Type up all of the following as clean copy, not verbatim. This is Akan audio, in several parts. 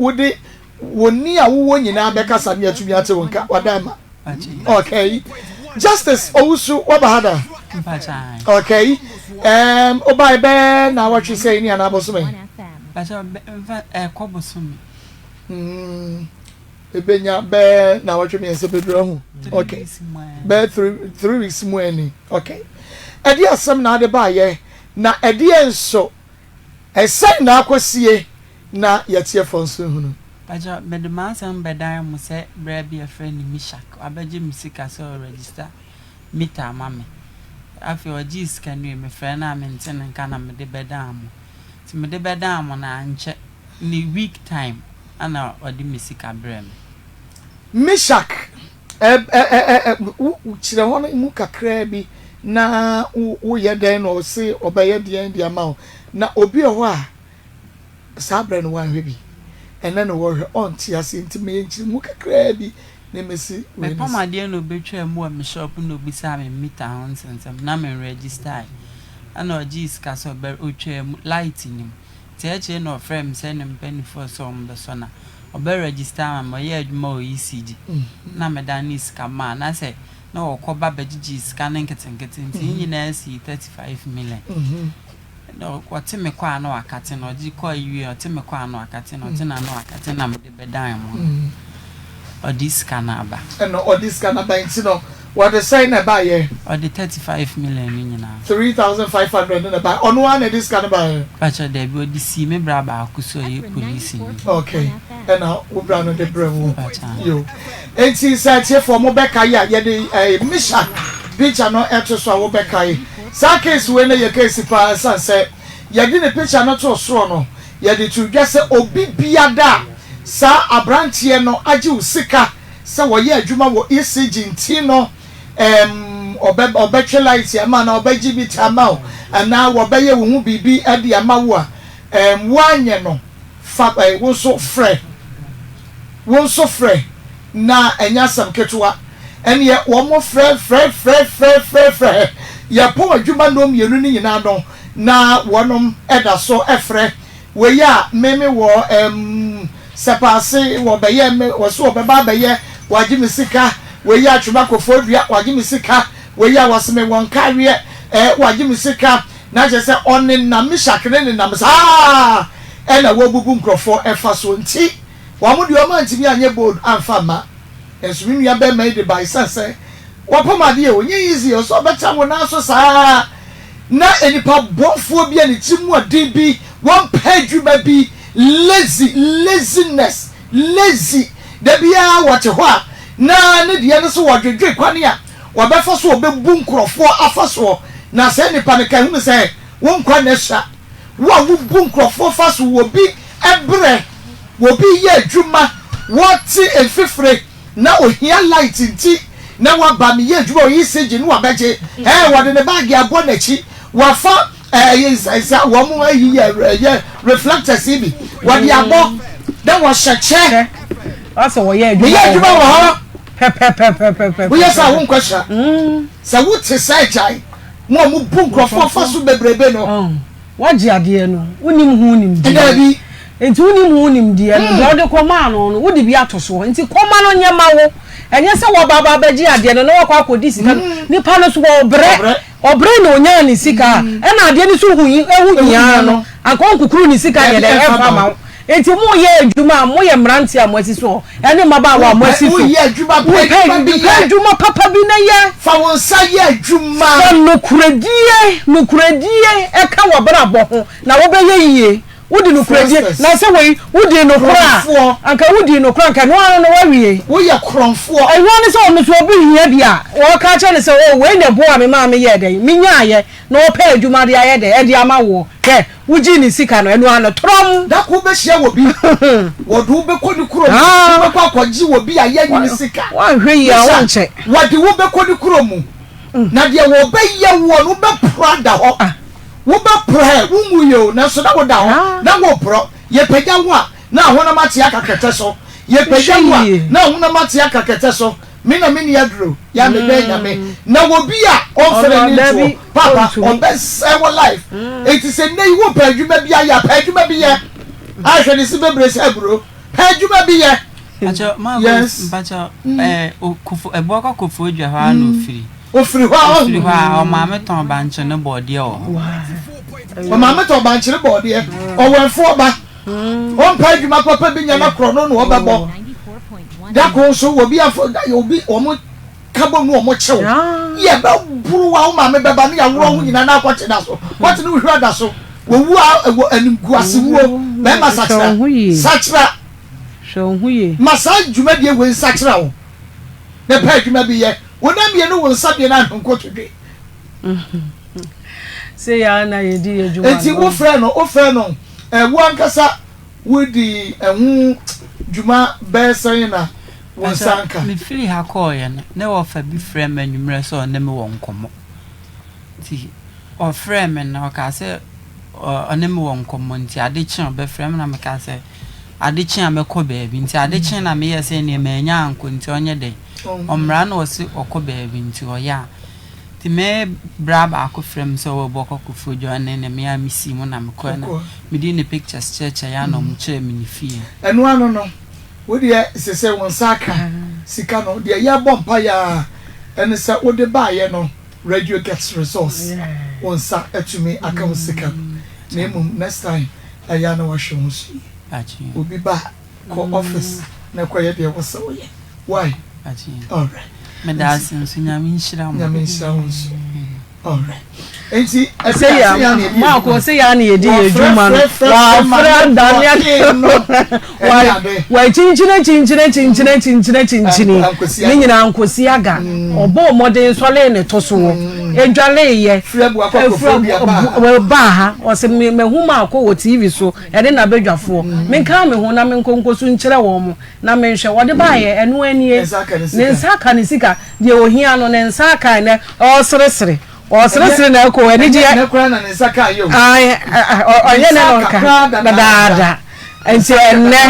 Wode wo nne a wowɔ nyinaa bɛkasa ne atumi ate wo nka. Wadan ma. Okay. Justice Owusu waba ha da? Okay. Um, wobae bɛɛ na awɔtwe sɛ ni anaa bosome? Ɛkɔ bosome. Ebenya bɛɛ na awɔtwe mmiɛnsa bebree ho. Okay. Bɛɛ 3 weeks mu ani. Okay. Ɛde asɛm na ade baayɛ na ɛdeɛ nso ɛsɛn na akɔsie na yɛtiɛfoɔ nso hunu. Pakyɛ, mede m'asɛm bɛdan mo sɛ berɛ bi a yɛfrɛ no Mishak wabɛgye me sika sɛ ɔregister meter ama me. Afei ɔgyee sika no wie, mefrɛ no a mente ne nka na mede bɛdan mo. Nti mede bɛdan mo no ankyɛ ne week time ana ɔde me sika brɛ me. Mishak, ɛ ɛ ɛ kyerɛ hɔ no mu kakraa bi na woyɛ dɛn na ɔse ɔbɛyɛ deɛn de ama wo, na obi wɔ hɔ a saa berɛ no wanhwɛ bi, ɛnɛ na wɔhwɛ, ɔnte aseɛ, nti meyɛ nkyerɛmu kakraa bi na mɛsi wei no Mepam so. Adeɛ na obɛtwaa mu wɔ me shop na obisaa me meter ho nsɛnsɛm na menregister, ɛna ɔgyee sika sɛ ɔbɛ otwaa mu light nim. Nti akyire na ɔfrɛ me sɛ ne mpanimfoɔ sɛ ɔmo bɛsɔ na ɔbɛ register ama me. Ɔyɛ adwuma wɔ ECG na meda ne sika maa na sɛ na ɔkɔba bɛgyegye sika no nketenkete, nti ne nyinaa si 35 million. Na ɔte me kɔ a na wakate na ɔgye kɔ wie, ɔte me kɔ a na wakate na ɔte na wakate na mede bɛdan mu no ɔde sika no aba. Ɛna ɔde sika no aba, nti no wɔde sɛn na ɛbaayɛ? Ɔde 35 million no nyinaa. 3,500 no na ɛbaayɛ? Ɔno ara na ɛde sika no baayɛ? Pakyɛ, daabi, ɔde sii me bra baako so a ɔyɛ polisi ni. Okay, ɛna wo bra no de brɛ wo? Pakyɛ. Yo, nti sɛ atiefoɔ mo bɛka yi a, yɛde Mishak picture no ɛto so a, wobɛka yi saa case wei no yɛ case paa, ɛsiane sɛ yɛde ne picture no to soro no, yɛde to dwa sɛ obi biada a saa aberanteɛ no agye wo sika sɛ wɔyɛ adwuma wɔ ECG nti no ɔbɛ ɔbɛtwe light ama na ɔbɛgye bi ta ama wo anaa wɔbɛyɛ wo ho biribi de ama wo a woanyɛ no fa wo nso frɛ, wo nso frɛ na ɛnyɛ asɛm ketewa. Ɛneɛ wɔn frɛ frɛ frɛ frɛ frɛ frɛ, yɛpɔn adwuma nnɔm mmienu no nyinaa no na wɔnom ɛda so ɛfrɛ. Wei a meme wɔ sɛpaase wɔbɛyɛ me, wɔso wɔbɛba abɛyɛ, wagye me sika. Wei a twema kɔfoɔ dua, wagye me sika. Wei a wɔse me wɔn kareɛ wagye me sika, na kyerɛ sɛ ɔnenam Mishak ne nenam saa ɛna wɔbubu nkurɔfoɔ ɛfa so. Nti wɔn deɛ ɔmo antumi anyɛ bold amfa mma nso me nua bɛrima yi de ba, esan sɛ wɔpam adeɛ o, nye easy o, sɛ ɔbɛkyɛ wo nan so saa na nipa bɔnfoɔ bi a ne ti mu ɔden bi, wɔmpɛ adwuma bi, lazy, laziness, lazy. Da biara wɔte hɔ a na ne deɛ no so wɔdwedwe kwan a wɔbɛfa so wɔbɛbu nkurɔfoɔ afa soɔ, na sɛ nipa no ka hunu sɛ wo nkwa na ɛhyɛ wo a wobu nkurɔfoɔ fa so, wɔ bi ɛbrɛ wɔ bi yɛ adwuma, wɔte mfifire na ohia light nti na waba meyɛ adwuma wɔ ECG no, wabɛgye wɔde ne baage abɔ n'akyi, wafa ɛyɛ nsa wɔn mo ayi yɛ ɛyɛ reflectors yi bi wɔde abɔ na wɔhyɛ kyɛ. Wasɛ wɔyɛ adwuma. Meyɛ adwuma wɔ hɔ. Pɛpɛpɛpɛpɛ. Woyɛ sɛ wo nkɔhyɛ sɛ wote sɛ agyae mo a mo bu nkurɔfoɔ fa so bebrebe no. Wagye adeɛ no, wonim ho nimdeɛ. Daabi. Nti wonim ho nimdeɛ no deɛ, wode kɔmaa no no, wode bi ato soɔ, nti kɔma no nyɛ ma wo. Ɛnyɛ sɛ wɔba aba abɛgye adeɛ no na wɔkɔ akɔdi sika no. Nipa no so wɔbrɛ, ɔbrɛ na onyaa ne sika a ɛna adeɛ no so hu ɛho hia no, anka ɔnkukuru ne sika nyɛ dɛ ɛmfa ma wo. Nti mo yɛ adwuma a, moyɛ mmeranteɛ a moasi so ɛne mmabaawa a moasi so. Woyɛ adwuma, pɛ adwuma bi pɛ yɛ. Adwuma papa bi na yɛ. Fa wo nsa yɛ adwuma. Fa nokoredie, nokoredie ɛka w'abrabɔ ho na wobɛyɛ yie. Wodi nokoredie Fraudsters. Na sɛ wei wodi nokora a Korɔmfoɔ. Anka wodi nokora, anka ɛno ara no wawie. Woyɛ korɔmfoɔ. Ɛno ne sɛ ɔno so obi hia bi a wɔka kyerɛ no sɛ o, wei na ɛboa me maa meyɛɛ dɛn, menyaayɛ na ɔpɛ adwuma de ayɛ dɛn ɛde ama woɔ. Hwɛ, wogyee ne sika no, ɛno ano torɔm. Da ko wobɛhyia wɔ bi, wɔde wo bɛkɔ ne kurom. Wobɛkɔ akɔgye wɔ bi a yɛnyi ne sika. Woanhwɛ yie a, wonkyɛ. Wɔde wo bɛkɔ ne kurom mu na deɛ wɔbɛyɛ woɔ no, wobɛporɔ ada hɔ. Wobɛporɔ ɛ, wonwu yɛ o, nanso na woda hɔ na woporɔ. Yɛpagya wo a na ahonam ate aka kɛtɛ so, yɛpagya wo a na ahonam ate aka kɛtɛ so. Me na menni aduro yɛ a mebɛn Nyame na wɔ bi a ɔmfɛre ne ntoɔ papa ɔbɛsɛe wo life. Enti sɛ nnɛ yi wopɛ adwuma bi ayɛ a, pɛ adwuma bi yɛ. Ahwɛ ne se bebree sɛ aburo. Pɛ adwuma bi yɛ. Mpakyɛ maa Yes. mpakyɛ ɛɛ kofo ɛboɔ kɔ kofo dwa hɔ ara na ofiri. Ofiri hɔ a Ofiri hɔ a ɔmaame tɔn bankye ne bɔɔdeɛ wɔ hɔ. Ɔmaame tɔn bankye ne bɔɔdeɛ. Ɔwɛnfoɔ ba. Ɔmpɛ adwuma papa bi nyɛ na korɔ no na ɔbɛbɔ. Dako nso obi afɔ obi wɔn ka bom ne wɔn kyew. Yɛ bɛ buru wa wo maame bɛba ne yaworɔ ho nyinaa na akɔte da so. Kɔte ne wohwira da so. Wɔwu a wɔ animguase wuo. Bɛrima sakyera. Sakyera. Ma saa dwumadie wei nsakyera wo. Na pɛ adwuma bi yɛ. Wo nan mmienu wo nsa mmienu ahwe nkotodwe. Sei ara na yɛdi yɛn dwuma no. Enti wofrɛ no, wofrɛ no, eh, wo ankasa wodi ɛho dwuma bɛyɛ sɛn na wo nsa nka? Mefiri ha kɔeɛ no, ne wɔfa bi frɛɛ me anwummerɛ sɛ ɔne me wɔ nkɔmmɔ. Nti ɔfrɛɛ me no, ɔkaa sɛ ɔne me wɔ nkɔmmɔ nti ade kye a ɔbɛfrɛ me na mekaa sɛ ade kye a mɛkɔ baabi. Nti ade kye na meyɛɛ sɛ neɛ mannya ankɔ nti ɔnyɛ dɛn ɔmmra na ɔse ɔkɔ baabi nti ɔyɛ a. Nti me bra baako frɛ me sɛ ɔwɔ Bɔkɔ Koforidua ɔne ne me a mesii mu na mekɔɛ na mede ne pictures kyerɛkyerɛ yɛ a na ɔmo kyerɛɛ me ne fie. Ɛno ano no, wo deɛ sesei wo nsa aka sika no, deɛ yɛbɔ mpaeɛ ara ne sɛ wode baeɛ no radio gets results, wo nsa atumi aka wo sika no, na mmom next time ɛyɛ a na wahwɛ wo ho so yie. Obi ba a, kɔ office na kɔyɛ deɛ ɛwɔ sɛ woyɛ. Wai? Alright. Medaase nso, Nyame nhyira mo. Nyame nhyira wo nso. Alright. Enti, ɛsɛ yɛ a na yɛdi Maako sɛ yɛ a na yɛdi yɛ adwuma no. Wafrɛ adane wakyinkyini kyinkyini kyinkyini kyinkyini kyinkyini ne nyinaa nkosi aga. Ɔbɔɔ mmɔden sɔlee ne to soɔ. Edwaleeɛ. Efiri baa ha. Ɔsɛ mahu Maako wɔ TV so ɛne n'abadwafoɔ. Menka me ho na menkɔ nkɔsu nkyerɛ wɔn. Na menhwɛ, wɔde baeɛ, ɛno ara nie. Ne nsa aka ne sika, deɛ ɔhia no, ne nsa aka ɛnɛ, ɔreseresere, ɔreseresere na ɛkɔ, anigyeɛ. Ɛnyɛ koraa na ne nsa kaa yɛ o. Ae, ɔnyɛ nɛ na ɔka, dadaada. Nti ɛnɛ,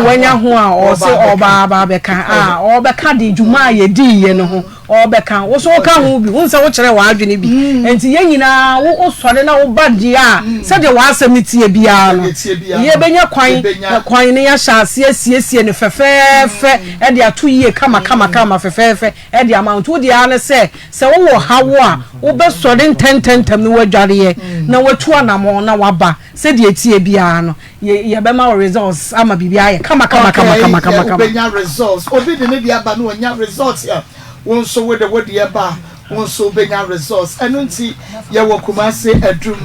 wanya ho a, ɔse ɔba aba abɛka, a, ɔrebɛka de dwuma a yɛdiiɛ no ho. Ɔrebɛka. Wo nso woka ho bi. Wohu sɛ wokyerɛ w'adwene bi. Enti yɛn nyinaa, wo wosɔre na woba deɛ a, sɛdeɛ w'asɛm no teɛ biara no, yɛbɛnya kwan, kwan na yɛahyɛ aseɛ asiesie no fɛfɛɛfɛ de ato yie kama kama kama fɛfɛɛfɛ de ama wo. Nti wo deɛ ara ne sɛ, sɛ wowɔ haw a, wobɛsɔre ntɛntɛntɛm na woadwareɛ, na woatu anammɔn na woaba. Sɛdeɛ ɛteɛ biara no, yɛ yɛbɛma wo results ama biribi ayɛ kama kama kama Okay, kama kama yɛ kama. wobɛnya results. Obi de ne deɛ aba na ɔnya results a, wo nso wode wo deɛ ba a, wo nso wobɛnya results. Ɛno nti yɛwɔ Kumasi Adum,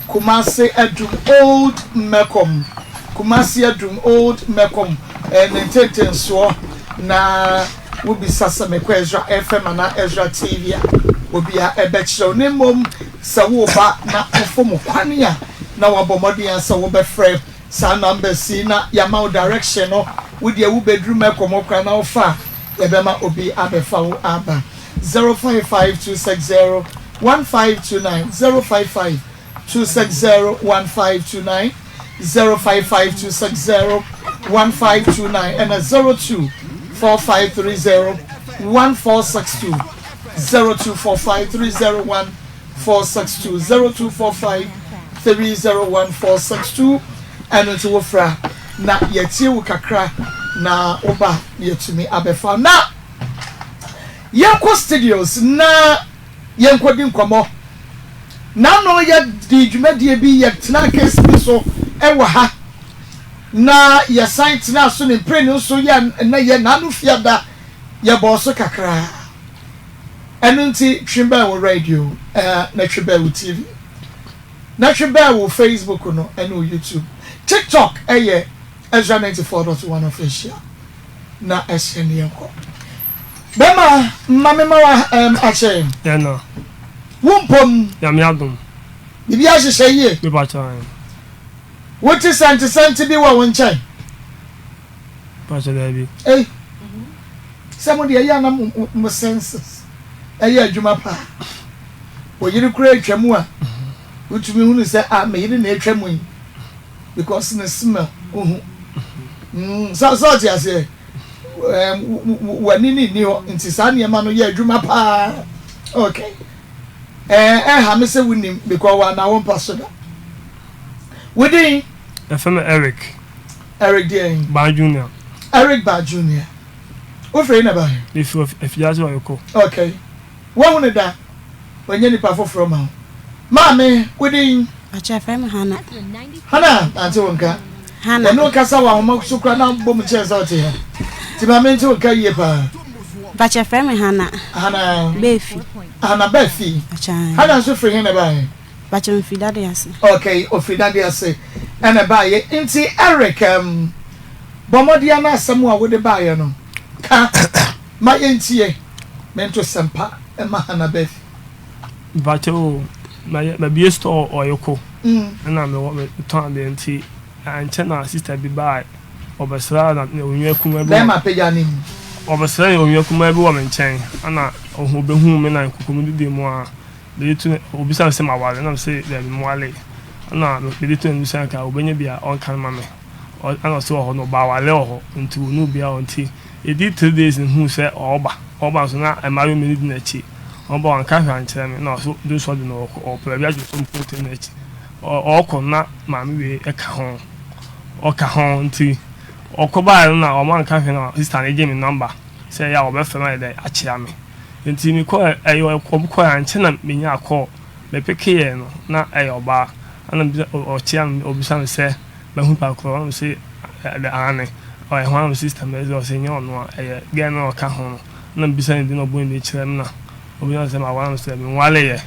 Kumasi Adum Old Mɛkɔm, Kumasi Adum Old Mɛkɔm, eh, ne ntentensoɔ na wobisa sɛ mekɔ Ezra FM anaa Ezra TV a, obia ɛbɛkyerɛ wo. Na mmom Sɛ woreba na wofom kwan a, na woabɔ mmɔden ara sɛ wobɛfrɛ saa numbers yi na yɛama wo direction no. Wo deɛ wobɛduru Mɛkɔm hɔ koraa na wofa a, yɛbɛma obi abɛfa wo aba. 055260 1529, 055260 1529, 055260 1529 ɛna 024530 1462, 024530 462 0245 301 462 ɛno nti wofrɛ a na yɛatie wo kakra na woba na yɛatumi abɛfa na yɛnkɔ studios na yɛnkɔdi nkɔmmɔ nano yɛdi dwumadie bi yɛtena case bi so ɛwɔ ha na yɛsan tena so ne mprenu nso yɛ na yɛ nano fiada yɛbɔɔ so kakraa Ɛno nti twe bɛn wo radio na twe bɛn wo TV na twe bɛn wo Facebook no ne wo YouTube. TikTok yɛ Ezra 94.1 Official na ɛhyɛ ne yɛnkɔ. Bɛma ma me ma wa um, akyɛ. Ɛna. Wo mpom. Nyame adom. Biribi ahyehyɛ yie. Me pa kyɛw. Wote sɛntesɛnte bi wɔ wo nkyɛn. Pakyɛ daabi. Ei sɛ mo deɛ ɛyɛ a na mo senses ɛyɛ adwuma paa. Wo yere koraa atwa mu a wotumi hunu sɛ ah me yere na atwa mu yi because ne smell wohu. Mm, sɛ sɛ ɔte aseɛ w'ani ne nni hɔ nti saa nneɛma no yɛ adwuma paa. Okay. Ɛɛ ɛha me sɛ wonim because wɔn anaa wɔmpa so da. Wo din? Yɛfrɛ me Eric. Eric deɛn? Baa Junior. Eric Baa Junior. Wofiri he na ɛbaeɛ? Mefiri Afiase Ɔyɔkɔ. Okay. Woahu no da? Wanyɛ nipa foforɔ ma wo. Maame, wo din? Ɔkyɛ frɛ me Hannah. Hannah, mante wo nka. Hannah. Yɛne wo kasa wɔ ahoma so koraa na wobɔ mu kyerɛ sɛ wote ha. Nti ma mente wo nka yie paa. Mpakyɛ frɛ me Hannah. Hannah. Baafi. Hannah Baafi. Ɔkyɛ. Hannah nso firi he na ɛbaeɛ? Mpakyɛ mefiri Dade ase. Okay, ofiri Dade ase ɛna ɛbaeɛ. Nti Eric, um, bɔ mmɔden na asɛm a wode baeɛ no, ka ma yɛntie. Mento sɛmpa mma Hannah Baafi. Mpakyɛ o, mayɛ mabue store wɔ Ɔyoko ɛna mewɔ metɔn adeɛ nti ankyɛ na sister bi baa ɔbɛsraa na ne onua kumaa bi wɔ Bɛɛma pagya ne mu. Ɔbɛsraa ne onua kumaa bi wɔ me nkyɛn ɛna ɔhu ɔbɛhuu me na nkokɔ didi mu a mede to ɔbisa me sɛ maware ɛna mese daabi menwaree ɛna mede to n'anim sɛ anka ɔbɛnya bi a ɔnka mma me ɛna ɔse wɔ hɔ no ɔbaa aware wɔ hɔ nti ɔnni obiara wɔ hɔ nti ɛdii 3 days na mehuu sɛ ɔɔba ɔɔba nso na mmaayewa mmienu di n'akyi. Ɔba ɔannka hwee annkyerɛ me na ɔso dwonsɔ de no ɔkɔ ɔpɛ baabi adwonsɔ mpo ɔtse n'akyi ɔkɔ na maame wei ka ho ɔka ho ntsi ɔkɔ bae no na ɔmo annka hwee na sista no gye me number sɛ ɛyɛ a ɔbɛfrɛ me ayɛ dɛn akyea me ntsi mekɔɛ ɛyɛ ɔmo kɔɛ annkyɛ na menyaa call me pekeyɛɛ no na ɛyɛ ɔbaa ɛna mebisa ɔkyea me ɔbisa me sɛ mahu nipa korɔ ɛna mese aane ɔyɛ hwan na me sista me ɔse nnyɛ ɔno a ɛyɛ girl no a ɔka ho no. Nna mibisa no dzin na ɔbɔ ne dzin kyerɛ me na obisa me sɛ mawar no sɛ mennwaree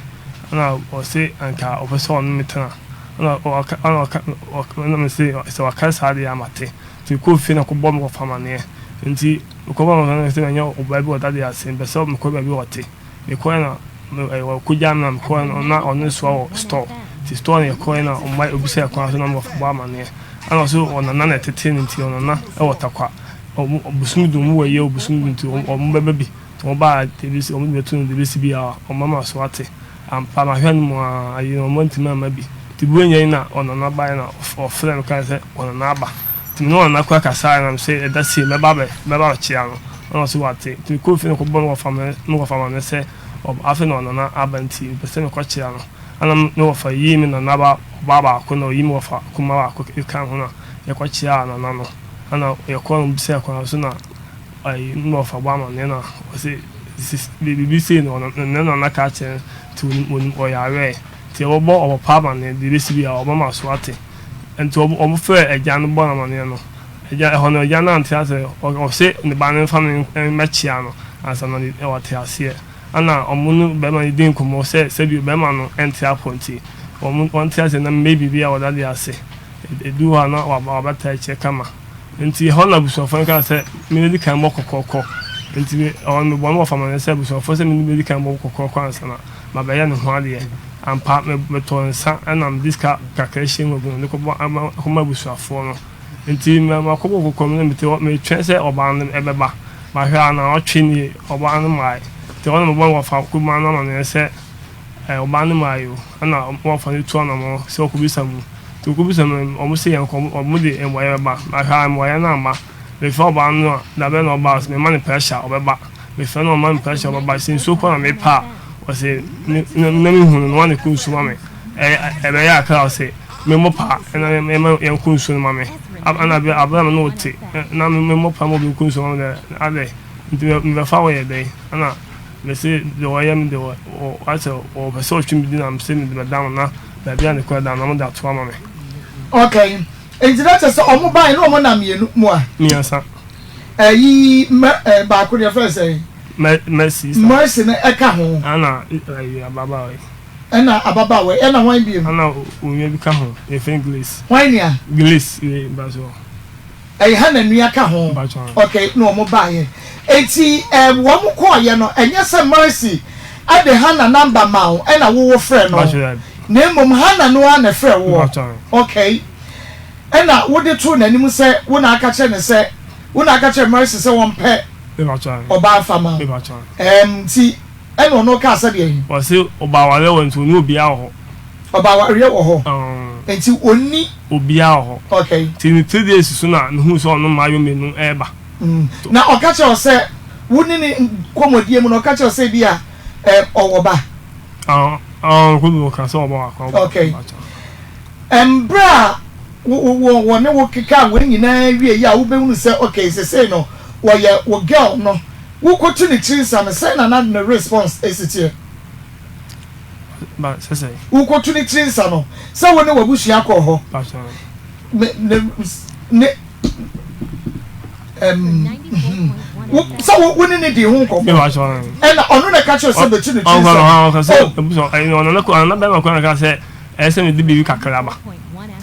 nna ɔse anka ɔpɛ sɛ ɔne me tsena nna ɔka nna ɔka nna mese sɛ ɔaka saa de a matse. Ntsi mokɔɔ fie na mokɔbɔɔ me wɔfa amanneɛ. Ntsi mokɔbɔɔ me wɔfa amanneɛ sɛ manya ɔbaa bi wɔ dade ase mepɛ sɛ mokɔ beebi a ɔtse. Mekɔe na ɔkogyaa me na mekɔe no na ɔno soa wɔ store. Ntsi store no yɛkɔe na ɔma obisaa kwan so na me wɔfa bɔɔ amanneɛ. Nna ɔse ɔnana na ɛtsetsee no ntsi ɔnana wɔ Tarkwa. Ɔmo bosoom du ɔmo wɔ yɛ bosoom du nti ɔmo bɛba bi nti ɔmo ba a debesi ɔmo de bɛto no debesi bi a ɔmo ama so ate ampa mahwɛ no mu aa ayi no ɔmo antumi amma bi nti buronya yi na ɔnana baeɛ na ɔfrɛ me kae sɛ ɔnana aba nti me ne ɔnana koraa kasaeɛ na mese ɛda sei mɛba abɛ mɛba abɛkyea no ɛna ɔse wate nti mekɔɔ fie na mekɔbɔɔ me wɔfa me wɔfa amaneɛ sɛ afei na ɔnana aba nti mepɛ sɛ mekɔkyea no ɛna me wɔfa yii me nana ba ɔbaa baako na ɔyi me wɔfa kumaa baako kaa ho na yɛkɔkyeaa nana no. Ana yɛkɔr no bisaa kwan so na ayi nna ɔfa bɔ amanneɛ na ɔse sis biribi sei na ɔno ne nana ka akyerɛ no nti onim onim ɔyarɛɛ nti yɛbɔbɔ ɔpapa amanneɛ deɛ ɛbɛsi biara ɔbɛma so ate nti ɔmo ɔmo frɛɛ agya no bɔɔ no amanneɛ no agya ɛhɔ no agya no ante aseɛ ɔse ne ba no mfa me mmɛkyea no ansa na wate aseɛ ɛna ɔmo ne bɛrima no di nkɔmmɔ sɛ sɛbi bɛrima no nte apɔ nti ɔmo ɔnte aseɛ na mɛyɛ biribi a ɔda de ase. Ɛduu hɔ a na wabata akyire kama. Nti ɛhɔ na abusuafoɔ no kaa sɛ memmɛdi kan mmɔ kɔkɔɔkɔ. Nti me, ɛhɔ no mebɔɔ me wɔfa amanneɛ sɛ abusuafoɔ sɛ memmɛdi kan mmɔ kɔkɔɔkɔ ansa na mabɛyɛ ne ho adeɛ. Ampa, me, metɔɔ nsa ɛna mede sika kakra hyɛɛ mu agu mu de kɔbɔ, ama, kɔma abusuafoɔ no. Nti ma, makɔbɔ kɔkɔɔ no na mete hɔ meretwɛn sɛ ɔbaa no bɛba. Mahwɛ a naawɔtwe nie, ɔbaa no mmaeɛ. Nti ɛhɔ na mebɔɔ me wɔfa kumaa no amanneɛ sɛ Ɛɛ ɔbaa no maa yo ɛna wɔfa no tu anamɔn sɛ ɔkɔbisa mu. Nti ɔkɔbisa mu no wɔn se yɛnkɔ wɔn de mmuaeɛ bɛba. Mahwɛ a mmuaeɛ no amma. Mefrɛ ɔbaa no a dabɛn na ɔba ɔse mema no pressure a ɔbɛba. Mefrɛ no ɔmma me pressure a ɔbɛba. Sɛ nsuo koraa na mepɛ a ɔse na mehu no na ɔne kɔ nsuo ma me. Ɛyɛ ɛbɛyɛ akra ɔse memmɔ paa na mema yɛnkɔ nsuo no ma me. Ɛna aberɛ a me ne wo te na memmɔ paa ma obi nkɔ nsuo ma me deɛ adɛn nti mebɛfa wo yɛ dɛn ɛna Mese deɛ ɔyɛ me deɛ asɛ ɔpɛ sɛ ɔtwe me di na mese mede bɛda no na baabi a ne kora da no na mode ato ama me. Okay, nti na kyerɛ sɛ ɔmo bae na ɔmo nam mmienu mu a? Mmiɛnsa. Ɛyi mɛ ɛ baako deɛ fɛn sɛn? Mɛ Mercy. Mercy no ɛka ho. Ɛna ɛyi ababaawa yi. Ɛna ababaawa yi ɛna hwan bio? Ɛna onua bi ka ho yɛfrɛ no Grace. Hwan nua? Grace wei mpakyɛw. Ɛyɛ Hannah nua ka ho. Okay, na wɔn baeɛ. Enti eh, wɔn kɔɔeɛ no, ɛnyɛ sɛ Mercy de Hannah number maa wo ɛna wo wo frɛ no, na mmom Hannah no ara na ɛfrɛ woɔ. Okay. Ɛna wode too n'anim sɛ wo na aka kyerɛ no sɛ, wo na aka kyerɛ Mercy sɛ wɔmpɛ ɔbaa mfa ma wo. Ɛɛm, nti ɛna ɔno kaa sɛ deɛn? Ɔse ɔbaa awareɛ wɔ nti ɔne obiara wɔ hɔ. Ɔbaa awareɛ wɔ hɔ nti ɔnni. Obiara wɔ hɔ. Okay. Nti ne 3 days so na mehuu sɛ ɔno mmayewa mmienu reba. Na ɔka kyerɛ wo sɛ wo ne ne nkɔmmɔdie mu no ɔka kyerɛ wo sɛ ebi a ɔwɔ ba? Ah, ah, ɔka sɛ ɔwɔ ba baako. Okay. Mmerɛ a. Wo wo wɔne wo kekaa wei nyinaa wieeɛ a wobɛhunu sɛ okay sesei no wɔyɛ wo girl no wokɔtu ne tiri nsa no sɛn na na ne response si teɛ? Ba sɛ sɛn? Wokɔtu ne tiri nsa no sɛ wo ne w'abusua kɔɔ hɔ Pakyɛ. me ne ne ɛm wo sɛ wo wo ne ne dii ho Me nkɔmmɔ pakyɛ. ɛna ɔno na ɛka kyerɛ sɛ bɛtu ne tiri Ɔnkɔ nsa no ɔka sɛ oh. ebusa ɔno na ɔno na bɛrima kɔ na ka sɛ Ɛyɛ sɛ mede biribi kakra ba.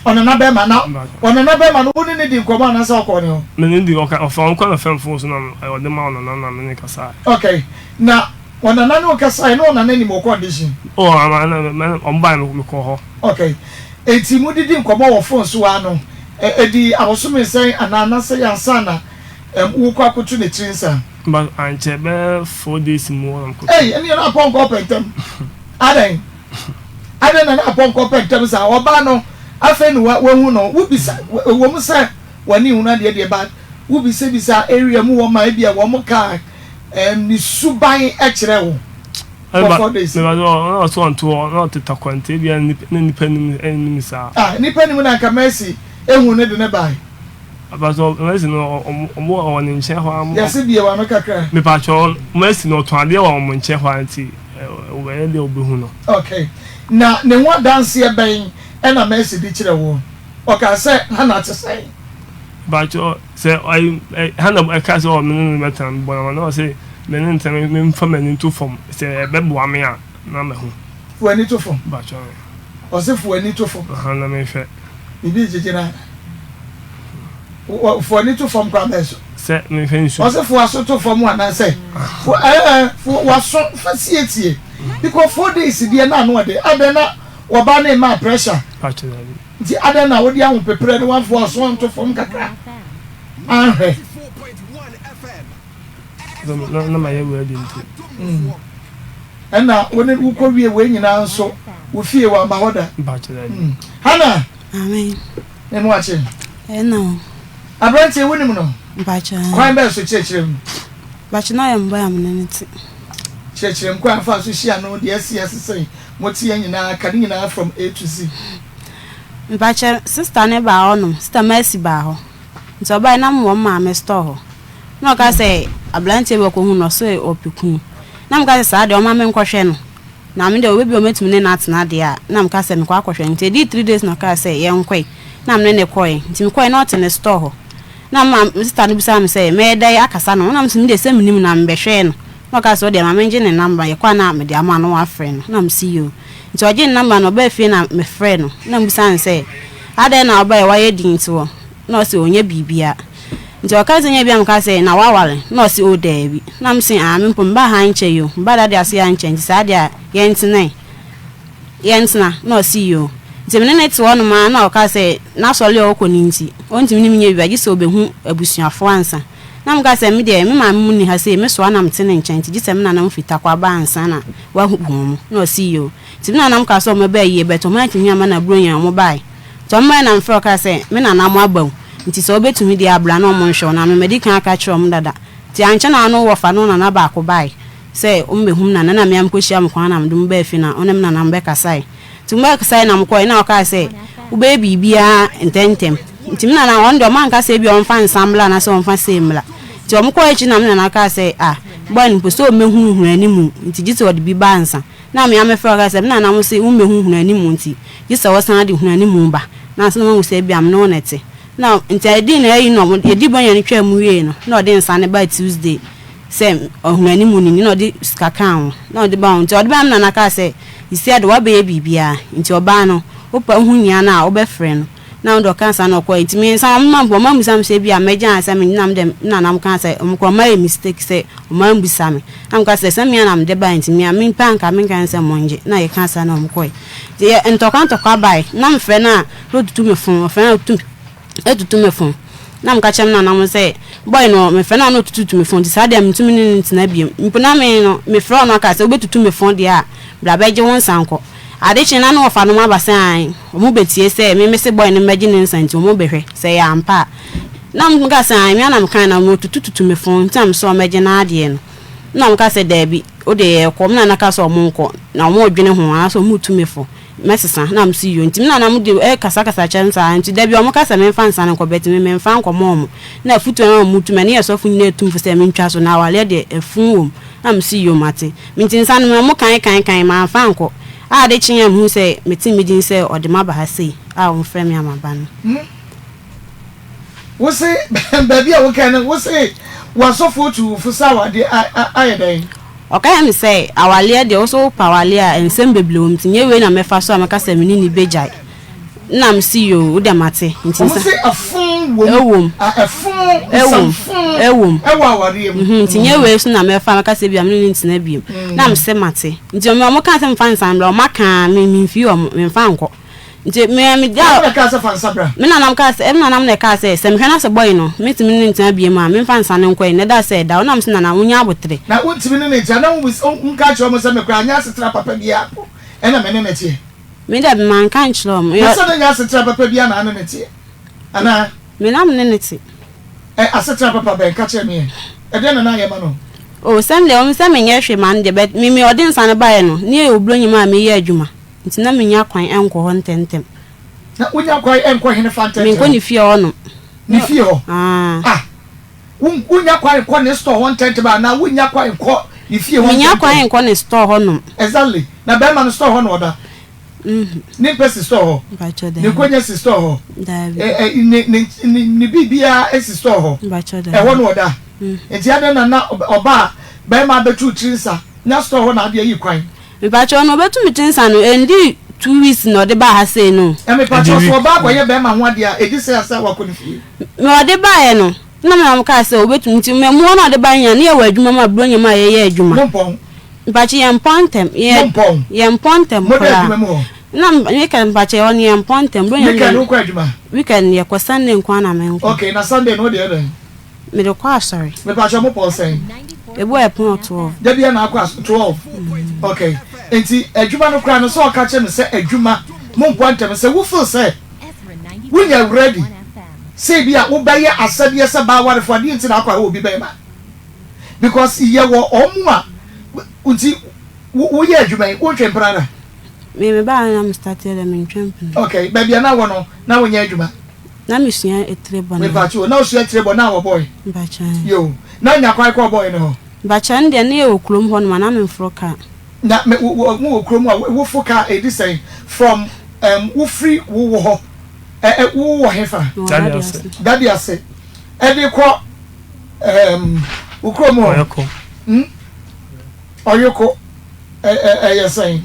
Ɔnana bɛrima na ɔnana bɛrima no wo ne no di nkɔmɔ anaasɛ ɔkɔɔ ne hɔ? Me ne no di ɔka ɔfa ɔnkɔ na fɛm fon so na ɔde ma ɔnana na me ne kasae. Okay na ɔnana ne wo kasae na ɔnana nim wo condition? Oh ama na na ɔmo bae no me kɔɔ hɔ. Okay enti mo didi nkɔmɔ wɔ fon so aa no ɛdi abosome sɛn anaa anasɛ ansa na wokɔ akoto ne tiri nsa? Ba ankyɛ bɛyɛ 4 days mu hɔ na me kɔto. Ei ɛneɛ na apɔnkɔ pɛ ntɛm adɛn? Adɛn na na apɔnkɔ pɛ ntɛm saa? Ɔbaa no, afei na wahu no. Wobisa, ɛwom sɛ w'ani nhunu adeɛ deɛ, but wobisabisa area mu hɔ ma ebia wɔn kaa ɛɛm ne suban kyerɛ wo for 4 days. Meba sɛ ɔna ɔsɛ ɔnto hɔ na ɔteta kwan nti ebia na nipa nim ɛnim saa. Ah, nipa nim na anka Mercy ehu no de no bae. Pastor Mercy no ɔmo wɔ ne nkyɛn hɔ ara. Yɛse bue w'ano kakra. Mepakyɛw Mercy no ɔtɔn adeɛ wɔ ɔmo nkyɛn hɔ ara nti ɛyɛ deɛ ɔbɛhu no. Okay. Na ne ho adanseɛ bɛn na Mercy de kyerɛ wo? Ɔkaa sɛ Hannah te sɛn? Mepakyɛw sɛ ɔyi Hannah ɛkaa sɛ ɔ me ne no bɛtena mebɔ no amanneɛ ɔse me ne no ntena memfa m'ani nto fam sɛ ɛbɛboa me a na mahu. Fa w'ani to fam. Mepakyɛw. Ɔse fa w'ani to fam. Ahaa na menhwɛ. Biribi regyegye no ana? Fo ani to fam koraa bɛn so? Sɛ menhwɛ nsu. Ɔse fo w'aso to fam anaasɛ fo ɛɛ fo w'aso fa sietie because 4 days deɛ na ano ɔde adɛn na wɔba ne mmaa pressure nti adɛn na wode ahopeprɛ ne wamfo w'aso anto fam kakra anhwɛ. Na ma yɛ ready nti. Ɛna wo ne wokɔ wie wei nyinaa nso wo fie wamba hɔ da. Hannah. Amen. Me mo akye. Ɛna o. Aberanteɛ wonim no? Mpakyɛ. Kwan bɛn so kyerɛkyerɛ mu? Mpakyɛ na ɔyɛ mbɔ a me ne no te. Kyerɛkyerɛ mu kwan afa so hyia no deɛ asi asesɛe mo teɛ nyinaa ka ne nyinaa from A to Z. Mpakyɛ sister no baa hɔ nom sister Mercy baa hɔ nti ɔbae na mowɔ me maame store hɔ na ɔka sɛ aberanteɛ bi ɔkɔhu no ɔse ɔpɛ kunu na meka sɛ saa deɛ ɔma menkɔhwɛ no Na me deɛ ɔbɛ bi a ɔmɛtumi ne no atena deɛ a, na meka sɛ mekɔ akɔhwɛ no. Nti ɛdii 3 days na ɔkaa sɛ yɛnkɔe. Na me ne no kɔe. Nti mekɔe na ɔte ne store hɔ. Na me maame, me sister no bisaa me sɛ mɛyɛ dɛn akasa ne ho. Na mese me deɛ sɛ menim no a mebɛhwɛɛ no. Na ɔkaa sɛ ɔdeɛ ma mengye ne number, yɛkɔ a na mede ama no na wafrɛ no. Na mese yoo. Nti ɔgyee ne number no ɔbaa fie na mefrɛɛ no. Na mebisaa no sɛ adɛn na wobaeɛ woayɛ dinn nti wɔ? Na ɔse ɔnyɛ biribiara. Nti ɔka sɛ nyɛ bi a meka sɛ na waware? Na ɔse oh daabi. Na mese ah me mpo mebaa ha nkyɛ yi o, mebaa dade ase ha nkyɛ nti saa deɛ a yɛntena ɛ, yɛntena. Na ɔse yoo. Nti mene no te hɔ nom ara na ɔka sɛ n'asɔre a ɔkɔ no nti ɔntumi ne me nyɛ biribiara gye sɛ ɔbɛhu abusuafoɔ ansa. Na meka sɛ me deɛ me maame mo nni ha sei, me soa na mete ne nkyɛn nti gye sɛ me nana mo firi Tarkwa ba ansa na wahu wɔn. Na ɔse yoo. Nti me nana mo kaa sɛ wɔbɛba ayie but wɔn antumi amma no aburonya a wɔbaeɛ. Nti ɔmmae na mefrɛɛ ɔkaa sɛ, Me nana mo aba o, nti sɛ wobɛtumi deɛ a bra na ɔmo nhwɛ wo na me madi kan aka akyerɛ ɔmo dada. Nti ankyɛ na ɔno wɔfa no nana baako bae sɛ ɔmo bɛhu me nana na me ara mekɔhyia mo kwan na mede mo baa fie na ɔne me nana mo bɛkasae. Nti mo bɛkasae na mokɔe na ɔkaa sɛ wobɛyɛ biribiara ntɛntɛm. Nti me nana ɔno deɛ ɔmo anka sɛ ebia ɔmfa nsa mmra anaasɛ ɔmfa sei mmra. Nti ɔmo kɔɔ akyi na me nana kaa sɛ ah boy no mpo sɛ ɔmmɛhunahuna animu nti gye sɛ ɔde bi ba ansa. Na me ara mefrɛ wo ka sɛ, Me nana mo se wommɛhu hunu nti, gye sɛ wɔsan de hunu ba, na ansa na wɔahu sɛ ebia me ne wo na ɛte. Na nti ɛdii na ayi na ɔmo, yɛdii bɔnya no twaa mu wiei no, na ɔde nsa no baa Tuesday sɛ ɔhunu animu no ni, na ɔde sika kaa ho, na ɔde baa hɔ. Nti ɔde baa me nana kaa sɛ, Sisi de woabɛyɛ biribiara, nti ɔbaa no, wopɛ wohu nua no a, wobɛfrɛ no. Na ɔno deɛ ɔkaa saa na ɔkɔeɛ. Nti me nsa ɔmo ma mpo ɔmo ammisa me sɛ ebia mɛgye anaa sɛ mennye na me deɛ me nana mo kaa sɛ ɔmo koraa ɔmo ayɛ mistake sɛ ɔmo ammisa me. Na meka sɛ sɛ me ara na mede baeɛ nti me a mempɛ a nka menka ne sɛ mongye. Na yɛkaa saa na ɔmo kɔeɛ. Nti yɛ ntɔkwa ntɔkwa baeɛ. Na mefrɛ no a na ɔtutu me fon, ɔfrɛ no a ɔtutu ɔtutu me fon. Na meka kyerɛ me nana mo sɛ boy no mefrɛ no a na ɔtututu me fon nti saa deɛ mentumi ne no ntena biom. Mpo na me no mefrɛ ɔno aka sɛ wobɛtutu me fon deɛ a bra bɛgye wo nsa nkɔ. Ade kyee na ne wɔfanom aba sɛ aane, wɔn bɛtie sɛ me mese boy no mmɛgye ne nsa nti wɔn bɛhwɛ sɛ ɛyɛ ampa a. Na me ka sɛ aane, me ara na mekae na wɔtutu tutu me fon nti na mese wɔmmɛgye n'adeɛ no. Na wɔn ka sɛ daabi, wo deɛ yɛrekɔ. Me nana ka sɛ wɔn nkɔ na wɔn redwene ho anaasɛ wɔn retu me fo. mɛsesa na mese yoo nti me nana mo de ɛkasakasa kyerɛ me saa nti da bi ɔmo ka sɛ memfa nsa no nkɔ but me memfa nkɔmɔ ɔmo na afutuo no a ɔmo tu me ɛne yɛ sɔfo nyinaa tum fo sɛ mentwa so na awareɛ deɛ ɛfun wɔ mu na mese yoo mate me nti nsa no me ɔmo kan kan kan mamfa ankɔ a ade kyeeɛ a mehu sɛ mete me din sɛ ɔde maba ha sei a ɔmo frɛ me a maba no. Wo se baabi a wokae no, wo se w'asɔfoɔ tu wo fo sɛ awadeɛ ayɛ dɛn? Ɔkae me sɛ, Awaleɛ deɛ, wo nso wopɛ awaleɛ a, nsɛm bebree wɔ mu nti nyɛ wei na mɛfa so a mɛka sɛ me ne no bɛgyae. Nna mese, Yoo, wo deɛ mate. Nti Wɔn se ɛfo wɔ mu. Ɛwom. Ɛfo, Ɛwom. nsɛmfo Ɛwom. wɔ awareɛ mu. Mhm, nti nyɛ wei so na mɛfa a mɛka sɛ ebia me ne no ntena bio. Nna mese mate. Nti wɔn kaa sɛ memfa nsa mmra, wɔn aka a, me memfii wɔn, memfa nkɔ. Nti me me gya. Hwan na ɛkaa sɛ fa nsa bra? Me nanam kaa sɛ, me nanam na ɛkaa sɛ, sɛ mehwɛ na sɛ bɔe no, mentumi ne no ntena biom a, memfa nsa no nkɔ ɛ. Na ɛda sɛ ɛda hɔ, na mese nana, wonya abotere. Na wontumi ne no ntena, na wobisa, wonka nkyerɛ wɔn sɛ me koraa, nyɛ asetena papa biara mpo na me ne no teɛ. Me dabi, manka ankyerɛ wɔn. Na sɛ na nyɛ asetena papa biara na ne no teɛ, anaa? Me na me ne no te. Ɛ, asetena papa bɛn? Ka kyerɛ me ɛ. Ɛdeɛn na na ayɛ ma no? Oh, sɛ me deɛ, wɔn sɛ menyɛ hwee ma no deɛ, but me, me ɔde nsa no baeɛ no, ne yɛ oburonyim a meyɛ adwuma. Nti na mennya kwan nkɔ hɔ ntɛmntɛm. Na wonnya kwan nkɔ henefa ntɛmntɛm? Menkɔ ne fie hɔ nom. Ne fie hɔ? Aah. Ah, wonnya kwan nkɔ ne store hɔ ntɛmntɛm anaa wonnya kwan nkɔ ne fie hɔ ntɛmntɛm? Mennya kwan nkɔ ne store hɔ nom. Exactly. Na bɛrima no store hɔ na ɔda? Mhm. Ne mpa si store hɔ? Mpakyɛ daabi. Ne nkonya si store hɔ? Daabi. Ɛ ɛ ne ne ne ne biribiara si store hɔ? Mpakyɛ daabi. Ɛhɔ na ɔda? Mhm. Nti adɛn na na ɔba a bɛrima abɛtu tiri nsa nya store hɔ na ade ayi kwan? Mepakyɛw no obetu me tiri nsa no ɛndi two weeks na ɔde baa ha sei no. Na mepakyɛw sɛ ɔbaa kɔyɛ bɛɛma ho adeɛ a ɛdi sɛ asɛ wakɔ ne fie. Me ɔde baeɛ no na me maame kaa sɛ obetu nti me mu hɔ na ɔde baeɛ nyinaa ne yɛwɔ adwuma mu a buronya mu a yɛyɛ adwuma. Mo mpɔn. Mepakyɛ yɛn mpɔn ntɛm. Mo mpɔn. Yɛn mpɔn ntɛm Mo da koraa. adwuma mu hɔ. Na weekend mepakyɛ hɔ no yɛn mpɔn ntɛm. Buronya mu Weekend wokɔ adwuma. Weekend yɛkɔ Sunday nko ara na menkɔ. Okay na Sunday no wode yɛ dɛn? Mede kɔ asɔre. Mepakyɛw mo pɔn sɛn? Ebi wɔ ɛpɔn 12. Da bia na akɔ asɔre 12 ok nti adwuma no koraa no sɛ ɔka kyerɛ me sɛ adwuma mo mpoa ntɛm sɛ wo feel sɛ wonya ready sɛ ebi a wobɛyɛ asɛdeɛ sɛ baa warefo adeɛ nti na akɔ ahɛ obi bɛɛma because yɛwɔ ɔmo a nti woyɛ adwuma yi wontwe mpena da? Me me baa na me start yɛ dɛ mentwe mpena. Ok baabi a na wɔ no na wonyɛ adwuma? Na me sua etire bɔ na. Mepakyɛ o, na osua etire bɔ na wɔ bɔɔy? Mpakyɛ ɛɛ. Yoo, na nya kwan kɔɔ bɔɔy no hɔ? Mpakyɛ ɛno deɛ ne yɛ wɔ kurom hɔ nom a na me nforo kaa. Na me wo wo mo wɔ kurom a wo fo kaa edi sɛn from ɛm wo firi wo wɔ hɔ ɛ ɛ wo wɔ hefa? Me wɔ Dade ase. Dade ase ɛde kɔ ɛm wo kurom hɔ? Ɔyɔko. Hmm Ɔyɔko ɛ ɛ ɛyɛ sɛn?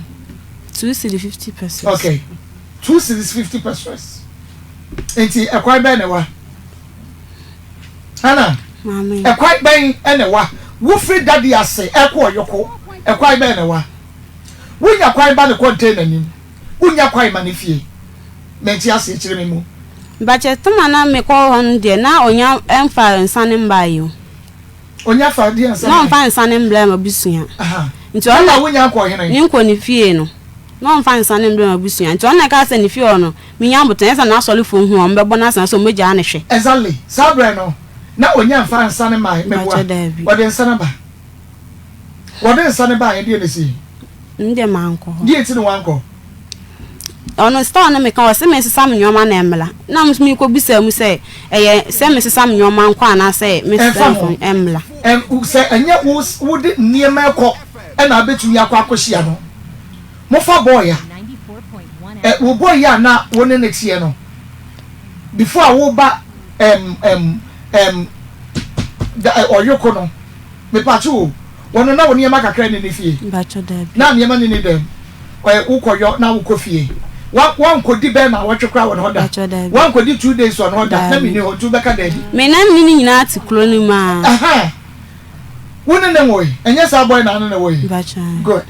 Two cedi 50 pesewas. Okay. Two cedis 50 pesewas. Nti ɛkwan bɛn na ɛwa? Hannah, Maame. ɛkwan bɛn na ɛwa? Wofiri dade ase ɛkɔ ɔyɔko, ɛkwan bɛn na ɛwa? Wonya kwan ba ne container nim, wonya kwan ma ne fie. Mente aseɛ, kyerɛ me mu. Mpakyɛ toma na mekɔ hɔ no deɛ na onya ɛmfa nsa ne mbaeɛ o. Onya fa deɛ nsa Na ɔmfa nsa ne mbrɛ m'abusua. Nti ɔno na wonya nkɔ hene. Ne nkɔ ne fie no. Na ɔmfa nsa ne mbrɛ m'abusua. Nti ɔno na ɛkaa sɛ ne fie hɔ no menya abotan ɛsɛ n'asɔrefoɔ hu a ɔmo bɛbɔ no asena sɛ ɔmo bɛgyaa no hwɛ. Exactly saa berɛ no na onya mfa nsa ne mmae meboa Mpakyɛ daabi. wɔde nsa no aba wɔde nsa no baeɛ deɛ na ɛsii. Me deɛ mankɔ hɔ. Deɛ nti na wankɔ? Ɔno store no meka ɔse mensesa me nnoɔma na ɛmmra. Na me nso mekɔ bisa mu sɛ ɛyɛ sɛ mesesa me nnoɔma nkɔ anaasɛ mesesa Ɛmfa ho. ɛmmra. Ɛm sɛ ɛnyɛ wo wode nneɛma ɛkɔ ɛna abɛtumi akɔ akɔhyia no. Mofa boy a, ɛ wo boy yi a na wo ne no teɛ no before a woba ɛm ɛm ɛm da ɛ ɔyoko no. Mepatwo o, wɔno na wo nneɛma kakra nni ne fie? Mpakyɛ daabi. Na nneɛma nni ne dɛm? Ɛ wokɔ yɔ na wokɔ fie. Wa wankɔdi bɛɛ naawɔtwe koraa wɔ ne hɔ da? Mpakyɛ daabi. Wankɔdi 2 days wɔ ne hɔ da? Na Daabi. menni hɔ nti wobɛka daabi? Me na me ne no nyinaa te kuro no mu aa. Ahaa. Wo ne ne nwoe? Ɛnyɛ saa boy na ne ne woe? Mpakyɛ ae. Good.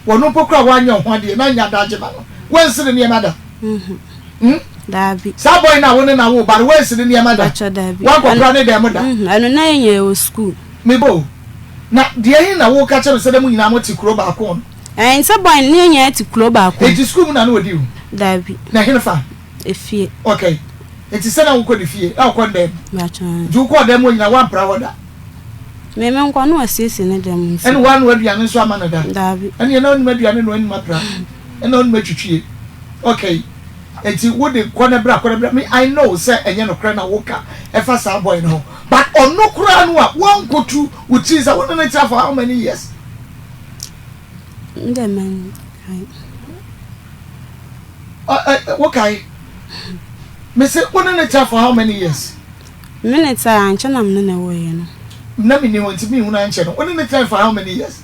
Wɔno mpo koraa wanyɛ wo ho adeɛ na anyɛ adagye ma no. Wansi ne nneɛma da? Mhm. Daabi. Saa boy no a wo ne no awo ba no wansi ne nneɛma da? Mpakyɛ daabi. Wankɔpra ne dan mu da? Mhm. Ɛno na yɛnyɛ wɔ school. Me ba o, na deɛ he na woka kyerɛ me sɛ dɛ mo nyinaa mote kuro baako no? Ɛɛ, sɛ boy no ne yɛn nyinaa te kuro baako mu. Enti school mu na na ɔdi o? Daabi. Na henefa fa? Efie. Okay. Enti sɛ na wokɔ ne fie, na wokɔ ne dan mu? Mpakyɛ ae. Nti wokɔɔ dan mu hɔ nyinaa woampra hɔ da? Me menkɔ na wasiesie ne dan mu nti. Ɛna woanoa aduane nso ama no da? Daabi. Ɛneɛ na wonim aduane noa nim apra ɛna wonim atwitwie okay nti wode kɔ na bra kɔ na bra me I know sɛ ɛnyɛ nokorɛ na woka ɛfa saa boy no ho but ɔno koraa no a woankɔtu wo tiri sɛ wo ne no tra for how many years? Me deɛ menkae. Wokae? Mese wo ne no tra for how many years? Me ne trae ankyɛ na me ne no woeɛ no. Na menni hɔ nti menhunu ankyɛ no. Wo ne no trae for how many years?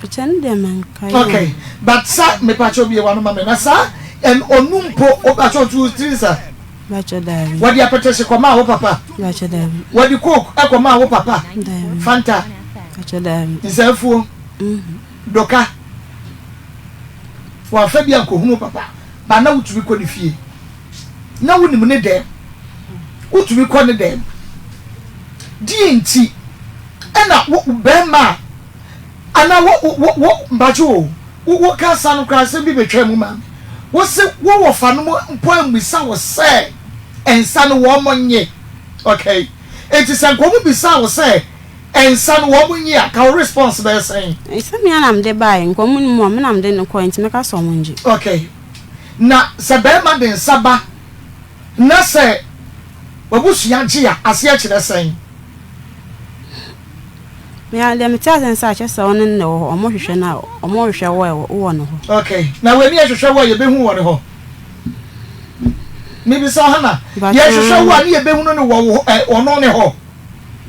Kyɛ no deɛ menkae o. Okay, but sa mepakyɛw bie w'ano ma me na saa ɛn ɔno mpo wopakyɛw tu tiri nsa. Mepakyɛw daabi. Wɔde apɛtɛhye kɔmaa wo papa. Mepakyɛw daabi. Wɔde coke ɛkɔmaa wo papa. Daabi. Fanta. Mepakyɛw daabi. Nsaafuo. Doka. Wɔamfa bi ankɔhunu wo papa, but na wotumi kɔ ne fie. Na wonim ne dɛm. Wotumi kɔ ne dɛm. Deɛ nti ɛna wo bɛrima a anaa wo wo wo mpakye o wo wo kasa no koraa asɛm bi betwa mu maame. Wo se wo wɔfa no mpo ammisa wo sɛ nsa no wɔn nye. Okay. Enti sɛ nka wɔn bisa wo sɛ Nsa no wɔn nyi a, ka wo response bɛyɛ sɛn? Sɛ me ara na mede baeɛ, nka wɔn nnim a, me na mede no kɔeɛ nti mɛka sɛ wɔn ngye. Okay. Na sɛ barima de nsa ba na sɛ w'abusua gye a, aseɛ kyerɛ sɛn? Me ara deɛ mete aseɛ ne sɛ akyerɛ sɛ wo ne no na ɛwɔ hɔ, wɔn hwehwɛ no a, wɔn hwehwɛ wo a ɛwɔ, wowɔ ne hɔ. Okay. Na w'ani ɛhwehwɛ wo a yɛbɛhu wɔ ne hɔ? Mebisa Hannah, yɛhwehwɛ wo a ne yɛbɛhunu no wɔ wo ɛ, ɔno ne hɔ?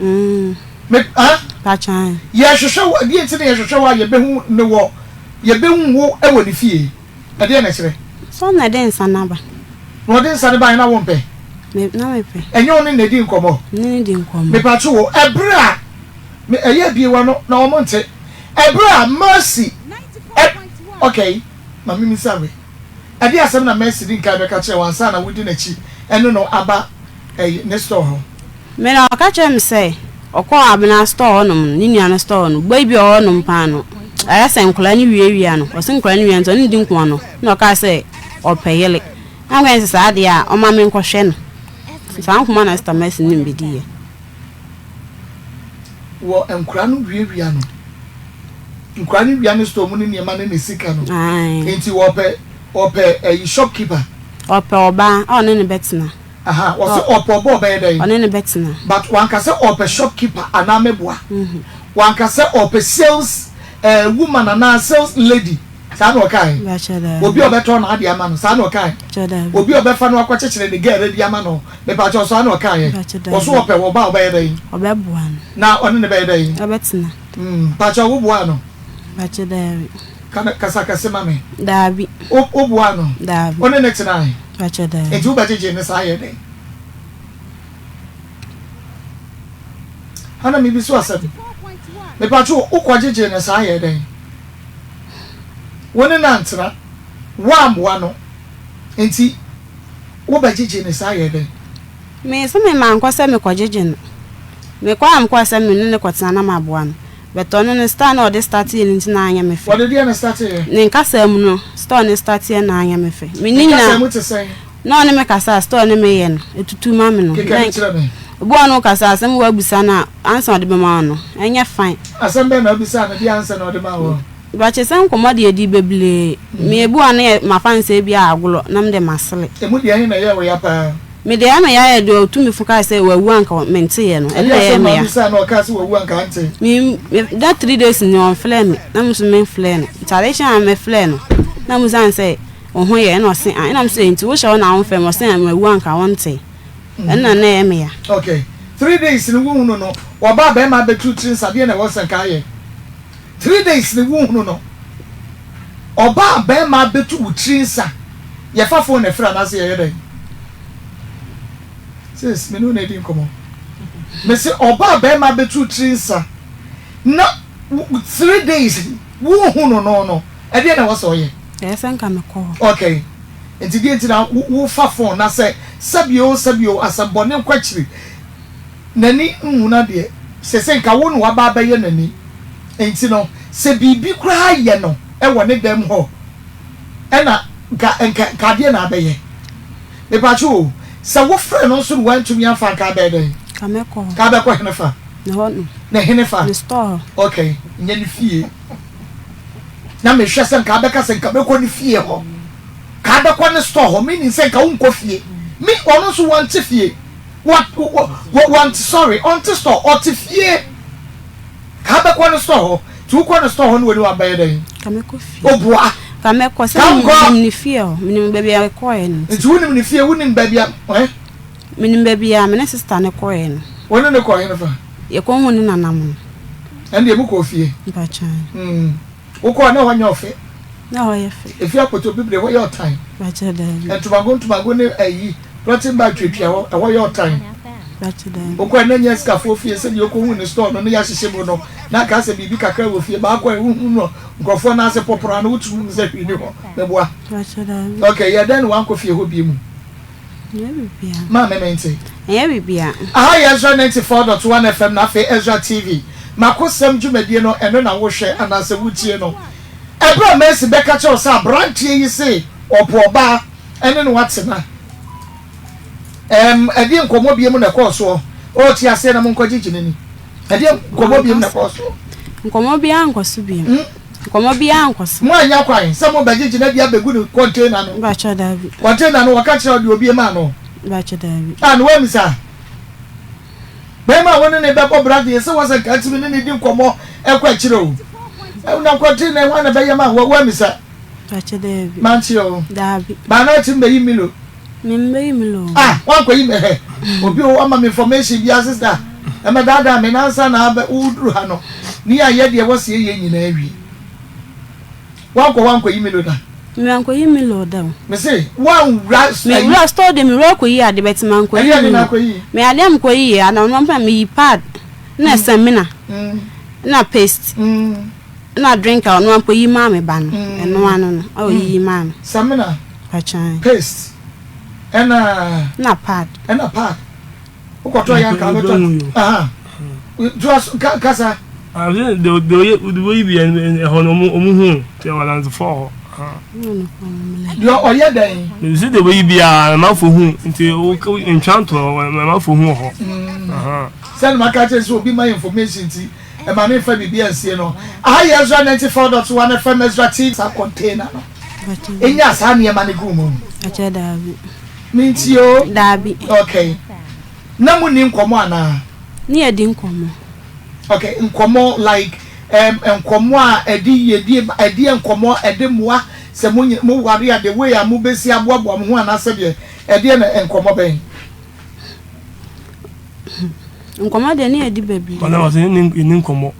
Mm. Me ah. Pakyan. Yɛhwehwɛ wo ɛdeɛ nti na yɛhwehwɛ wo a yɛbɛhu ne wɔ yɛbɛhu wo wɔ ne fie ɛdeɛ na ɛkyerɛ. Sɛ ɔno na ɛde nsa no aba. Na ɔde nsa no baeɛ na wompɛ. Me na mepɛ. Ɛnyɛ wo ne na ɛdi nkɔmmɔ. Me ne no di nkɔmmɔ. Mepatwo wo ɛberɛ a me ɛyɛ abie w'ano na wɔn nte ɛberɛ a Mercy ɛ okay ma me misa wei ɛdeɛ asɛm na Mercy di nkan bɛka kyerɛ wo ansa na wodi n'akyi ɛne no aba ɛyi ne store hɔ. Me na ɔka kyerɛɛ me sɛ ɔkɔɔ Abena store hɔ nom no, ne nua no store hɔ no, boy bi a ɔwɔ hɔ nom paa no, ayɛ sɛ nkwadaa no wiawia no, ɔse nkwadaa no wia no nti ɔne no di nkɔmmɔ no, na ɔkaa sɛ ɔpɛ yere. Na meka kyerɛ no sɛ saa deɛ a ɔma me nkɔhwɛ no. Saa nkɔmmɔ na Sister Mercy ne me bɛdiiɛ. Wɔ nkwadaa no wiawia no, nkwadaa no wia ne store mu ne nneɛma ne ne sika no, nti ɔpɛ ɔpɛ ɛyi shopkeeper. Ɔpɛ ɔbaa a ɔne no bɛtena. Aha, ɔse ɔpɛ ɔba ɔbɛyɛ dɛn? Ɔne no bɛtena. But wanka sɛ ɔpɛ shop keeper anaa mɛboa. Wanka sɛ ɔpɛ sales eh, woman anaa sales lady. Saa na ɔkae? Mepakyɛ daabi. Obi a ɔbɛtɔn n'adeɛ ama no, saa na ɔkae? Mepakyɛ daabi. Obi a ɔbɛfa no akɔkyekyere ne gɛɛrɛ bi ama no, mepakyɛ saa na ɔkaeɛ? Mepakyɛ daabi. Ɔse ɔpɛ ɔba a ɔbɛyɛ dɛn? Ɔbɛboa no. Na ɔne no bɛyɛ dɛn? Ɔbɛtena. Mm, mepakyɛ woboaa no? Mepakyɛ daabi. Ka no, kasa kɛse ma me. Daabi. Wo, woboaa no? Daabi. Wo ne no tenae? Pakyɛ daabi. Enti wobɛgyegye no saa yɛ dɛn? Hana mebisa wo asɛm. Mepatwo wo, wokɔgyegye no saa yɛ dɛn? Wo ne no antena, woammoa no, enti wobɛgyegye no saa yɛ dɛn? Me nso me mankɔ sɛ mekɔgyegye no. Mekɔ a mekɔɔ sɛ me ne no kɔtena na maboa no. But ɔno no style na ɔde starteɛ no nti na anyɛ me fɛ. Ɔde deɛn na starteɛ? Ne nkasaa mu no style ne starteɛ na anyɛ me fɛ. Me Ne ne nkasaa nyinaa mu te sɛn? na ɔne me kasa a style ne me yɛ no etutu ma me no. Keka bi kyerɛ me. Obi wɔ hɔ a ɔne wo kasa a asɛm bi wabisa no a answer a ɔde bɛma wo no ɛnyɛ fine. Asɛm bɛn na wobisaa no deɛ answer na ɔde maa wo? But sɛ nkɔmmɔ deɛ yɛdi bebree. Me ebi wɔ hɔ a na yɛ mafa no sɛ ebi a agorɔ na me deɛ masere. Emu deɛ he na ɛyɛɛ wo ya paa? Me deɛ ɛyɛ me ya yɛ deɛ ɔtumifo kaa sɛ wawu anka menteeɛ no, ɛno Ɛdeɛ na ɛyɛ asɛm me na ya. wobisaa no a ɔkaa sɛ wawu anka ante? Me, me, da 3 days ni ɔmfrɛɛ me, na me nso memfrɛɛ no. Nti ade kye a mefrɛɛ no, na mebisa no sɛ, wo ho yɛ? Ɛna ɔse aane. Ɛna mese nti wohyɛ hɔ na womfrɛ me? Ɔse aane, mawu anka wontee. Ɛno na na ɛyɛ me ya. Okay, 3 days ni wonhunu no, ɔbaa bɛɛma abɛturu tiri nsa, deɛ na ɛwɔ sɛ nka ayɛ? 3 days ni wonhunu no, ɔbaa bɛɛma abɛtu wo tiri nsa, yɛfa phone na ɛfrɛ anaasɛ yɛyɛ dɛn? Sis, me ne wo na edi nkɔmmɔ. Mese ɔbaa bɛrima bɛtu tiri nsa na 3 days wohu no no no, ɛdeɛ na ɛwɔ sɛ ɔyɛ? Ɛyɛ sɛ nka mekɔ hɔ. Okay. Nti deɛ nti na wofa phone na sɛ sɛbio sɛbio asɛmbɔne nkɔ akyiri n'ani nhunu adeɛ sese nka wo na waba abɛyɛ n'ani nti no sɛ biribi koraa yɛ no ɛwɔ ne dɛm hɔ ɛna nka nka nka adeɛ na abɛyɛ. Mepatwo o. Sɛ wofrɛ no nso na wantumi amfa a, nka abɛyɛ dɛn? Nka mɛkɔ hɔ. Nka abɛkɔ henefa? Ne hɔ nom. Ne henefa? Ne store hɔ. Okay, nyɛ ne fie. Na mehwɛ sɛ nka abɛka sɛ nka mɛkɔ ne fie hɔ. Ka abɛkɔ ne store hɔ, meaning sɛ nka wonkɔ fie. Me, ɔno nso wɔnte fie. Wɔ, wɔ, wɔ, wɔnte, sorry, ɔnte store, ɔte fie. Ka abɛkɔ ne store hɔ. Nti wokɔ ne store hɔ ne w'ani wabɛyɛ dɛn? Ka mɛkɔ fie. Oboa. Ka mɛkɔ sɛ Ka nkɔ. menim ne fie hɔ. Menim baabi a ɛkɔɛ no nti. Nti wonim ne fie, wonim baabi a, eh? Menim baabi a me ne sister no kɔɛ no. Wo ne no kɔɔ henefa? Yɛkɔhuu ne nana mo no. Ɛndeɛ mokɔɔ fie? Mpakyɛw. Mm. Wokɔɔ na ɛhɔ nyɛ ɔfɛ? Na ɛhɔ yɛ fɛ. Efie akoto bibire ɛhɔ yɛ ɔtan. Mpakyɛw daabi. Ntomago ntomago ne ayi plɔtin bag tuatua hɔ ɛhɔ yɛ ɔtan. Mpakyɛw daabi. Wokɔɛ na nyɛ sikafoɔ fie sɛdeɛ wokɔhuu ne store no ne yɛahyehyɛ mu no na aka sɛ biribi kakra wɔ fie baakɔ a wohu no nkurɔfoɔ nan ase pɔpɔrɔ ano wotumi hu sɛ hwee ni hɔ. Meboa? Mpakyɛw daabi. Okay, yɛ dɛn na wankɔ fie hɔ bio mu? Ɛnyɛ biribiara. Maame mente. Ɛnyɛ biribiara. Aha yɛ Ezra 94.1 FM na afei Ezra TV. Makosɛm dwumadie no ɛno na wohwɛ anaasɛ wotie no. Ɛberɛ a Mercy bɛka kyerɛ wo sɛ aberanteɛ yi se ɔpo ɔbaa ɛne no atena. Ɛm ɛdeɛ nkɔmmɔ biom na ɛkɔɔ soɔ? Oh te aseɛ na monkɔgyegye n'ani. Ɛdeɛ nkɔmmɔ biom na ɛkɔɔ soɔ? Nkɔmmɔ biara ankɔ so biom. Hmm? Nkɔmmɔ biara ankɔ so. Moannya kwan sɛ mobɛgyegye no adi abɛgu ne container no? Mpakyɛ daabi. Container no wɔka kyerɛ wo deɛ obie maa no? Mpakyɛ daabi. Ah, na woammisa? Bɛrima a wo ne ne bɛbɔ bra deɛ sɛ wɔsɛ nka atumi ne ne di nkɔmmɔ ɛkɔ akyire o. Na container hwan na bɛyɛ ma wo? Woammisa? Mpakyɛ daabi. Mante o. Daabi. Baa na atumi bɛyi Milo. Me mbɛyi Milo o. Ah, wankɔyi me hɛ. Obi o ama me information bi sister. Ɛmɛ daadaa me nansa na abɛ woduru ha no. Ne yɛ ayɛ deɛ wɔsi yɛ nyinaa awie. Wankɔ wankɔyi Milo da. Me wankɔyi Milo da o. Me se wanwura. Me wura store de me wura kɔyi ade bɛte mankɔyi Milo. Ɛdeɛ na akɔyi. Me adeɛ a mekɔyi yɛ ana ɔno mpa meyi pad na samina na paste. Na drink a ɔno ampo yi maa me ba no ɛno ano no a oyiyi maa me. Samina, Pakyan. paste, ɛna. Na pad. Ɛna pad. Wokɔtɔ yɛ anka wobɛtɔ. Aha. Toa so ka kasa. Ase de de oye de oyi bi ɛhɔ no ɔmo ɔmo hu te ɔdansefoɔ hɔ. Deɛ ɔyɛ dɛn. Sɛ de oyi bi a ɛmanfo hu nti wo ntwa ntorɔ ɛmanfo hu wɔ hɔ. Sɛ na maka kyerɛ sɛ obi ma information nti. Ɛma me nfa biribi ansie no. Aha yɛ Ezra 94.1 FM Ezra TV. Saa container no enyaa saa nneɛma no guu mu. Akyɛ daabi. Mintie o. Daabi. Okay. Na mo ni nkɔmɔ anaa? Ne yɛ di nkɔmɔ. Okay, nkɔmɔ like um, nkɔmɔ a ɛde yiedie ba, ɛdeɛ nkɔmɔ ɛde mmoa sɛ mo mo ware a the way a mo bɛsi aboaboa mo ho anaasɛ deɛ ɛdeɛ na nkɔmɔ bɛn? Nkɔmmɔ deɛ ne yɛdi bebree. Ɔna ɔsɛ ne ne nkɔmmɔ.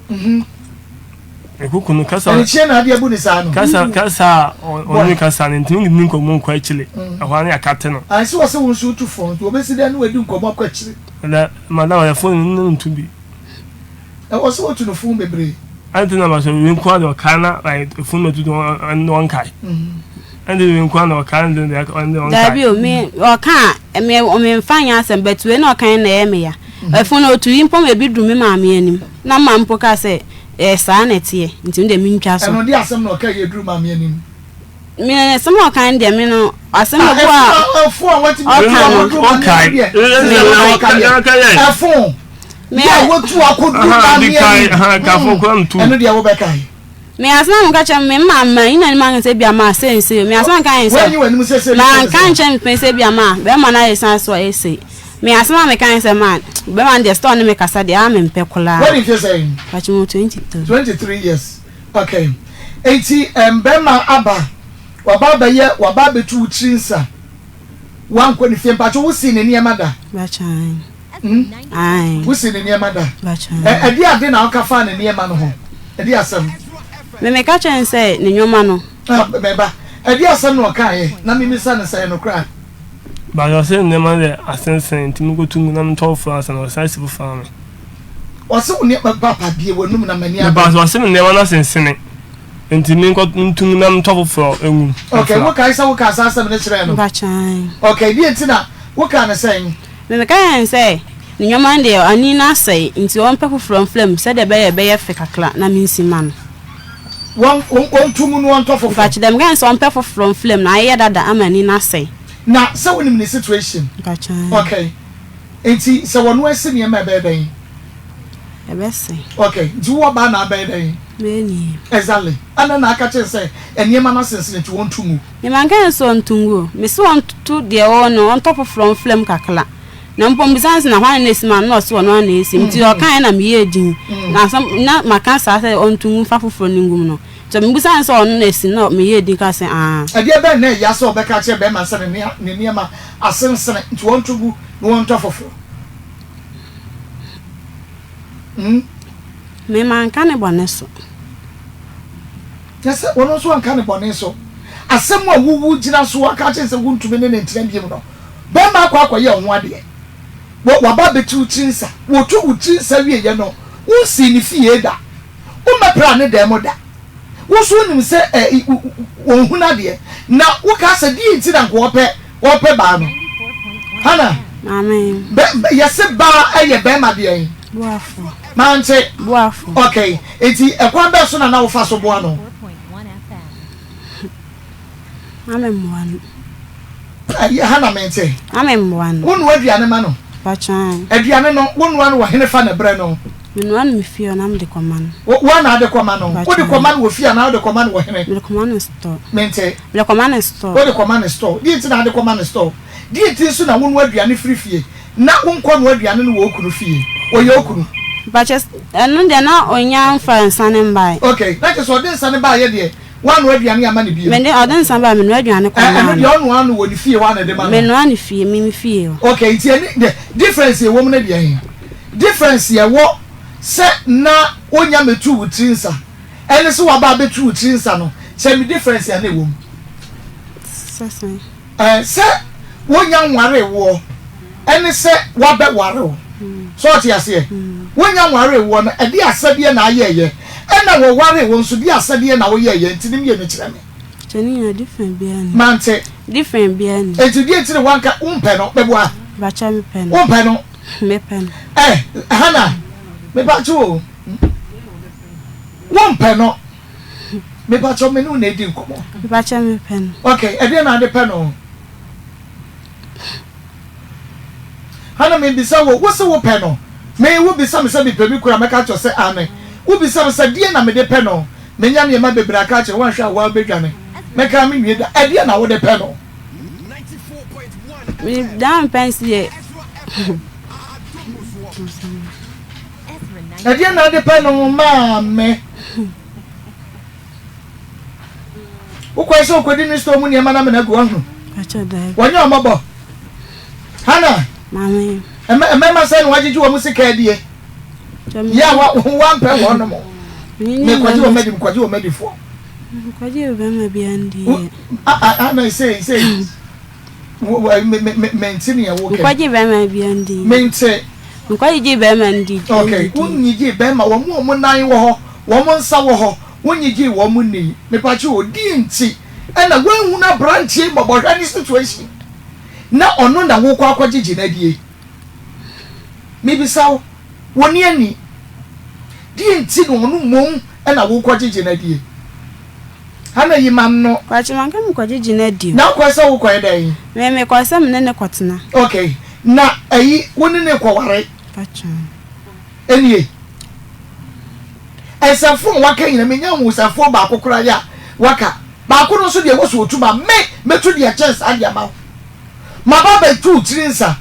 Ekoko no kasa. Ɛnkyɛn na adeɛ bu ne saa no. Kasa kasa ɔne kasa no ntumi ne nkɔmmɔ nkɔ akyire. Ɛhɔ ara ne akate no. Ansi wɔ sɛ wo nso wotu fo nti wɔbɛsi dɛn ne wadi nkɔmmɔ akɔ akyire. Na madam ɔyɛ fo no ntu bi. Ɛwɔ sɛ wotu no fo bebree. Ɛnti na masɛ wei nko ara deɛ ɔkae na fo no tutu ɔno ɔnkae. Ɛnti wei nko ara na ɔkae no deɛ ɔno ɔnkae. Dabi o me ɔka a me memfa nyɛ asɛm but wei na ɔka na ɛyɛ me ya. Ɛfo no otu yi mpo ma ebi duru me maame anim na me maame mpo kaa sɛ ɛyɛ saa na ɛteɛ nti me deɛ mentwa so. Ɛno deɛ asɛm na ɔka yi eduru maame anim. Me asɛm a ɔka no deɛ me no asɛm a ɔka no. Ɛfo yɛ a wotu akɔduru maame anim ɛno deɛ wobɛkae. Me asɛm a meka kyerɛ me maame ma nyina anim anka sɛ bia ma sei nsei o me asɛm a meka yɛ sɛ manka nkyerɛ me pɛn sɛ bia ma bɛrima no ayɛ san so ayɛ sei me asɛm a meka yɛ sɛ ma bɛrima no deɛ store ne me kasa deɛ a mempɛ koraa. Wadi mfe sɛn? Pakyɛ mo 23. 23 years okay enti bɛrima aba waba abɛyɛ waba abɛtu wo tiri nsa wankɔ ne fie mpakyɛ wo sii ne nneɛma da? Pakyɛ ae. Ae. Wosi ne nneɛma da? Ɛ ɛdeɛ ade na woka faa ne nneɛma no ho? Ɛdeɛ asɛm? Me meka kyerɛɛ no sɛ ne nneɛma no. Ah, me ba, ɛdeɛ asɛm na ɔkaeɛ na memisa no sɛ ɛyɛ nokorɛ a? But ɔse ne nneɛma no deɛ asensene nti menkɔtu ngu na mentɔ foforɔ ansa na ɔsan asi foforɔ ama me. Ɔse wo nneɛma, papa bue w'anum na m'ani Me abere. ba, ɔse me nneɛma no asensene nti menkɔ ntu ngu na mentɔ foforɔ ngu mu. Okay, wokae sɛ wokaa saa asɛm no kyerɛɛ no? Mpakyɛ ae. Okay, deɛ nti na wokaa no sɛn? Me meka kyerɛɛ no sɛ ne nneɛma no deɛ ani no asɛe nti ɔmpɛ foforɔ mfra mu sɛdeɛ ɛbɛyɛ a ɛbɛyɛ fɛ kakra na mensi mma no. Wɔn, wɔn, wɔnto mu na wɔntɔ foforɔ. Mpakyɛ dɛ meka kyerɛ no sɛ ɔmpɛ foforɔ mfra mu na ayɛ dada ama ani no asɛe. Na sɛ wonim ne situation? Mpakyɛw. Okay. Nti sɛ wɔno asi nneɛma a ɛbɛyɛ dɛn? Ɛbɛsɛe. Okay, nti wo ɔbaa na abɛyɛ dɛn? Mɛyɛ ne yie. Exactly. Ɛna na aka kyerɛ sɛ nneɛma no asensene nti wɔnto ngu. Me manka no sɛ ɔnto ngu o. Mese ɔnto deɛ ɔwɔ no, ɔntɔ foforɔ mfra mu kakra. Na mpo mebisa no sɛ na hwan na esi ma no na ɔse ɔno ara na esi. Nti ɔkaeɛ na meyɛɛ din. Na asɛm na maka saa sɛ ɔnto ngu mfa foforɔ no ngu mu no. Nti mebisa no sɛ ɔno na esi no na meyɛɛ din kaa sɛ aah. Ɛdeɛ bɛn na ɛya sɛ ɔbɛka akyerɛ bɛrima no sɛ ne nneɛma asensene nti ɔnto gu na ɔntɔ foforɔ? Hmm? Me manka ne bɔne so. Kyerɛ sɛ ɔno nso anka ne bɔne so. Asɛm a wowu gyina so aka akyerɛ sɛ wontumi ne no ntena biom no, bɛrima akɔ akɔyɛ wo ho adeɛ. Waba abɛtu wo tiri nsa. Wɔtu wo tiri nsa wieɛ no, wonsii ne fie da. Wommɛpraa ne dan mu da. Wo nso wonim sɛ ɔnhunu adeɛ. Na wokaa sɛ deɛ nti na nka ɔpɛ ɔpɛ baa no. Hana, Maame. bɛ, bɛ, yɛse baa yɛ bɛrima deɛn? Boafo. Mante. Boafo. Okay, nti ɛkwan bɛn so na na wofa so boa no? Na me mmoa no. Ayi, Hana mente. Na me mmoa no. Wonoa aduane ma no? Mpakyɛw. Aduane no, wonoa no wɔ hene fa na brɛ no? Menoa no me fie hɔ na mede kɔma no. Wo, woa na ade kɔma no? Mpakyɛw. Wode kɔma no wɔ fie anaa wode kɔma no wɔ hene? Mede kɔma no store. Mente. Mede kɔma no store. Wode kɔma no store. Deɛ nti na ade kɔma no store? Deɛ nti nso na wonoa aduane firi fie na wonkɔ noa aduane no wɔ wo kunu fie? Ɔyɛ wo kunu? Mpakyɛw, ɛno deɛ na ɔnnya mfaa nsa no mbaeɛ. Okay, na kyerɛ sɛ ɔde nsa no baeɛ deɛ, woannoa aduane amma no bio? Mede, ɔde nsa baeɛ, menoa aduane kɔmaa no. Ɛno deɛ ɔnoa no wɔ ne fie hɔ a na ɛde ma no? Menoa no fie, me me fie hɔ. Okay, nti ɛne deɛ difference a ɛwɔ mu no deɛ he? Difference a ɛwɔ sɛ na wonya mmɛtuu wo tiri nsa ɛne sɛ waba abɛtu wo tiri nsa no, kyerɛ me difference a na ɛwɔ mu. Sɛ sɛn? Ɛɛ, sɛ wonya nwaree woɔ ɛne sɛ wabɛware wo. So ɔte aseɛ? Wonya nwaree woɔ no, ɛdeɛ asɛdeɛ na ayɛɛyɛ, ɛna wɔwaree wo nso, deɛ asɛdeɛ na woyɛɛyɛ, nti ne mmienu kyerɛ me. Kyɛ ne nyinaa different biara nni. Mante. Different biara nni. Nti deɛ nti na wanka, wompɛ no, meboa? Bakyɛ mepɛ no. Wompɛ no? Mepɛ no. Ɛ, Hannah, mepakyɛ o, wompɛ no. Mepakyɛw me ne wo na edi nkɔmmɔ. Mepakyɛw mepɛ no. Okay, ɛdeɛn na ade pɛ no? Hana mebisa wo, wo se wo pɛ no? Me, wo bisa me sɛ mepɛ me kunu a mɛka akyerɛ wo sɛ aane. Wo bisa me sɛ deɛn na mede pɛ no? Menya nneɛma bebree aka akyerɛ wo, woanhwɛ a woa wobɛdwane. Mɛka a menwie da. Ɛdeɛn na wode pɛ no? Me daa mpɛ nsi yɛ. Ɛdeɛn na ade pɛ no maame? Wokɔɛ sɛ wokɔdi ne store mu nneɛma no amena agu ahunu. Wɔnyɛ ɔmɔbɔ. Hana, mmarima sɛ na wagyegye wɔn sika adie. Yɛ a wampɛ wɔn nom. Mekɔgye wɔn adi, mekɔgye wɔn adifoɔ. Mekɔgye bɛrima bi andi. Ana sei sei. Mente nea woka. Nkwagye bɛrima bi ndi. Mente. Nkwagye gye bɛrima ndi. Okay, wonyigye bɛrima wɔn a wɔn nan wɔ hɔ, wɔn nsa wɔ hɔ, wonyigye wɔn nni. Mepatwe o, di nti ɛna woahunu aberanteɛ mmɔbɔ hwɛ ne situation na ɔno na wokɔ akɔgyegye no adie. Mebisa wo, wɔni ani. Deɛ nti na ɔno mmom ɛna wokɔgyegye no adie. Hana yi ma no. Kwakye manka me kɔ gyegye no adi o. Na wokɔɛ sɛ wokɔɛ dɛn? Me me kɔɛ sɛ me ne no kɔ tena. Ok na ayi wo ne no kɔ ware? Kwakye. Ɛnie nsɛmfo a waka nyina menya nhu nsɛmfo baako koraa yɛ a waka baako no nso deɛ wɔ so otu ma me mɛtu deɛ kyɛn saa deɛ ama wo maba abɛtu wo tiri nsa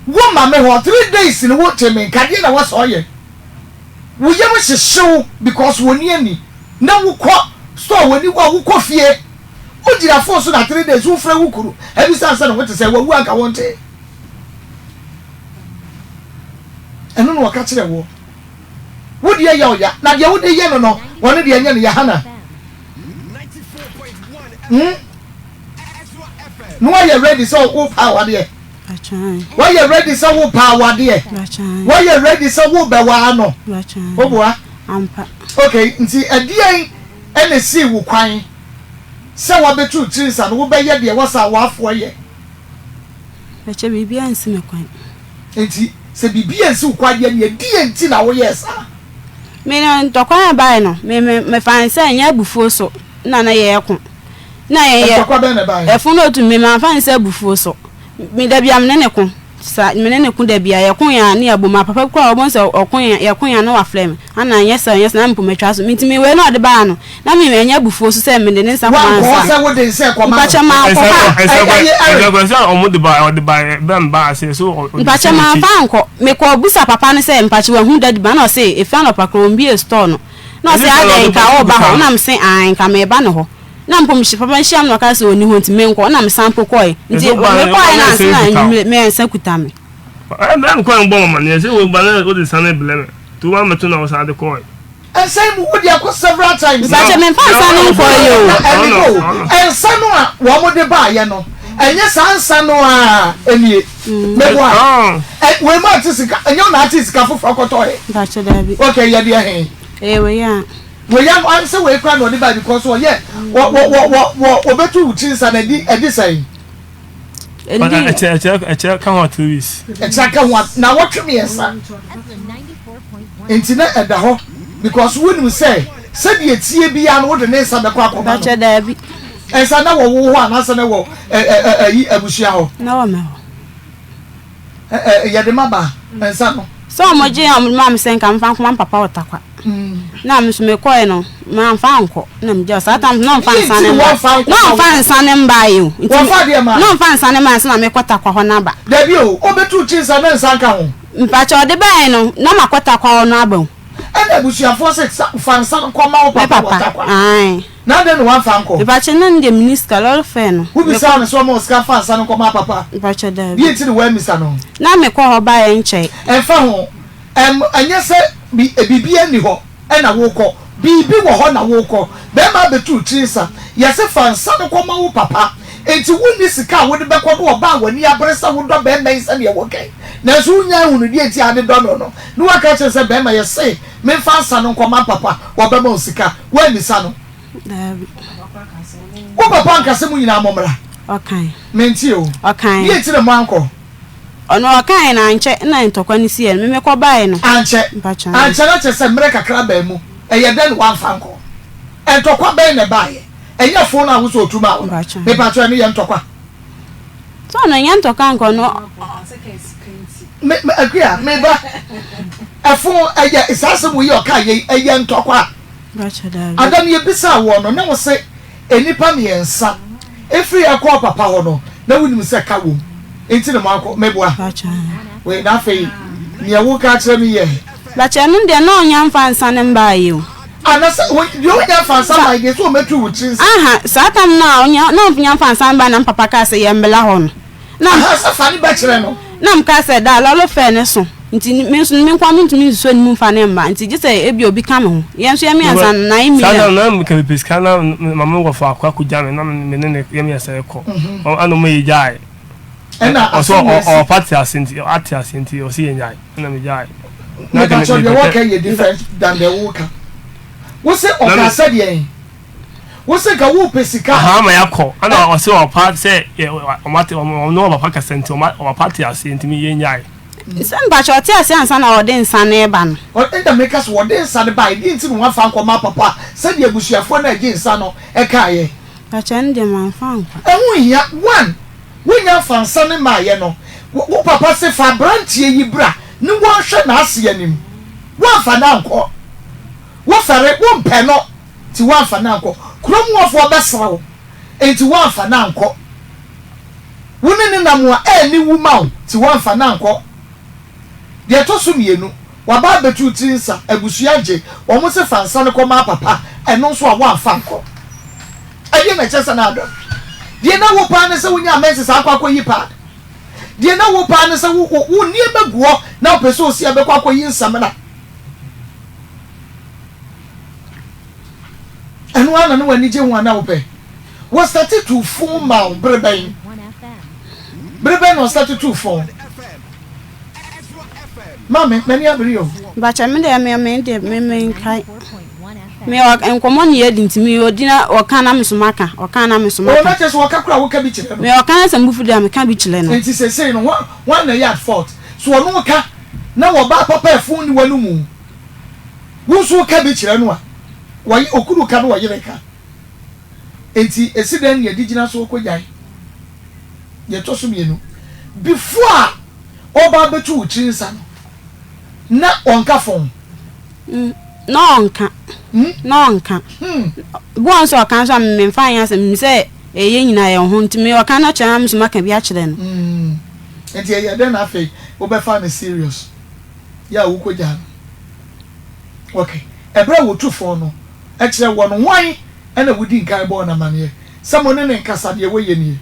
wo ma me hɔ 3 days no wo te me nka deɛ na wɔ sɛ ɔyɛ Wo yam hyehye wo because wɔnni ani na wokɔ store wɔnni hɔ a wokɔ fie wogyina phone so na 3 days wofrɛ wo kunu abisa no sɛ ne ho te sɛ wawu anka wontee ɛno na ɔka kyerɛ woɔ wo deɛ yɛ ɔya na deɛ wode yɛ no no ɔno deɛ ɛnyɛ no yɛ hana hmm? Na wayɛ ready sɛ wopa awadeɛ Woayɛ ready sɛ wo pa awadeɛ? Woayɛ ready sɛ wo bɛ waa no? Wo boa? Okay, nti ɛdeɛn ɛna esii wo kwan sɛ wabɛtu tiri nsa no wobɛyɛ deɛ wɔ sɛ awaafoɔ yɛ? Bɛkyɛ biribi ansi me kwan. Nti sɛ biribi ansi wo kwan deɛ neɛ deɛ nti na woyɛɛ saa? Me no ntɔkwa a ɛbaeɛ no, me me mefaa no sɛ ɛnyɛ abufuo so na na yɛreko. Na yɛn yɛ Ntɔkwa bɛn na ɛbaeɛ? ɛfo no otu me manfa ne sɛ abufuo so. Me da bia me ne ne ko sa me ne ne ko da bia yɛko yɛn a ne yɛbɔ mu a papa bi koraa ɔbɔ sɛ ɔko yɛn yɛko yɛn a na wafrɛ me ana nyɛ sɛ nyɛ sɛ na mpo matwa so nti me wei na ɔde baa no na me ɛnyɛ abufuo so sɛ mede ne nsa kɔma Wankɔ hɔ nsa sɛ wode nsa rekɔma no. mpakyɛ mankɔ hɔ a Ɛsɛ Ɛyɛ Eric. ɛsɛ sɛ ɔmo de ba ɔde ba bɛn ba ase so ɔde Mpakyɛ si n'akyi. manfa ankɔ mekɔ busa papa no sɛ mpakyɛ wahu daddy ba na ɔse efi anɔpa koraa ɔmbie store no na ɔse Ɛnyɛ sɛ adɛn ɔde nka ba ɔɔba busa hɔ no. na mese ae nka meeba ne hɔ na mpo mehyia papa no hyia me na ɔka sɛ ɔnni hɔ nti menkɔ na mesan mpo kɔe nti Ɛsɛ woba no mekɔe woba no no ansa ɛsɛ na kuta wo. anwummere me nsa kuta me. Ɛbɛn me kɔe mbɔ me amaneɛ sɛ woba no wode nsa no rebrɛ me nti woba mɛto na wosan de kɔe. Nsa yi mu wode akɔ several times. Mpakyɛ memfa nsa no nkɔeɛ o. Na ɛne o, nsa no a wɔn de baeɛ no, ɛnyɛ saa nsa no ara nie. Meboa? Ɛ, wei mu ate sika, ɛnyɛ wo na ate sika foforɔ kɔtɔeɛ? Mpakyɛ daabi. Okay, yɛdeɛ he? Ɛyɛ wei a. Wei ano ayɛ sɛ wei koraa na ɔde bae because ɔyɛ wɔ wɔ wɔ wɔ wɔ wɔbɛtu wo tiri nsa na ɛdi ɛdi sɛn. Ɛndi. Ɛkyɛ ɛkyɛ ɛkyɛ ka ho 3 weeks. Ɛkyɛ ka ho na wɔtwe mmiɛnsa nti na ɛda hɔ because wonim sɛ sɛdeɛ tie biara no wode ne nsa bɛkɔ akɔma no. Mpakyɛ daabi. Nsa na wɔ wo hɔ anaasɛ na wɔ ɛ ɛ ɛyi abusua hɔ. Na wɔ mɛ hɔ. Ɛ ɛ yɛde ma ba nsa no. Sɛ wɔn gye wɔn maa mi sɛ nka nfa nkɔma papa wɔ takwa. Na me nso mekɔɛ no manfa ankɔ na megyaw saa tam na ɔmfa nsa ne mba na ɔmfa nsa ne mba yi o nti na ɔmfa nsa ne mba nsa na mekɔ takwa hɔ n'aba. Dabi o obetu kyi nsa na nsa nka ho. Mpakyɛ ɔde bae no na makɔ takwa hɔ no aba o. Ɛna abusuafoɔ se fa nsa no kɔ ma wo papa wɔ takwa. Ae. Na adɛn na wamfa ankɔ? Mepakyɛ na ne deɛ menni sika lɔre fare no. Wobisaa no sɛ ɔma wo sika fa nsa no nkɔma papa? Mepakyɛ daabi. Deɛ nti na woammisa no? Na mekɔ hɔ baeɛ nkyɛe. Ɛmfa ho, ɛm, ɛnyɛ sɛ bi, biribiara nni hɔ na worekɔ. Biribi wɔ hɔ na worekɔ. Barima abɛtu wo tiri nsa. Yɛse fa nsa no kɔma wo papa. Enti wonni sika a wode bɛkɔ na ɔbaa w'ani abere sɛ wodɔ barima yi sɛdeɛ woka yi. Nanso wonnya nhunu deɛ nti a wode dɔ no no. Na woaka akyerɛ no sɛ, Barima, yɛse memfa nsa no nkɔma papa, ɔbɛma wo sika. Woammisa no? Daabi. Wo papa anka sɛ mo nyinaa mommra? Ɔkae. Mente o. Ɔkae. Deɛ nti na moankɔ? Ɔno ɔkae no ankyɛ na ntɔkwa no siiɛ no, me mekɔbaeɛ no. Ankyɛ. Mpakyɛ. Ankyɛ no kyerɛ sɛ mmerɛ kakra baa mu. Ɛyɛ dɛn na woamfa ankɔ? Ntɔkwa bɛn na ɛbaeɛ? Ɛnyɛ fon no a wo sɛ ɔtu maa wo no? Mpakyɛ. Mepakyɛ ɛno yɛ ntɔkwa? Sɛ ɔno ɛnyɛ ntɔkwa nka ɔno. Me, me, Akua, me ba, ɛfon ɛyɛ, saa asɛm wei a ɔkaeɛ yi, ɛyɛ ntɔkwa? Mpakyɛ daabi. Ada no yɛbisaa woɔ no, ne wo se nnipa mmiɛnsa firi ɛkɔɔ papa hɔ no, na wonim sɛ ka wom nti na moankɔ. Meboa? Mpakyɛ. Wei, na afei, neɛ woka akyerɛ me yɛ. Mpakyɛ ɛno deɛ na ɔnya mfa nsa no mbaeɛ o. Ah, na sɛ, wo, deɛ ɔnya mfa nsa mbaeɛ deɛ, sɛ ɔmɛtu wo tiri nsa. Aha, saa tam no a ɔnya, na ɔnya mfa nsa mbaeɛ na me papa kaa sɛ yɛmmla hɔ no. Na. Aha, sɛ fa no bɛkyerɛ no. Na mekaa sɛ, Daa, lɔre fɛɛ no so, nti me nso me nko ara mentumi nsusuo ne mu mfa no mma, nti gye sɛ ebia obi ka me ho. Yɛn nso yɛn mmiɛnsa no, 9 Saa million. da no, na meka mepɛ sika na maame wɔ faako akɔgya me na me ne no yɛn mmiɛnsa yɛkɔ. Ɛna ɔma yɛgyae. Ɛna Ɔsɛ asɛm wei si. ɔpa te ase nti ate ase nti ɔsɛ yɛnyae ɛna megyae. Na nka Mepakyɛw deɛ mepɛ wɔka yɛ different than deɛ woka. Wo se na ɔkaa me sɛdeɛn? Wo se nka wopɛ sika. Ahaa ma yɛakɔ ɛna ɔsɛ ɔpa sɛ ɔmo ate ɔmo ne ɔpapa kasa nti ɔmo ɔpapa te aseɛ nti yɛnyae. Sɛ mpakyɛ ɔte aseɛ ansa na ɔde nsa no reba no. Ɛna meka sɛ ɔde nsa no baeɛ deɛ nti na wamfa ankɔma papa sɛdeɛ abusuafoɔ no a ɛgye nsa no kaeɛ. Mpakyɛ ɛno deɛ mamfa ankɔ. Ɛho nhia, one, wonya mfa nsa no mmaeɛ no, wo papa se fa aberanteɛ yi bra ne wɔnhwɛ n'ase anim, woamfa no ankɔ, wofɛre, wompɛ no nti woamfa no ankɔ, kurom hɔfoɔ bɛsere wo nti woamfa no ankɔ, wo ne no nam a ɛnni wu ma wo nti woamfa no ankɔ. Deɛ ɛtɔ so mienu, waba abɛtu wo tiri nsa, abusua gye, wɔn se fa nsa no kɔma papa, ɛno nso a woamfa ankɔ. Ɛdeɛn na ɛkyerɛ sɛ na adɔ no? Deɛ na wo paa ne sɛ wonyaa menses akɔ akɔyi pad. Deɛ na wo paa ne sɛ wo wo wo nneɛma gu hɔ na wopɛ sɛ osi abɛkɔ akɔyi nsamena. Ɛno ara na na w'ani gye ho a na wopɛ. Wɔstate tuu fon maa wo bere bɛn? Bere bɛn na wɔstate tuu fon? Maame, m'ani abere o. Mpakyɛ me deɛ me me deɛ me me nkae me ɔ nkɔmɔ ne yɛdi nti me ɔdi na ɔka na me so maka ɔka na me so O, maka. na kyerɛ sɛ ɔka koraa woka bi kyerɛ no. Me ɔka na sɛ me bo fu deɛ a meka bi kyerɛ no. Nti seesei no hwan hwan na ɛyɛ at fault? So ɔno ka na wɔbaa papa ɛfon ne w'anomu wo nso woka bi kyerɛ no a wɔye okunu ka na ɔyere ka. Enti esi dɛn na yɛde gyina so kɔ gyae? Deɛ ɛtɔ so mienu, before a ɔreba abɛtu wo tiri nsa no, na ɔnka fon? Na ɔnka. Na ɔnka. Bi wɔ hɔ nso a ɔka nso a memfa nyɛ asɛm, menim sɛ ɛyɛ yɛn nyinaa yɛn ho nti me ɔka no kyerɛ na me nso maka bi akyerɛ no. Nti ɛyɛ dɛn na afei wobɛfaa no serious yɛ a wokɔgyaa no? Ok, ɛberɛ a wɔtu fon no kyerɛ woɔ no, hwan na wodi nkan bɔɔ no amaneɛ sɛ mo ne no nkasa, deɛ wɔyɛ nie?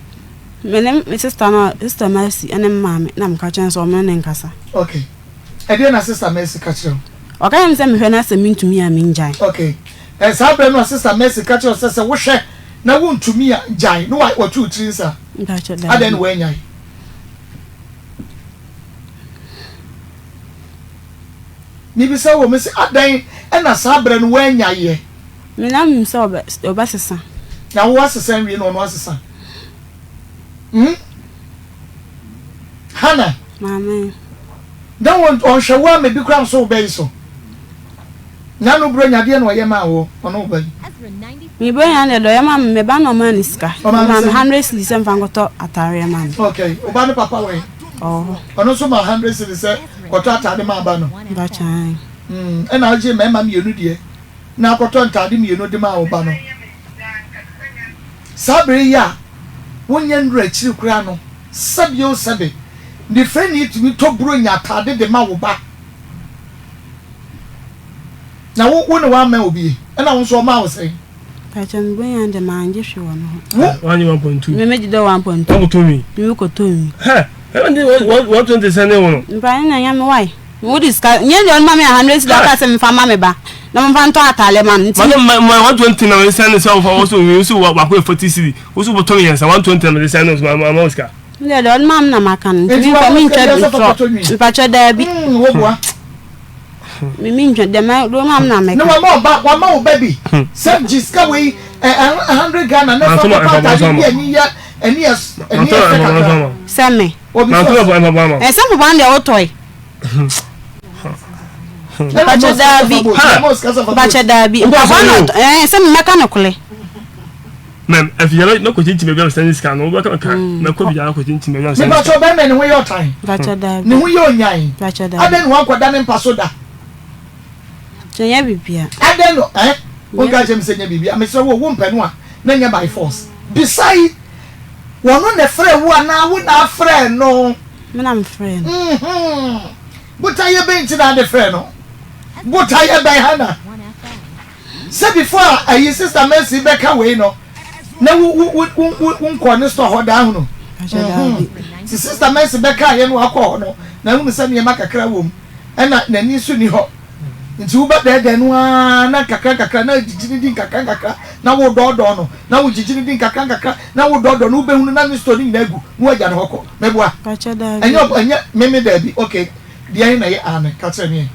Me ne me sister no, sister Mercy ne me maame na meka kyerɛ no sɛ ɔmo ne no nkasa. Ok, ɛdeɛn na sister Mercy ka kyerɛ wo? Ɔka kyerɛ me sɛ mehwɛ na sɛ mentumi a mengyae. Ok, saa berɛ no a sister Mercy ka kyerɛ wo sɛ sɛ wohwɛ na wontumi a gyae na watu wo tiri nsa? Mpakyɛ daabi. Adɛn na woannyae? Mebisa wo, mese adɛn na saa berɛ no woannyaeɛ? Me na menim sɛ ɔbɛ ɔbɛsesa. Na wo asesa nwie na ɔno asesa. Hmm? Hannah. Maame. Na wɔn ɔnhwɛ wo ama bi koraa nso wo bɛ yi so. Na no bro nya deɛ na ɔyɛ maa wo ɔno wo ba yi. Me bro nya deɛ ɔyɛ maa me me ba na ɔmaa ne sika. Ɔmaa me hundred cedis sɛ nfa nkɔtɔ ataareɛ ma no. Okay, wo ba ne papa wɔ he? Ɔwɔ hɔ. Ɔno nso maa hundred cedis sɛ kɔtɔ ataade ma aba no. Mpakyɛ ae. Hmm, ɛna agye mmarima mmienu deɛ. na akɔtɔ ntade mienu de maa wo ba no. Saa bere yi a wonyɛ nnuru akyiri koraa no, sɛbe o sɛbe, nifirani tumi tɔ Buronya atade de ma wo ba. Na wo, wo ne wamma obi, ɛna wo nso ɔmaa wo sɛn? Pakyɛ me Buronya de mangye hwee wɔ ne hɔ. Wo? Wangye 1.2. Me megye dɛ 1.2. Wakɔtɔ nwi. Me kɔtɔ nwi. Hɛ! Ɛna de 120 sɛn ne wo no. Mpae na nyame wai. Wo de sika nyɛ deɛ ɔde ma me a hundred cedi ɔka sɛ mefa ma me ba na momfa ntɔ ataale ma no nti. Mane ma ma 120 na mede sɛn ne sɛ wofa wo so wo so baako yɛ 40 cedi wo so bɔtɔ mmiɛnsa 120 na mede sɛn ne so ma ma wo sika. Me deɛ deɛ ɔde ma me na maka no nti memfa mentwa ntorɔ mpakyɛ daabi. Woboa. Me mentwa deɛ ma deɛ ɔma me na mɛka. Ne wama ɔba wama wo ba bi sɛ gye sika wei ɛ hundred Ghana na fa kɔtɔ ataade bi ani yɛ ani yɛ ani yɛ fɛ kakra. Sɛ me. Obi sɛ Ɛsɛ mpaboa no deɛ wotɔe. Mpakyɛ daabi. Mpakyɛ daabi. Mpaboa no ɛɛ sɛ mɛka no kole. Mɛ ɛfi yɛrɛ mɛ kɔ kyinkyim baabi a sani sika no wobɛka ka mɛ kɔ bi yɛrɛ kɔ kyinkyim baabi a sani sika. Mpakyɛ bɛrima ne ho yɛ ɔtan. Mpakyɛ daabi. Ne ho yɛ onyan. Mpakyɛ daabi. Adɛn na wankɔ da ne mpa so da. Kyɛ nyɛ bibia. Adɛn no ɛɛ wonka kyerɛ me sɛ nyɛ bibia mesrɛ wo wo mpɛ no a na nyɛ by force. Bisa yi wɔno na ɛfrɛɛ wo anaa wo na afrɛɛ no. Me na mefrɛɛ no. Mm-hmm. Botaeɛ bɛn nti na ade frɛɛ no? Botaeɛ bɛn, Hannah? Sɛ before a ayi Sister Mercy bɛka wei no, na wo wo wo wo wo nkɔɔ ne store hɔ daa hunu. Mm-hmm. Ti Sister Mercy bɛka yɛ no akɔ hɔ no, na hunu sɛ nneɛma kakra wɔ mu, ɛna n'ani nso ni hɔ. Nti wobɛdɛɛdɛɛ no ara na nkakra nkakra na gyigyi no di nkakra nkakra na wodɔɔdɔɔ no na wogyigyi no di nkakra nkakra na wodɔɔdɔɔ no wobɛhunu na ne store no nyinaa agu na woagya ne hɔ kɔ. Meboa? Pakyɛ daabi. Ɛnyɛ ɔb ɛnyɛ meme daabi ok deɛn na ɛyɛ aane ka kyerɛ me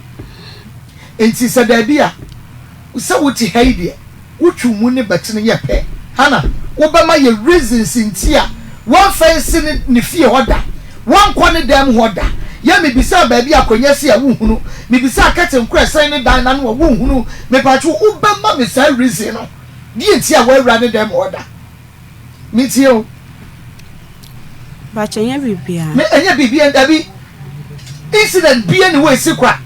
ɛ. Nti sɛ daabi a sɛ wote ha yi deɛ wotwe wo mu ne bɛtene yɛ pɛ. Hannah, wobɛma yɛ reasons nti a woamfa nsi ne ne fie hɔ da, woankɔ ne dan mu hɔ da. Yɛ mebisaa baabi a akonnwa si a wonhunu, mebisaa curtain koro a ɛsɛn ne dan no ano a wonhunu. Mepatwo wobɛma me saa reason no, deɛ nti a woawura ne dan mu hɔ da. Metie o. Mpakyɛ ɛnyɛ biribiara. Me ɛnyɛ biribiara dabi. Incident bia ni hɔ esi kwa.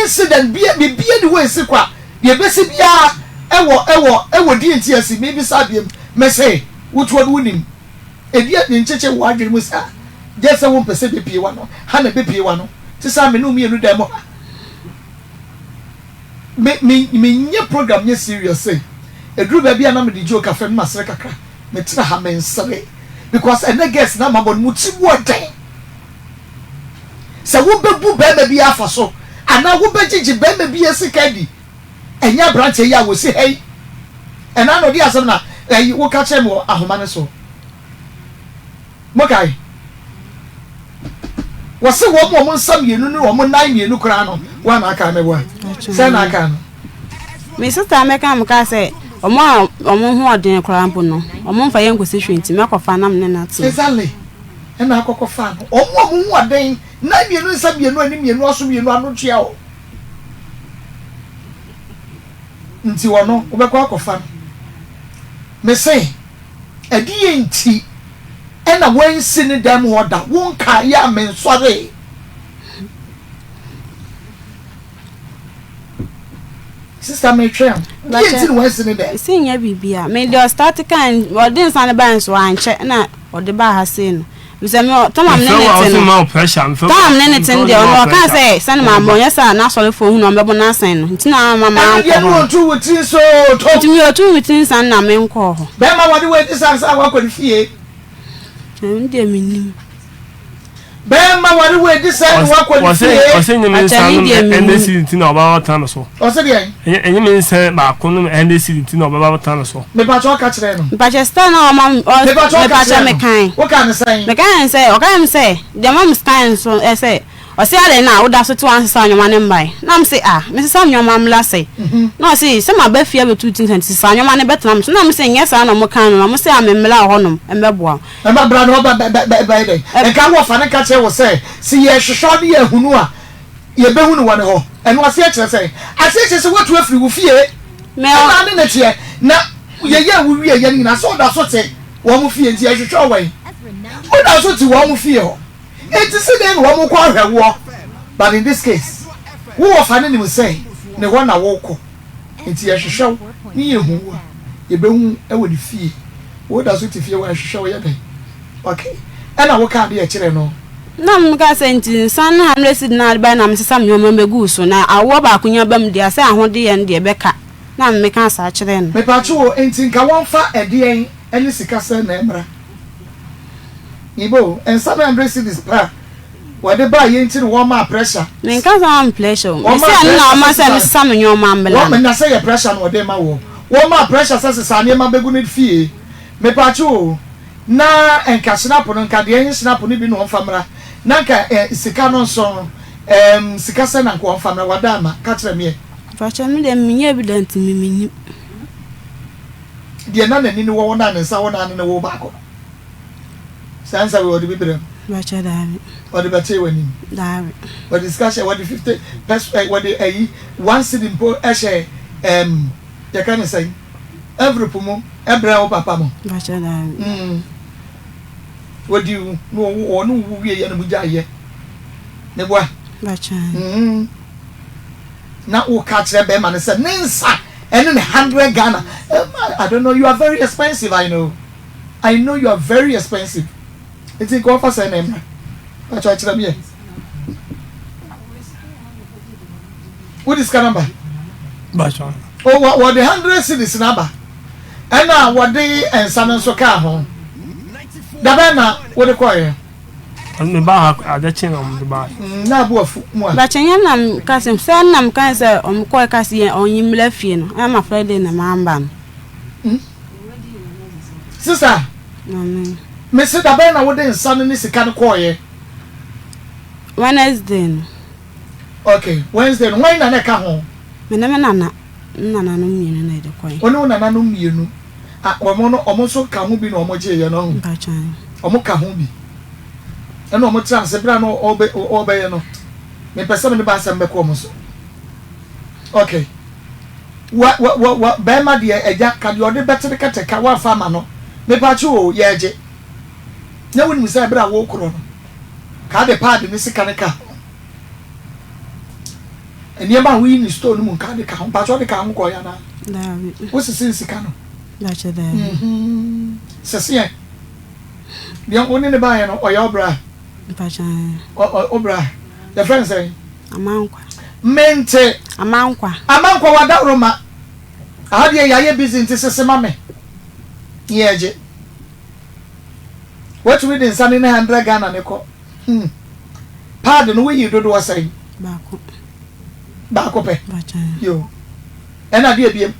Incident bia biribiara ni hɔ esi kwa. Deɛ ɛbɛsi biara ɛwɔ ɛwɔ ɛwɔ deɛ nti asi. Mebisa biom mese wotoɔ no wonim. Ɛdeɛ ne nkyekye wɔ w'adwene mu saa. Gye sɛ wompɛ sɛ ɛbɛpie w'ano. Ha na ɛbɛpie w'ano. Te saa me ne wo mmienu dan mu ha. Me me menyɛ program nyɛ serious sei. Ɛduru baabi a na mede joke afrɛ me masere kakra. Metena ha mensere because ɛnɛ girls no amabɔ no mo ti mu ɔden. Sɛ wobɛbu barima bi afa so anaa wobɛgyegye barima bi sika adi ɛnyɛ aberanteɛ yi a wɔsi ha yi. Ɛna na ɔde asɛm na ɛyi woka kyerɛ me wɔ ahoma no so. Mokae? Wɔse wɔn wɔn nsa mienu ne wɔn nan mienu koraa no, woa na aka meboa? Sɛn na aka no? Me sista mɛka mo kaa sɛ wɔn a wɔn ho ɔden koraa mpo no, wɔn mfa yɛn nkosi hwee nti mɛkɔfa na me ne no atena. Exactly. Ɛna akɔkɔ faa no. Wɔn a wɔn ho ɔden, nan mienu, nsa mienu, ani mienu, aso mienu, ano tua o. Nti ɔno, wobɛkɔ akɔfa no. Mese, ɛdeɛn nti na woansi ne dan mu hɔ da? Wonkaeɛ a mensɔree. Sista metwɛn o. Deɛ nti na woansi ne dan? Mese nyɛ biribiara. Me deɛ ɔstarte kan ɔde nsa no baeɛ nso ankyɛ na ɔde baa ha sei no. Sɛ me tɔma me ne ne te no tɔma me ne ne te no deɛ ɔno ɔkaa sɛ sɛne ma bɔ nyɛ sɛ a n'asɔrefoɔ hu no ɔmbɛbɔ n'asɛn no nti na ama ma Ɛno ankɔ deɛ hɔ no no. ɔtu wo tiri so to. Nti me ɔtu me tiri nsa no na menkɔɔ hɔ. Bɛrima wɔde wo adi sa ansa wakɔ ne fie. Ɛno deɛ mennim. Bɛrima wɔde wo adi sɛ na wakɔ ne fie. Ɔse nye me nsa Atɛne nom deɛ ɛnde mennim. siri nti na ɔbɛba abɛtena me so. Ɔse deɛn? Ɛnyɛ me nsa baako nom ɛnde siri nti na ɔbɛba abɛtena me so. Mepakyɛ ɔka kyerɛɛ no. Mepakyɛ star no a ɔma me ɔ Mepakyɛ ɔka mepakyɛ kyerɛɛ no. mekae. Wokaa no sɛn? Mekae no sɛ ɔka kyerɛɛ me sɛ deɛ ɔma me sika nso ɛsɛ Ɔse adɛn na woda so te hɔ ansesa wo nnoɔma no mmae? Na mese ah mesesa me nnoɔma mmra sɛn? Na ɔse sɛ maba fie abɛtu wo ti nti sesa nnoɔma no bɛtena me so. Na mese nyɛ saa na ɔmo kaa no na ɔmo se ah memmra wɔ hɔnom mmɛboa wo. Ɛma bra na ɔba bɛyɛ dɛn? Nka wo wɔfa no ka kyerɛ wo sɛ se yɛhwehwɛ wo ne yɛahunu a yɛbɛhu no wɔ ne hɔ. Ɛno aseɛ kyerɛ sɛn? Aseɛ kyerɛ sɛ woatu afiri wo fie ɛna ne ne teɛ na yɛyɛɛ wo wieɛ no nyinaa sɛ woda so te wɔn fie nti yɛhwehwɛ wo wɛn? Woda so te wɔn fie hɔ. Enti se dɛn na wɔn kɔ ahwɛ woɔ? But in this case, wo wɔfa no nim sɛ ne hɔ na wokɔ, enti yɛhwehwɛ wo ne yɛhu wo a, yɛbɛhu wo wɔ ne fie. Wo da so te fie hɔ a, yɛhwehwɛ wo yɛ dɛn? Okay. Ɛna wo kaa deɛ kyerɛ no? Na meka sɛ, Nti nsa ne hammerɛ sidi no a wode baeɛ na mesesa me nnoɔma bɛguu so, na awoɔ baako nya ba mu deɛ a, sɛ ahodeɛ no deɛ ɛbɛka. Na mekaa saa kyerɛɛ no. Mepatwo o, enti nka wɔmfa ɛdeɛn ne sika sɛn na ɛmmra? Ibo, nsa 900 cedis pɛ a wɔde baa yɛ nti no wɔmaa pressure. Menka sɛ wɔma me pressure o. Wɔmaa Mese ɛno na pressure wɔma sɛ sɛ sesa mesesa me nneɛma mmra no. Wɔn na sɛ yɛ pressure na wɔde ma woɔ. Wɔmaa pressure sɛ sesa nneɛma bɛgu ne fie. Mepaakyɛw o, na nka snap no nka deɛ ɛhe snap no bi na wɔmfa mmra. Na nka eh, sika no nso no, ehm, sika sɛn na nka wɔmfa mmra? Wada ama, ka kyerɛ meɛ. Mpakyɛw me deɛ menyɛɛ bi da nti me mennim. Deɛ na n'ani no wɔ hɔ na ne nsa wɔ n'ano no wo baako no. Saa nsa wei ɔde bi brɛ no. Bàkyɛ daabi. Ɔde bɛtee w'anim. Daabi. Ɔde sika hyɛ wɔde 50 pɛs ɛ wɔde ɛyi one cedi mpo ɛhyɛ ɛm yɛka ne sɛn envelope mu ɛbrɛ wo papa mo. Bàkyɛ daabi. Mm. Wɔdi wo na wɔne wo wie yɛ na mo gya yɛ. Ne boa. Bàkyɛ. Mm. Na woka kyerɛ bɛrima no sɛ ne nsa ɛne ne hundred Ghana. I don't know you are very expensive I know. I know you are very expensive nti nka ɔfa sɛn na ɛmmra pakyɛ kyerɛ me ɛ wode sika no ba wɔde hundred cedis no aba ɛna wɔde nsa no nso kaa ho dabɛn na wode kɔɛ meba ha ade kye na ɔmo de baa na abo afu mu a bàkyɛ nyɛ na mka sɛ sɛ na mka sɛ ɔmo kɔɛ ka sɛ yɛn ɔnyi mmra fie no ɛna ma Friday na mamba no Sista, mese da bɛn na wode nsa no ne sika no kɔɔeɛ? Wednesday no. Okay, Wednesday no, hwan na na ɛka ho? Me ne me nana, me nananom mmienu na yɛde kɔe. Wo ne wo nananom mmienu, ah, wɔn no, wɔn nso ka ho bi na wɔn gyeeɛ no, ɔho? Mpakyɛw. Wɔn ka ho bi. Ɛna wɔn tena ase berɛ a na ɔbɛ, ɔbɛyɛ no, mepɛ sɛ me ne ba asɛm bɛkɔ wɔn so. Okay. Wa wa wa wa bɛɛma deɛ agya ka deɛ ɔde bɛtere kɛtɛ ka wamfa ama no mepakye oo yɛɛgye na wonim sɛ ɛberɛ a wokorɔ no ka de paadi ne sika no ka ho nneɛma a woyi ne store no mu nka de ka ho mpakye ɔde ka ho kɔɔ yɛ anaa Daabi. wosese nsika no Mpakyɛ daabi. Mhm. Sese ɛ deɛ wo ne ne baeɛ no ɔyɛ ɔbra Mpakyɛ ɔ ɔ ɔbra yɛfrɛ no sɛn Amankwa. Mente. Amankwa. Amankwa wadaworoma. Aha deɛ yɛayɛ busy nti sese ma me. Yɛgye. Watumi de nsa ne ne hundred Ghana ne kɔ. Hmm. Pad no woyi dodoɔ sɛn? Baako. Baako pɛ. Bakyɛn. Yo. Ɛna adeɛ biem.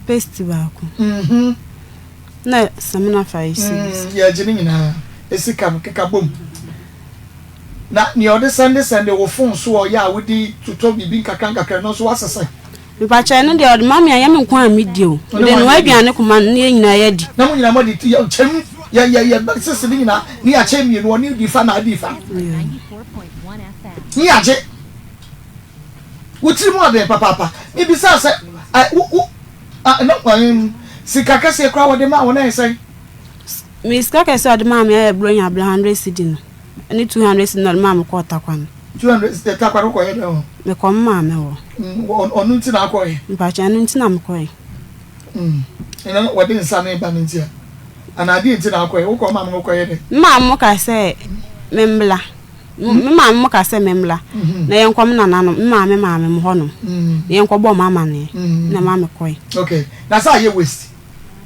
Paste baako. Mhm. Na samina fa esi. Mm, yɛgye ne nyinaa. Esika no keka bom. Na nea ɔde sɛnde sɛnde wo fon so a ɔyɛ a wode totɔ biribi nkakra nkakra no nso woasesa? Mepakyɛ ɛno deɛ ɔde ma me a ɛnyɛ me nko a medi o. Mede noa aduane koma no na yɛn nyinaa yɛadi. Na mo nyinaa moadi yɛ kyɛm yɛ yɛ yɛ bɛ sese ne nyinaa ne yɛakyɛ mmienu ɔne di fa na adi fa ne yɛagye wo tiri mu ɔden papaapa mebisa sɛ ɛ wo wo ah no ɛm. Sika kɛseɛ koraa wɔde maa wo no ɛyɛ sɛn? Me sika kɛseɛ a ɔde maa me ɛyɛ Buronya berɛ hundred cedi no ɛne 200 cedi na ɔde maa me kɔɔ Tarkwa no. 200 cedi Tarkwa no wokɔyɛ dɛn hɔ? Mekɔ me maame hɔ. Ɔno nti na akɔɛ? Mpakyɛ ɛno nti na mekɔɛ. Ɛna wɔde nsa no ba no nti a? Anaa adeɛ nti na akɔɛ? Wokɔ maame hɔ kɔyɛ dɛn? Me maame mo ka sɛ memmla. Me maame mo ka sɛ memmla na yɛnkɔ me nananom, me maame maame mo hɔnom na yɛnkɔbɔ ɔmo amaneɛ na ɛma mekɔɛ. Okay, na sɛ ayɛ waste?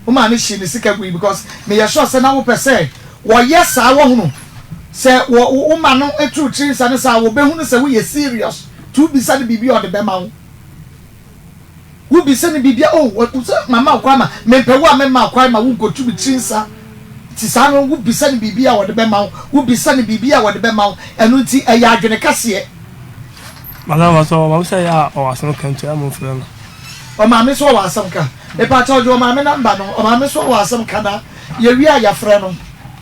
Wo maame hyee ne sika gui because meyɛ sure sɛ na wopɛ sɛ wɔyɛ saa wahunu sɛ wɔ wo ma no turu tiri nsa no saa wɔbɛhunu sɛ woyɛ serious nti wobisa no biribi a ɔde bɛma wo wobisa no biribi a oh sɛ mama wo kwan ma mempɛ wo a memma wo kwan ma wonkɔtu me tiri nsa nti saa no wobisa no biribi a ɔde bɛma wo wobisa no biribi a ɔde bɛma wo ɛno nti ɛyɛ adwene kɛseɛ. Madam ɔsɛ ɔma sɛ yɛ a ɔwɔ asɛm ka nti ɛmo mfrɛ no. Ɔmaame so ɔwɔ asɛm ka. Mepakyɛw gye ɔmaame number no ɔmaame so ɔwɔ asɛm ka na yɛwie a yɛfrɛ no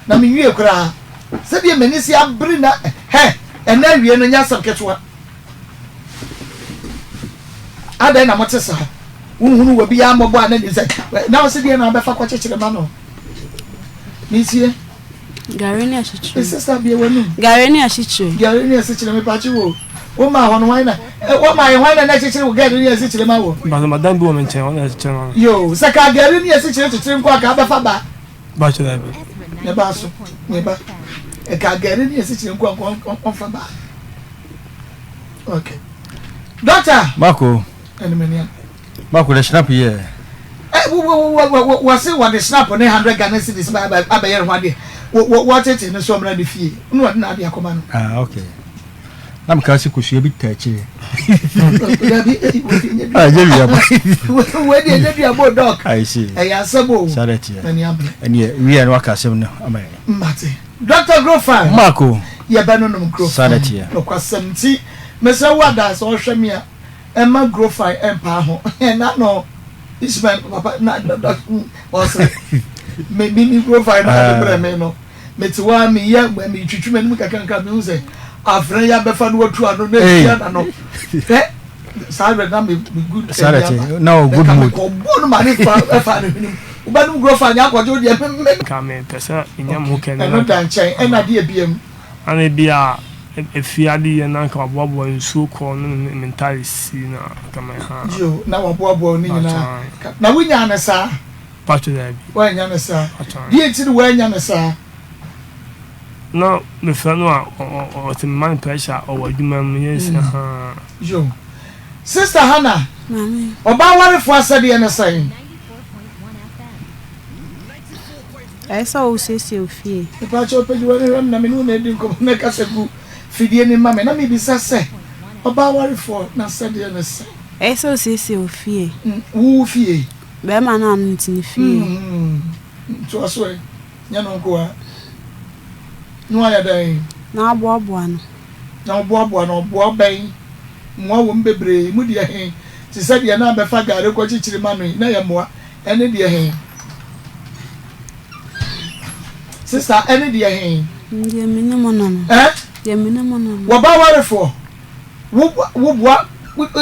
na menwie koraa sɛdeɛ m'ani si abere na hɛ ɛnɛ awie no nyɛ asɛm ketewa adɛn na mote saa wohunu wɔ biara mmɔbɔ a na nim sɛ na ɔse deɛ na abɛfa kɔkyekyere ma no mensie Gari ne asikyire. Me sister bie w'anum. Gari ne asikyire. Gari ne asikyire me paakye wo. Wo maa hɔ no hwan na eh, wo maa yɛ hwan na na akyekyere wo gari ne asikyire ma wo. Baso madam bi wɔ me nkyɛn ɔna akyekyere ma me. Yoo sɛ ka gari ne asikyire kyekyere nko a ka abɛfa ba. Bakyɛ daabi. Ne ba so ne ba. Ɛka gari ne asikyire nko a ɔnfa ba. Okay. Doctor. Mako. Ɛnumania. Mako de snap yɛ. Wɔse wɔde snap ne 100 Ghana cedis ba abɛyɛ ne ho adeɛ. Wɔtete no sɛ ɔmmra ne fie na ɔde n'adeɛ akɔma no. Ah, okay. Na meka sɛ kosua bi ta akyire. Dabi, Ah, ɛnyɛ duabɔ. Wei deɛ ɛnyɛ duabɔ dɔk. I see. Ɛyɛ asɛm o. Saa dɛ teɛ. M'ani abere. Ɛneɛ wia no waka asɛm no ama yɛn. Mate. Dr. Grofine. Marco. Yɛbɛnonom Grofine. Saa dɛ teɛ. Nokwasɛm nti, mesrɛ wo ada sɛ ɔhwɛ me a, Ɛmma Grofine ɛmpaa ho. Na no Ishmael papa na ɔsere. Me me me Grofine no ade brɛ me no. Me te hɔ a me yɛ me twitwi m'anim kakra kakra me hu sɛ afrɛ ya bɛfa no watu ano na etua na no. Hwɛ saa bɛ na me me good. Saa dɛ te na o good mood. Kɔ bɔ no ma ne fa ɛfa ne hwenem. Wobɛnom Grofine akɔgye wo deɛ me me. Nka me pɛ sɛ nya mo kɛ ne. Ɛno da nkyɛn ɛna deɛ biam. Ana ebia efie adeyɛ na anka waboaboa nsuo kɔɔ no ne me ntaade si na anka me ha. Yo, na waboaboa ne nyinaa. Na wonyaa no saa? Pacho daabi. Woannya no saa? Pacho. Deɛ nti na woannya no saa? Na mefrɛ no a ɔte me ma no pressure ɔwɔ adwuma mu yɛ nsi ha. Yo. Sister Hannah, Maame. ɔbaa warefoɔ asɛdeɛ ne sɛn? Ɛyɛ sɛ wosiesie wo fie. Mepakyɛw pagya w'ani hwɛ me na me ne wo na adi nkɔmmɔ na kasa gu fidie no mu ma me na mebisa sɛ, ɔbaa warefoɔ n'asɛdeɛ ne sɛn? Ɛyɛ sɛ wosiesie wo fie. Wo wo fie? Barima no a ɔno nti ne fie. Ntoa so ɛ, nyɛ no nko ara. Na wayɛ dɛn? Na waboaboa no. Na ɔboaboa no, ɔboa bɛn? Mmoa wɔ mu bebree, emu deɛ he? Te sɛ deɛ na abɛfa gari kɔkyekyere ma no yi, na ɛyɛ mmoa. Ɛne deɛ he? Sista, ɛne deɛ he? Deɛ menim no no. Eh? Deɛ menim no no. Wɔba awarefoɔ, wo woboa,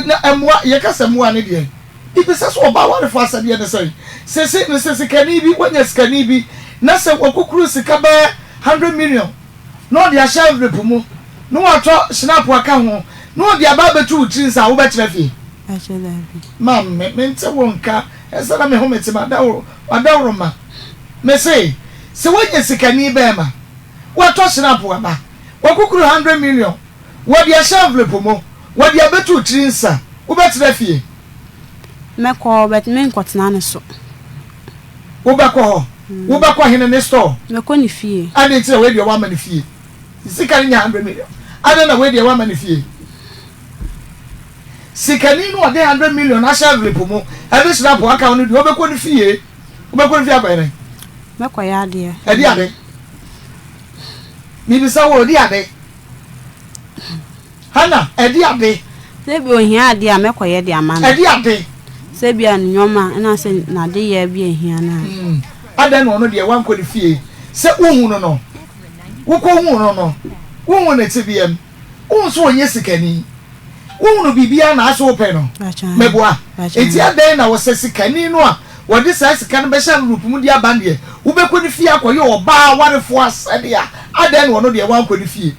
na mmoa, yɛka sɛ mmoa ne deɛ, ibisa sɛ ɔba awarefoɔ asɛdeɛ ne sɛn? Sese no sɛ sikani bi, woanya sikani bi, na sɛ wakukuru sika bɛyɛ 100 million, na ɔde ahyɛ envelope mu, na watɔ schnapp aka ho, na ɔde aba abɛtu wo tiri nsa a, wobɛtena fie? Pakyɛ daabi. Maame, mente wo nka, ɛsɛ na me ho mete m'adaworo, w'adaworoma. Mese, sɛ woanya sikani bɛɛma, watɔ schnapp aba, wakukuru hundred million, wɔde ahyɛ envelope mu, wɔde abɛtu wo tiri nsa, wobɛtena fie? Mɛkɔ hɔ but menkɔtena ne so. Wobɛkɔ hɔ? Wobɛkɔ hene ne store? Mɛkɔ ne fie. Adɛn nti na wei deɛ woama no fie? Ne sika no nyɛ hundred million. Adɛn na wei deɛ woama no fie? Sikani no ɔde hundred million ahyɛ envelope mu ɛde hyira po aka ho no deɛ wobɛkɔ ne fie. Wobɛkɔ ne fie akɔyɛ dɛn? Mɛkɔyɛ adeɛ. Ɛde ade? Mebisa wo, ɛde ade? Hannah, ɛde ade? Sɛ ebia ohia adeɛ a, mɛkɔyɛ de ama no. Ɛde ade? Sɛ ebia ne nneɛma ɛna sɛ n'adeyɛ bi a ehia no a. Adɛn na ɔno deɛ woankɔ ne fie sɛ wohu no no? Wokɔhuu no no, wohu ne tebeam, wohu sɛ ɔnyɛ sikani, wohunu biribiara na ase wopɛ no? Meboa? Enti adɛn na wosɛ sikani no a? wɔde saa sika no bɛhyɛ envelope mu de aba no deɛ, wobɛkɔ ne fie akɔyɛ ɔbaa awarefoɔ asɛdeɛ a, adɛn na ɔno deɛ wankɔ ne fie?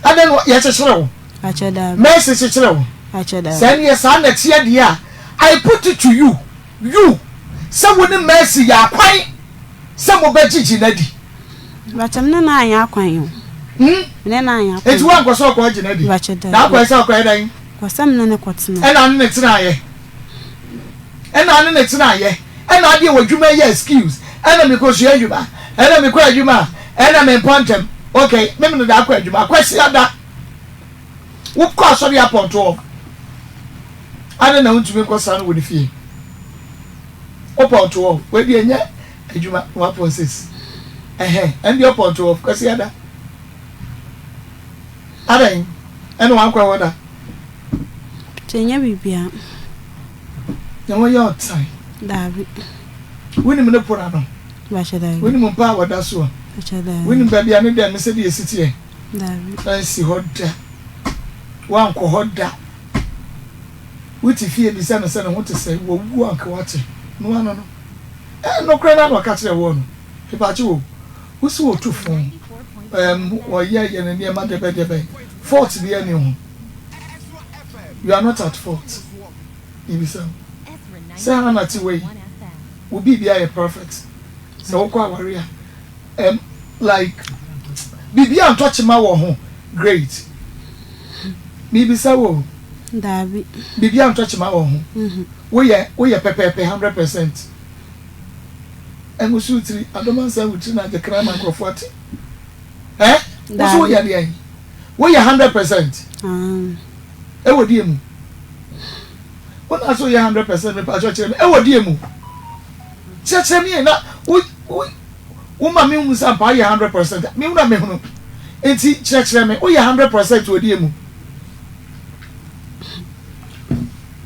Adɛn na yɛkyekyere wo? Mercy kyekyere wo? Sɛ ɛneɛ saa na ɛteɛ deɛ a, I put it to you, you, sɛ wo ne Mercy yɛ akwan sɛ mobɛgyegye no adi. Mpakyɛ me ne no anyɛ akwan o. Hmm? Me ne no anyɛ akwan. Enti woankɔ sɛ ɔkɔ agye no adi? Mpakyɛ dabi. Na akɔyɛ sɛ ɔkɔyɛ dɛn? Kɔ sɛ me ne no kɔtena. Ɛna ne ne tenaeɛ. Ɛna ne ne tenaeɛ. Ɛna adeɛ wɔ adwuma yɛ excuse. Ɛna mekɔsua adwuma. Ɛna mekɔ adwuma a, ɛna mempɔ ntɛm. Okay, me mene da akɔ adwuma. Kwasiada. Wokɔ asɔre apɔntoɔ. Adɛn na wontumi nkɔsra no wɔ ne fie? Wopɔntoɔ. Wei deɛ ɛnyɛ adwuma na wapɔn sis ɛhɛn ɛnde ɔpɔn to hɔ kwasi ada adɛn ɛna wankɔ hɔ da. Kyɛ nyɛ biribiara. Na wɔyɛ ɔtan. Daabi. Wonim ne pono ano. Bakyɛ daabi. Wonim mpa a wɔda soɔ. Bakyɛ daabi. Wonim baabi a ne dɛm sɛdeɛ esi teɛ. Daabi. Ansi hɔ da. Wankɔ hɔ da. Wote fie bisa no sɛ ne ho te sɛn, wawu anka wate. No ano no. Eh nokorɛ no ara na ɔka kyerɛɛ woɔ no. Mepaakyɛw o, wo se wɔtu fo, ɛɛm wɔyɛ yɛ ne nneɛma dɛbɛn dɛbɛn, fault biara nni ho. You are not at fault. Mebisa wo, sɛ Hannah te wei, wo biribiara yɛ perfect, sɛ wokɔ aware a, ɛɛm like biribiara ntɔ kyema wɔ ho, great. Mebisa wo o. Daabi. Biribiara ntɔ kyema wɔ ho. Woyɛ woyɛ pɛpɛɛpɛ 100%. Ɛnwosow tiri, adom ansa wo tiri na agye kra ma nkurɔfoɔ ate. Ɛ? Wo so woyɛ deɛn? Woyɛ 100%. Ɛwɔ deɛ mu? Wo na so woyɛ 100% mepa kyerɛ kyerɛ me. Ɛwɔ deɛ mu? Kyerɛkyerɛ me na wo wo wo ma me hu sɛ ampa woyɛ 100%. Me hunu a mehunu. Nti kyerɛkyerɛ me woyɛ 100% wɔ deɛ mu?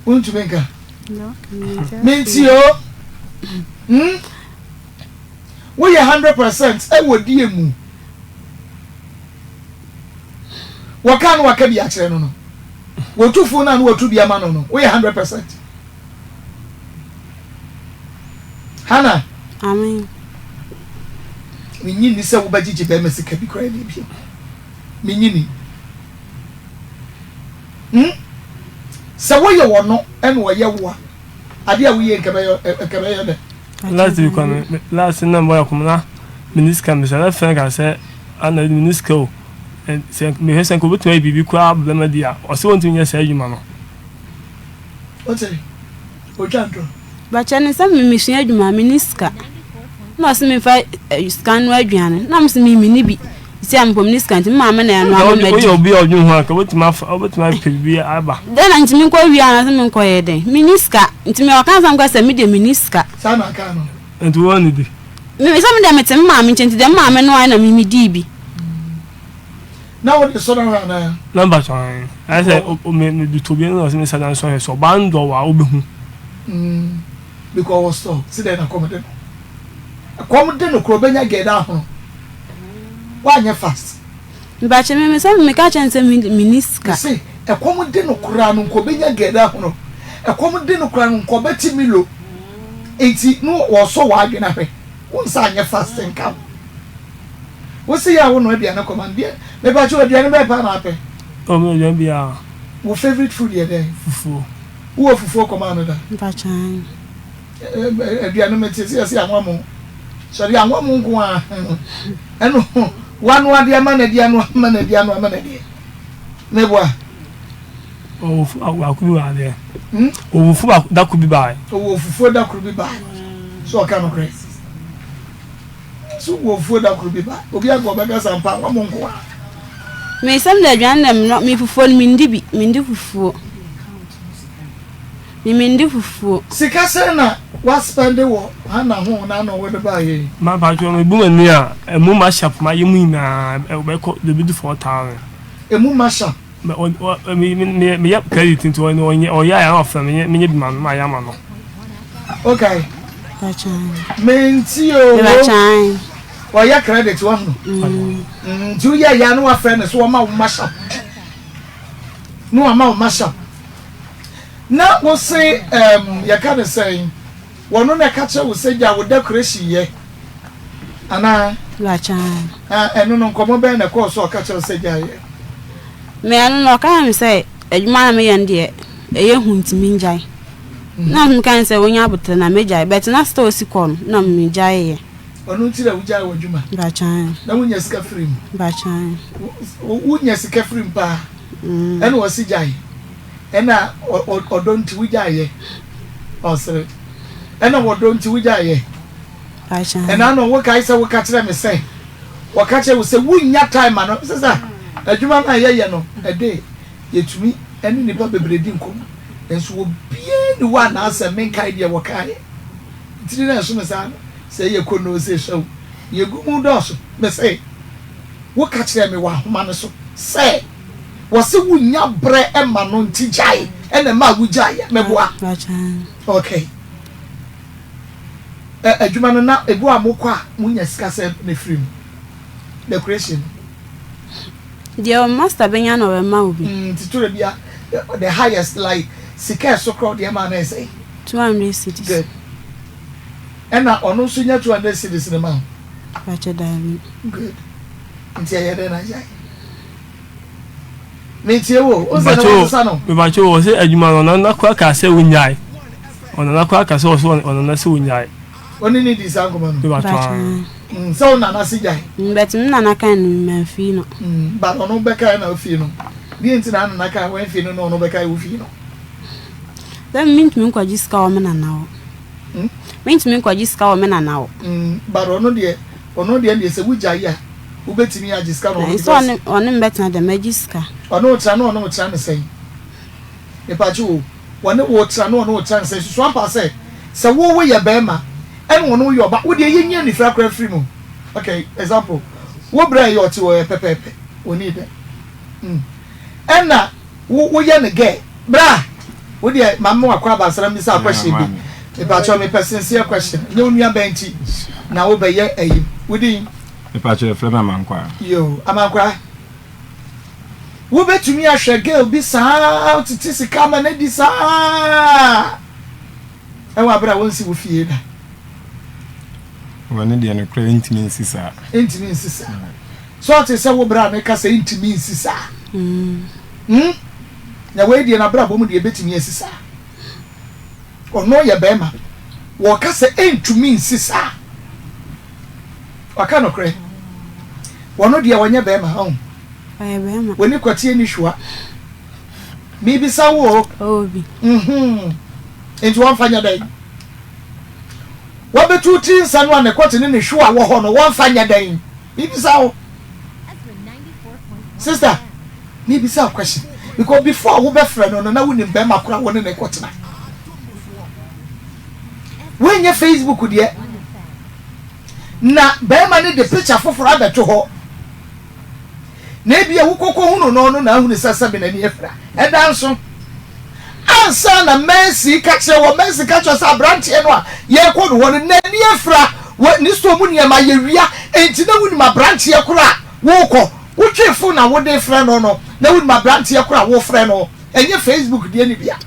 Wontumi nka. Menti o. Hmm? Woyɛ 100% ɛwɔ die mu. Wɔka no waka bi akyerɛ no no. Wɔtu fo no a na wɔtu bi ama no no. Woyɛ 100%. Hannah. Amen. Menyi ni sɛ wobɛgyegye bɛrima sika bi koraa ni bio. Menyi ni. Hmm? Sɛ woyɛ ɔno ɛna ɔyɛ wo a, adeɛ a woyɛ nka bɛyɛ nka bɛyɛ dɛ. Last week kwan me last na mbɔ akɔm na me ni sika me sɛ na fɛn ka sɛ ana me ni sika o sɛ mehwɛ sɛ nka obetumi ayɛ biribi koraa bɛma di a ɔsɛ wɔntumi nyɛ saa adwuma no. Wote? Otwa ntorɔ. Bakyɛ no sɛ me mesua adwuma me ni sika na ɔse memfa sika no aduane na mese me menni bi sisi a mepɔ menni sika nti me maame na ɛnoa ma madi. Woyɛ obi a ɔdwen ho anka wobɛtumi afa wobɛtumi apɛ biribi aba. Dɛn na nti menkɔ wia anaasɛ menkɔ yɛ dɛn menni sika nti me ɔka asɛm ka sɛ me deɛ menni sika. Saa na aka no. Nti wo annidi? Me sɛ me deɛ mete me maame nkyɛn nti deɛ me maame noaeɛ na me medii bi. Na wode sɔ no ahwɛ anaa? Na mpakyɛw ae. Ayɛ sɛ o me me de to obi anim na ɔse me nsa da nsɔ ahwɛ sɛ ɔbaa no dɔ wo a wobɛhu. Mm because ɔwɔ store si dɛn na kɔm de no. Ɛkɔm de no koraa ɔbɛnya gɛɛda ahono. Woanyɛ fast. Mpakyɛ me me sɛ meka kyerɛ no sɛ me menni sika. Mese ɛkɔm de no koraa no nka ɔbɛnya gɛɛda ahono. Ɛkɔm de no koraa no nka ɔbɛte Milo. Enti no wɔsɔ w'adwene ahwɛ. Wo nsa anyɛ fast nka ho. Wo se yɛ a wo noa aduane kɔma no deɛ mepakyɛw aduane bɛn paa na apɛ? Oh me aduane biara. Wo favourite food yɛ dɛn? Fufuo. Wo wɔ fufuo kɔmaa no da? Mpakyɛw aane. Aduane me te sɛ yɛse anwa mo. Sɛ ɔde anwa mo nko ara ɛno wanoa de ama no adi anoa ama no adi anoa ama no adi. Meboa. Ɔwɔ fufuo baako bi baa deɛ. Ɔwɔ fufuo baako da koro bi baa. Ɔwɔ fufuo da koro bi baa. So ɔka nokorɛ. So wɔ fufuo da koro bi ba? Obi anka ɔbɛka sɛ ampa anwa mo nko ara. Me sɛm de aduane na menɔ me fufuo no mendi bi mendi fufuo me mendi fufuo. Sika sɛn na wa spɛnde wɔ Hannah ho na na wode baeɛ yi? Ma paatwɔ me bu m'ani a ɛmu ma sharp ma yɛ mu nyinaa ɛbɛkɔ ɛbɛdu 4000. Ɛmu ma sharp. Me ɔ me me me yɛ credit nti ɔno ɔnyɛ ɔyɛ a na ɔfrɛ me nyɛ menyɛ bi ma no ma yɛ ama no. Okay. Menti o. Ɔyɛ credit wahunu. Nti woyɛ yɛ na wafrɛ no so wɔma wo ma shop. Na wama wo ma shop. Na wo se ɛɛm yɛka no sɛn, wɔno na ɛka kyerɛ wo sɛ gya wo decoration yɛ anaa? Bakyaa. Ah, ɛno no nkɔmmɔ bɛn na ɛkɔɔ so a ɔka kyerɛ wo sɛ gya yɛ? Me ɛno no ɔka kyerɛ me sɛ adwuma na meyɛ no deɛ ɛyɛ hu nti mengyae. Na meka ne sɛ wonya aboterɛ na mɛgyae but na still si kɔ no na megyaeɛ. Ɔno nti na wogyae w'adwuma? Bakyaa. Na wonya sika firi mu? Bakyaa. Wonya sika firi mu paa? Ɛna ɔse gyae? Ɛna ɔdɔ nti wogyaeɛ? Ɔsere. Ɛna wɔdɔ nti wogyaeɛ? Ɛna ano wokae sɛ woka kyerɛ me sɛ wɔka kyerɛ wo sɛ wonnya time ma no sɛ sɛ adwuma no a yɛyɛ no ɛde yɛtumi ɛne nnipa bebree di nkɔmmɔ nanso obiara nni hɔ a n'asɛm menkae deɛ wɔkaeɛ ntiri na ɛso me saa no sɛ ɛyɛ kɔnnoo sɛ ɛhyɛ wo yɛgu mu dɔɔso mese woka kyerɛ me wɔ ahoma no so sɛ Wɔse wo nya brɛ ma no nti gyae ɛna ɛmaa wo gyaeɛ meboa ok ɛ adwuma no na ebi wɔ a mokɔ a mo nya sika sɛ na efiri mu decoration no. Deɛ master bɛnya na ɔbɛma wo bi. Mm nti tore bia the highest like sika ɛso korɔ deɛ ɛma no yɛ sɛn. 200 cedis. Good ɛna ɔno nso nya 200 cedis no ma wo. Pakyɛ daabi. Good nti ɛyɛ dɛn na gyae. Metie wo, wo sɛ na wɔsesa no. Mebakyɛ wɔ sɛ adwuma no ɔnana koraa kaa sɛ wonyae. Ɔnana koraa kaa sɛ ɔsɛ ɔnana sɛ wonyae. Ɔne ne di saa nkɔmɔ no. Mebakyɛ aa. Mm, sɛ wo nana se gyae. Mm, but me nana kan no mamfii no. Mm, but ɔno bɛkae na ofii no. Deɛ nti na nana kae wɔamfii no na ɔno bɛkae wofii no. Sɛ mentumi nkɔgye sika wɔ me nana hɔ. Hmm? Mentumi nkɔgye sika wɔ me nana hɔ. Mm, but ɔno deɛ, ɔno deɛ deɛ sɛ wogyae a, wobɛtumi agye sika na ɔno because. Sɛ ɔne me bɛtena deɛ mɛgye sika. Ɔne wo tena na ɔne wo tena ne sɛn? Mepakye o, wɔne wo tena na ɔne wo tena ne sɛn? Susu ampa sɛ, sɛ wo woyɛ bɛrima ɛna ɔno woyɛ ɔba, wo deɛ yɛnyi anifira koraa firi mu. Okay, example, wo berɛ yɛ ɔte hɔ yɛ pɛpɛɛpɛ, ɔnii dɛm. Mm. Ɛna Wo wo yɛ no gɛ. Bra! Wo deɛ ma me wakɔ abansara mmisa wo question bi. Mepakyɛw mepɛ sincere question. Nyɛ wo nua bɛn nti na wo bɛ yɛ ayi. Wo din? Mepakyɛw yɛfrɛ me Amankwaa. Yoo Amankwaa. Wo bɛtumi ahwɛ girl bi saa tete sika ama no adi saa ɛwɔ abere a wɔnsi wo fie da. Wɔ ne deɛ nokorɛ ɛntumi nsi saa. Ɛntumi nsi saa. So ɔte sɛ wo bra no ka sɛ entumi nsi saa? Hmm? Na wei deɛ n'abrabɔ mu deɛ ebetumi asi saa. Ɔno yɛ bɛrima. Wɔka sɛ entumi nsi saa. Waka nokorɛ. Wɔno deɛ wɔnyɛ bɛrima ɔn. Ɔyɛ bɛrima. Wɔni kɔteɛ ni hwa. Mibisa wo o. Ɔwɔ bi. Mhm. Nti wɔmfa nyɛ dɛn? Wɔbɛtu tiri nsa no a ne kɔte ne ne hwa wɔ hɔ no wɔmfa nyɛ dɛn? Mebisa wo sister, mebisa wo question because before wo bɛfrɛ no no na wonim bɛrima koro a wo ne ne kɔtena. Woanyɛ Facebook deɛ na bɛrima no de picture foforɔ abɛto hɔ na ebia wokɔkɔ hunu no no na ahunu sɛ sɛbe n'ani afira. Ɛda nso. Ansa na Mercy ka kyerɛ wɔ Mercy ka kyerɛ sɛ aberanteɛ no a yɛrekɔ no hɔ no n'ani afira wɔ ne store mu nneɛma yɛwia enti na wonim aberanteɛ koro a worekɔ wotwee fon na wode frɛ no no na wonim aberanteɛ koro a wofrɛ no ɛnyɛ Facebook deɛ no bia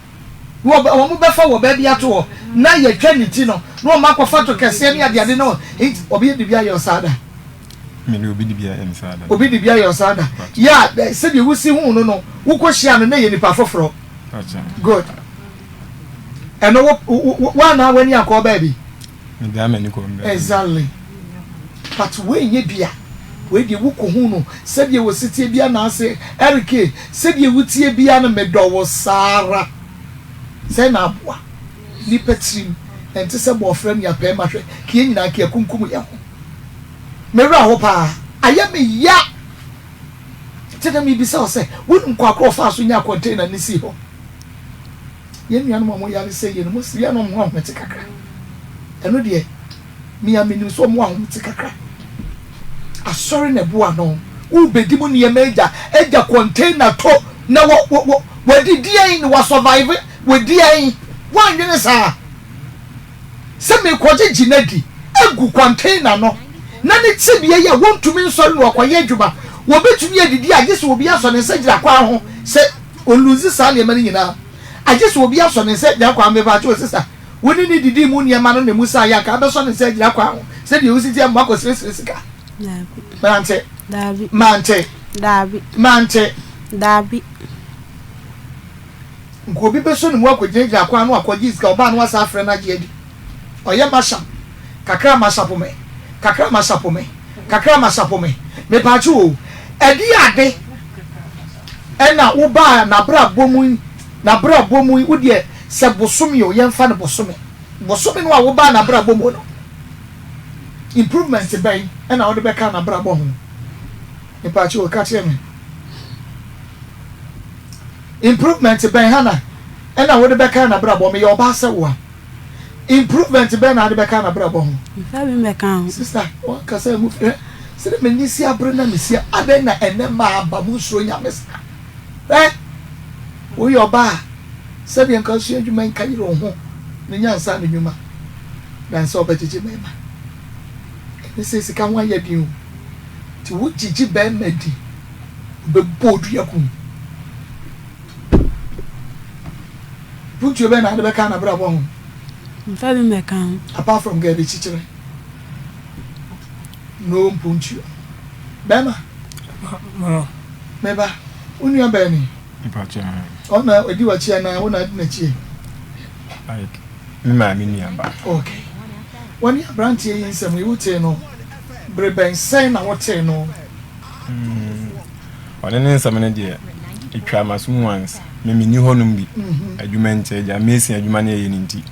na wɔn bɛfa wɔ baabi ato hɔ na yɛtwa ne ti no na wɔn akɔfa to kɛseɛ ne adeade no nti obi de bi ayɛ ɔsaa da. Me obi de bi ayɛ me saa da. Obi de bi ayɛ ɔsaa da. Yɛ a sɛdeɛ wosi hu no no wokɔ hyia no na yɛ nipa foforɔ. Good. Ɛno wo wo woanaa w'ani ankɔ baabi. Medaa m'ani kɔ baabi. Exactly. But wei nyɛ bi a wei deɛ wokɔ hu no sɛdeɛ wɔsi tie bi anaase Eric e sɛdeɛ wotie bia no medɔ wo saa ara. Sɛ na aboa nipa tirim ɛnte sɛ bɔɔfrɛ ne apɛɛ ma hwɛ ka yɛn nyinaa ka yɛkunkum yɛn ho. Me werɛ aho paa. Ayɛ me ya. Nti na mebisa wo sɛ, wonim kwan korɔ ɔfaa so nyaa container no sii hɔ? Yɛn nuanom a wɔyare sɛ yei no, mostly yɛ a na wɔn ho ahomete kakra. Ɛno deɛ, me a menim sɛ wɔn ahomete kakra. Asɔre na ɛboa ano. Wobɛdi mu nneɛma agya, agya container to na wɔ, wɔ, wɔ, wɔadi deɛn na wɔasurvive, wɔadi ɛn. Woannwene saa? sɛ merekɔgye gyinadi agu container no na ne tebea yi a wɔntumi nsɔre na wɔakɔyɛ adwuma, wɔbɛtumi adidi a gye sɛ obi asɔ ne nsa gyina kwan ho sɛ ɔluzi saa nneɛma no nyinaa. Agye sɛ obi asɔ ne nsa agyina kwan mepakyɛw o sista wo ne no didii mu nneɛma no na emu saa yɛ anka abɛsɔ ne nsa agyina kwan ho sɛdeɛ wosi teɛ mmoa kɔsrɛsrɛ sika. Daabi. Mante. Daabi. Mante. Daabi. Mante. Daabi. Nka obi bɛsɔ ne mu akɔgyinagyina kwan ano akɔgye sika ɔbaa no wasan afrɛ no agye adi. Ɔyɛ mashup kakra mashup me kakra mashup me kakra mashup me mepaakyɛw o ɛdeɛ ade ɛna wobaa n'abrabɔ mu yi n'abrabɔ mu yi wodeɛ sɛ bosome o yɛmfa no bosome bosome no a wobaa n'abrabɔ mu no improvement bɛn ɛna wode bɛka n'abrabɔ ho mepaakyɛw o ka kyerɛ me. Improvement bɛn Hannah ɛna wode bɛka n'abrabɔ meyɛ ɔbaa sɛ wo a improvement bɛn na wode bɛka n'abrabɔ ho. Mfa bi mmɛka ho. Sister wankasa mu hwɛ sɛdeɛ m'ani si abere na mesi adɛn na ɛnɛ mmaa aba mo nsuro Nyame saa hwɛ woyɛ ɔbaa a sɛdeɛ nka sua adwuma nka yere wo ho na nya nsa ano nnwuma dan sɛ ɔbɛgyegye mmarima ɛne sɛ sika ho ayɛ den o nti wo gyegye bɛrima di Ɔbɛbɔ wo dua kum. Mpuntuo bɛn na ade bɛka n'abrabɔ ho? Mfa bi mmɛka ho. Apart from gɛɛde kyikyerɛ. No mpuntuo. Bɛrima. Meba. Wo nua bɛn ni? Ɔna ɔdi w'akyi anaa wo na adi n'akyi? Like me maame nua ba. Okay. Wɔne aberanteɛ yi nsɛm yi wotee no bere bɛn sɛn na wotee no? Ɔne ne nsɛm no deɛ, ɛtwaa m'aso mu once. Me menni hɔnom bi. Adwuma nti, agya mason adwuma no yɛyɛ no nti,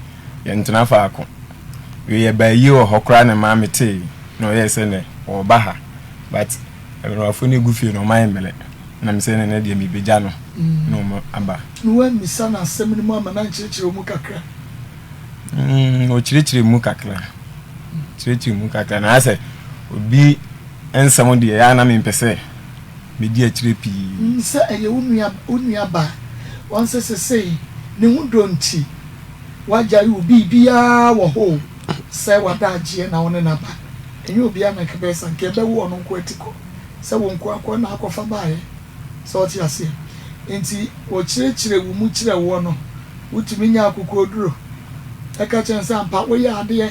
yɛntena faako. Wei yɛbaa yie wɔ hɔ koraa na ɛmaa metee na ɔyɛɛ sɛ nɛ ɔreba ha. But mmerɛwafoɔ no ɛgu fie no, wɔayɛ mmerɛ. Na me sɛ nɛ deɛ mebɛgya no na wɔn aba. Na woammisa no asɛm no mu ama no ankyerɛkyerɛ wo mu kakra? Ɔkyerɛkyerɛ mu kakra. Kyerɛkyerɛ mu kakra. Na ayɛ sɛ obi nsɛm deɛ, ɛyɛ a na mempɛ sɛ medi akyire pii. Sɛ ɛyɛ wo nua wo nua ba a, ɔn sɛ sesei ne ho dɔ nti wagyae wo biribiara wɔ hɔ o, sɛ w'adagyeɛ na wo ne no aba. Ɛnyɛ obiara na nka ɛbɛyɛ saa, nka ɛbɛwo ɔno nko ati kɔ sɛ wo nko ara kɔ na akɔfa baeɛ. Sɛ wote aseɛ? Enti wɔkyerɛkyerɛ wo mu kyerɛ woɔ no, wotumi nya akokoɔduro ka kyerɛ no sɛ, Ampa, woyɛ adeɛ,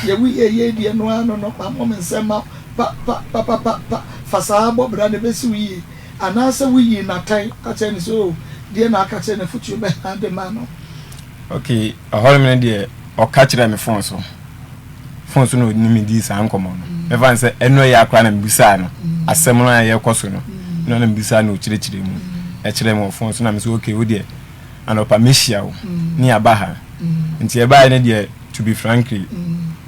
deɛ woyɛɛ yei deɛ, ɛno ara no no, mammɔ me nsam mma wo, pa, pa, pa, pa, pa, pa, fa saa ara bɔ bra na ɛbɛsi wo yie. Anaasɛ woyii no atɛn ka kyerɛɛ no sɛ, Oh, deɛ na aka kyerɛ no, afotuo bɛn na wode maa no? Okay, ɛhɔnom no deɛ, ɔka kyerɛɛ me fon so. Fon so na ɔne me dii saa nkɔmmɔ no. Mɛfa no sɛ ɛno yɛ akora na mebisaa no asɛm no a yɛrekɔ so no, na na mebisaa no ɔkyerɛkyerɛ mu ɛkyerɛ me wɔ fon so na me sɛ okay wo deɛ anɔpa mɛhyia wo ne aba ha. Nti ɛbaeɛ no deɛ to be frankly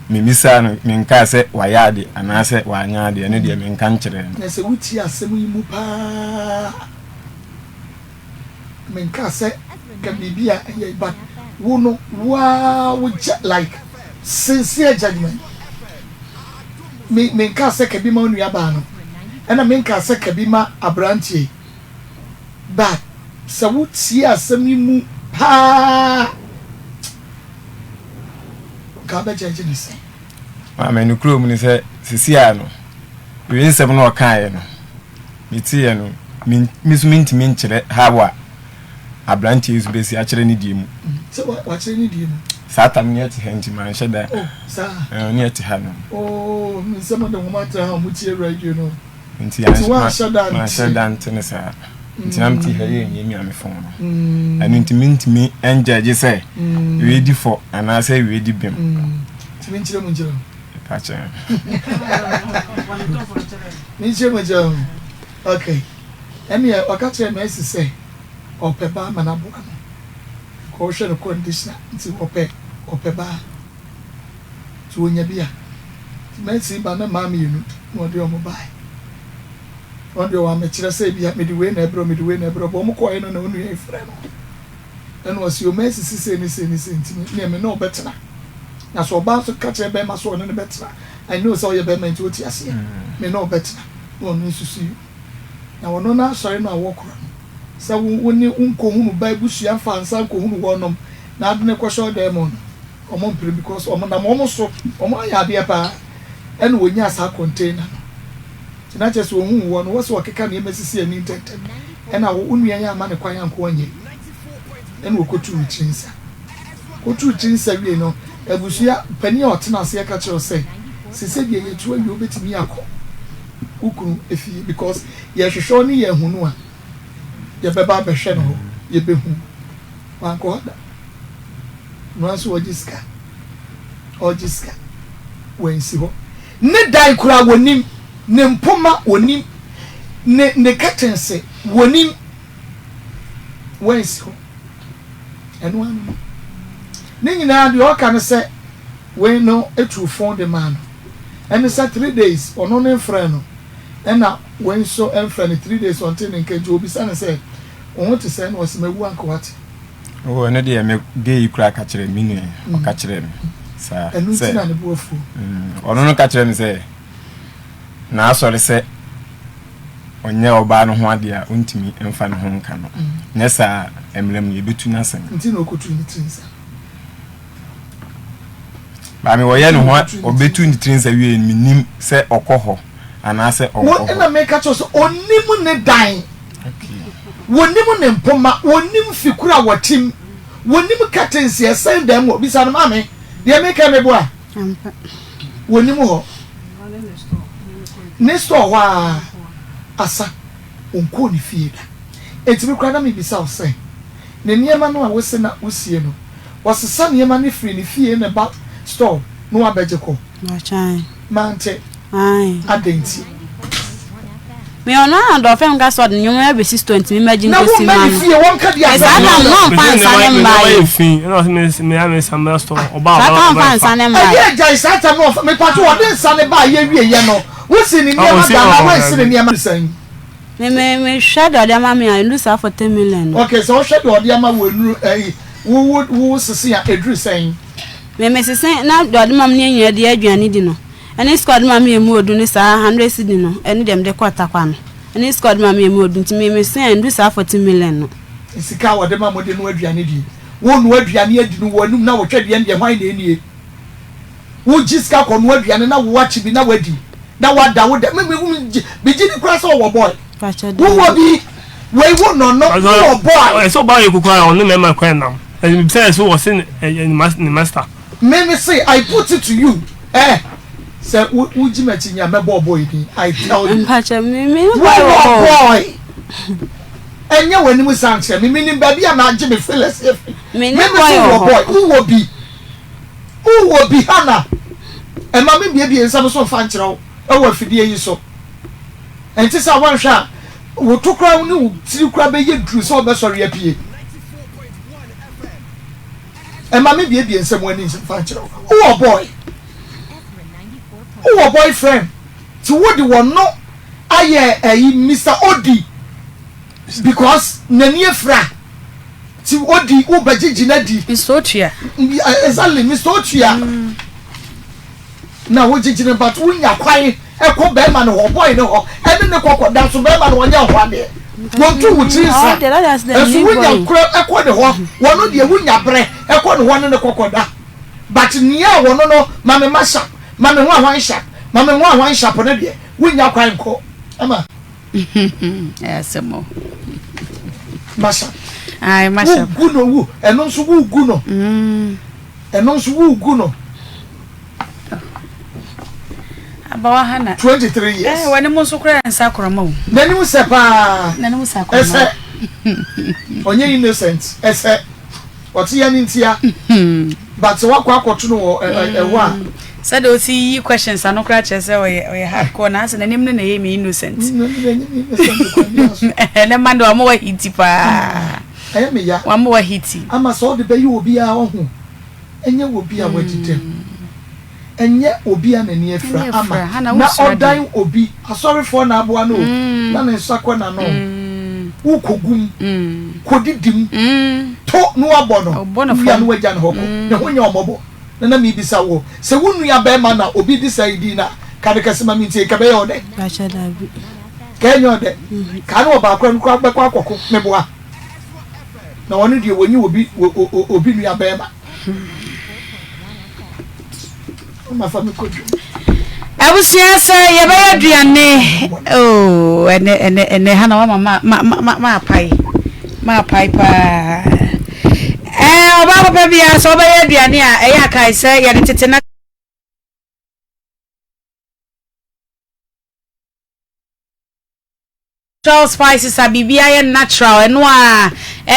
memisaa no menkaa sɛ wayɛ ade anaasɛ wanyɛ ade ɛno deɛ menka nkyerɛɛ no. Na sɛ wotie asɛm yi mu paa Menkaa sɛ ka biribi a ɛyɛ but wo no wo ara wo judge like sincere judgement. Me menkaa sɛ ka bi ma wo nua baa no ɛna menkaa sɛ ka bi ma abranteɛ yi but sɛ wo tie asɛm yi mu paa nka wobɛ judge no sɛn? Maame nokorɛ mu ne sɛ sisi a no wei nsɛm no ɔkaeɛ no Meteeɛ no, me me nso mentumi nkyerɛ how a aberanteɛ yi nso bɛsi akyerɛ ne deɛ mu. Sɛ wa wakyerɛ ne deɛ mu. Saa tam ne ɛte ha nti manhyɛ da. Oh, saa. Ɛɛ ne ɛte ha no. Oh, me nsɛm de nwoma tra ha a wɔn tie radio no. Nti Nti wanhyɛ da nte. Manhyɛ da nte ne saa. Nti na mete ha yɛ miamia me phone no. Ɛno nti mentumi ngyɛgye sɛ wei di fɔ anaasɛ wei di bem. Nti menkyerɛ mu nkyerɛ wo. Pakyɛ. Menkyerɛ mu nkyerɛ wo. Okay. Ɛneɛ ɔka kyerɛɛ Mercy sɛ ɔpɛ ba ama no aboa no. Nka ɔhwɛ no condition a nti ɔpɛ ɔpɛ ba. Nti ɔnya bi a. Nti Mercy ba na mmaa mienu na ɔde wɔn baeɛ. Ɔno deɛ wammɛkyerɛ sɛ ebia mede wei na ɛbrɛ wo mede wei na ɛbrɛ wo. But wɔn kɔeɛ no na onua yi frɛ no. Ɛna ɔse o Mercy se sei ne sei ne sei nti me neɛ me ne wo bɛtena. Na sɛ ɔbaa nso ka kyerɛ bɛɛma sɛ ɔne no bɛtena, I know sɛ ɔyɛ bɛɛma nti wote aseɛ, me ne wo bɛtena na ɔno nso so yi. Na ɔno n'asɔre no a wɔkorɔ no, sɛ wo wo ne wo nkɔhunu ba abusua mfa nsa nkɔhunu wɔnom na ade no kɔhyɛ ɔdan mu no, wɔn mpere because wɔn nam wɔn so, wɔn ayɛ adeɛ paa ɛna wɔnyaa saa container no. Nti na kyerɛ sɛ ɔhuu woɔ no, wɔ sɛ ɔkeka nneɛma sisi ani ntɛntɛm ɛna wo wo nua yi amma no kwan anko anyɛ. Ɛna ɔkɔtuu ne tiri nsa. Ɔkɔtuu tiri nsa wiei no, abusua panin a ɔtena aseɛ ka kyerɛɛ wo sɛ, sesei deɛ yɛtu awie wobɛtumi akɔ wo kunu fie because yɛhwehwɛ wo ne yɛanhu no a, yɛbɛba abɛhwɛ no hɔ, yɛbɛhu. Wankɔ hɔ da. Noa nso ɔgye sika. Ɔgye sika. Wansi hɔ. Ne dan koraa wɔnim. Ne mpoma wɔnim. Ne ne curtains wɔnim. Wansi hɔ. Ɛno ara no. Ne nyinaa deɛ ɔka ne sɛ wei no tuu fon de maa no. Ɛne sɛ 3 days ɔno ne mfrɛ no ɛna wei nso mfrɛ no 3 days ɔnte ne nka nti obisa no sɛ wo ho te sɛn na ɔse mawu anka wate. Oh, ɛno deɛ me gay yi koraa ka kyerɛ me nua yi, ɔka kyerɛ me saa Ɛno nti sɛ na ne bo afuo. ɔno no ka kyerɛ me sɛ n'asɔre sɛ ɔnyɛ ɔbaa no ho adeɛ a ɔntumi mfa ne ho nka no, nyɛ saa a mmerɛ mu no yɛbɛtu n'asɛm. Nti na ɔkɔtuu ne tiri nsa. Maame wɔyɛ ne ho a ɔbɛtu ne tiri nsa wie no menim sɛ ɔkɔ hɔ anaasɛ Wo ɔnkɔ ɛna hɔ. meka kyerɛ wo sɛ ɔnim ne dan. Wɔnim ne mpoma, wɔnim fi koro a wɔte mu, wɔnim curtains a ɛsɛn dan mu hɔ. Bisa no, Maame, deɛ meka yi meboa? Wɔnim hɔ. Ne store hɔ ara asa. Ɔnkɔɔ ne fie da. Enti me koraa na mebisa wo sɛ, ne nneɛma no a wose na wosie no, ɔsesa nneɛma no firi ne fie na ɛba store na wabɛgye kɔ? Mante. Adɛn nti? Me ɔno ara na ɔfrɛ me ka sɛ ɔde nneɛma abɛsi store nti memmɛgye Na nkɔsi womma ma ne no. fie wɔnka di Saa asɛm tam no. no ɔmfa nsa ne mmaa Nneɛma yi. yɛ fi ɛna ɔsɛ me me me nsa mmra store ɔbaa Saa ɔbaa tam ɔbaa ɔmfa nsa fa. ne mmaa yi. Ɛyɛ gyae saa tam no ɔmfa mepatwo ɔde nsa ne baa yɛ wie yɛ no wosi ne nneɛma Ɔsi da anaa ɔɔ wansi ne dabi. nneɛma sɛn. Me me mehwɛ deɛ ɔde ama me a ɛnuru saa 40 million no. Okay sɛ wohwɛ deɛ ɔde ama wo ɛnuru ɛyi wo wo wo sese a ɛduru sɛn. Me me sese na deɛ ɔde ma me ne yɛn nyinaa de yɛ aduane di no. Ɛne sika a ɔde ma me emu odu ne saa hundred cedi no ɛne deɛ mede kɔɔ Tarkwa no ɛne sika a ɔde ma me emu odu nti me me se ɛndu saa 40 million no. Sika a wɔde ma mo de noa aduane die wo noa aduane adi no wɔ anum na wotwa deɛ deɛ hwan na ɛnie wo gye sika kɔ noa aduane na wo akye bi na wadi na wada wo dɛ me me me gye me gye di koraa sɛ ɔwɔ boy wo wɔ bi wei wo nɔ no wo wɔ boy. Ɛsɛ ɔbaa yɛ koko a ɔne mɛma kwan nam ɛsɛ ɛsɛ wɔ se ne master. Me me se I put it to you eh sɛ wo wo gye m'akyi nya mɛbɔ ɔbɔ yi din I tell you. Mpakyɛ me me Wo wɔ boy ɛnyɛ w'anim san kyerɛ me menim baabi a magye me feelings afiri Me me ne me boy se wɔ wɔ hɔ. boy wo wɔ bi wo wɔ bi Hannah ɛma me biebie nsɛm so mfa nkyerɛ wo ɛwɔ afidie yi so ɛnte sɛ woanhwɛ a wo to koraa ne wo tiri koraa bɛyɛ duru sɛ wobɛsɔre apue. Ɛma me biebie nsɛm w'ani mfa nkyerɛ wo. Wowɔ boy, wowɔ boyfriend nti wode wɔno ayɛ ɛyi Mister Odi because n'ani afira nti Odi wobɛgyegye no adi. Mister Otua. Exactly Mister Otua. Na wogyegye no but wonya kwan kɔ bɛrima no hɔ boy no hɔ ɛne ne kɔ kɔda so bɛrima no ɔnyɛ ho adeɛ wɔntu wo tiri nsa nso wonya korɛ ɛkɔ ne hɔ wɔno deɛ wonya berɛ ɛkɔ ne hɔ ne ne kɔ kɔda but nea wɔno no ma me ma sharp ma me ho ahwan sharp ma me ho ahwan sharp no deɛ wonya kwan nkɔ ama Ɛyɛ asɛm o. Masha. Ayi masha. Wogu no wu ɛno nso wogu no. Ɛno nso wogu no. Abawa ha na. 23 years. Eh, w'anim nso koraa nsa korɔma o. N'anim sɛ paa. N'anim sɛ akorɔma. Ɛsɛ. Ɔnyɛ innocent. Ɛsɛ. Ɔte yɛn ntia. But sɛ wakɔ akɔto no wɔ ɛhɔ a. Sɛdeɛ ɔsi yi questions ano koraa kyerɛ sɛ ɔyɛ ɔyɛ hardcore na asɛ n'anim no na ɛyɛ me innocent. Ɛnɛ ma de wɔn wɔ hiti paa. Ɛyɛ me ya. Wɔn wɔ hiti. Ama sɛ ɔde bɛyɛ obiara ɔho. Ɛnyɛ obi a wadi dɛm. Ɛnyɛ obi a n'ani afira ama na ɔdan obi. Asɔrefoɔ na aboa no o, na ne nsa kɔ n'ano o. Wokɔgu mu, kɔdidi mu, to na woabɔ no, wowie a na woagya no hɔ kɔ. Ne ho nyɛ wo mmɔbɔ. Na na mebisa wo, sɛ wo nua barima na obi de saa yi dii no a, ka no kɛse ma mentie, nka ɛbɛyɛ wo dɛn? Ka ɛnyɛ wo dɛ? Ka ne ɔbaakora no koraa bɛkɔ akɔko, meboa. Na ɔno deɛ wɔnyi obi obi nua bɛrima. Abusua sɛ yɛbɛyɛ aduane oh ɛnɛ ɛnɛ ɛnɛ ha na wama ma ma ma ma apae ma apae paa. Ɛɛ, ɔbaa papa biara sɛ ɔbɛyɛ aduane a, ɛyɛ a kae sɛ yɛde tete na. Natural spices a biribiara yɛ natural, ɛno ara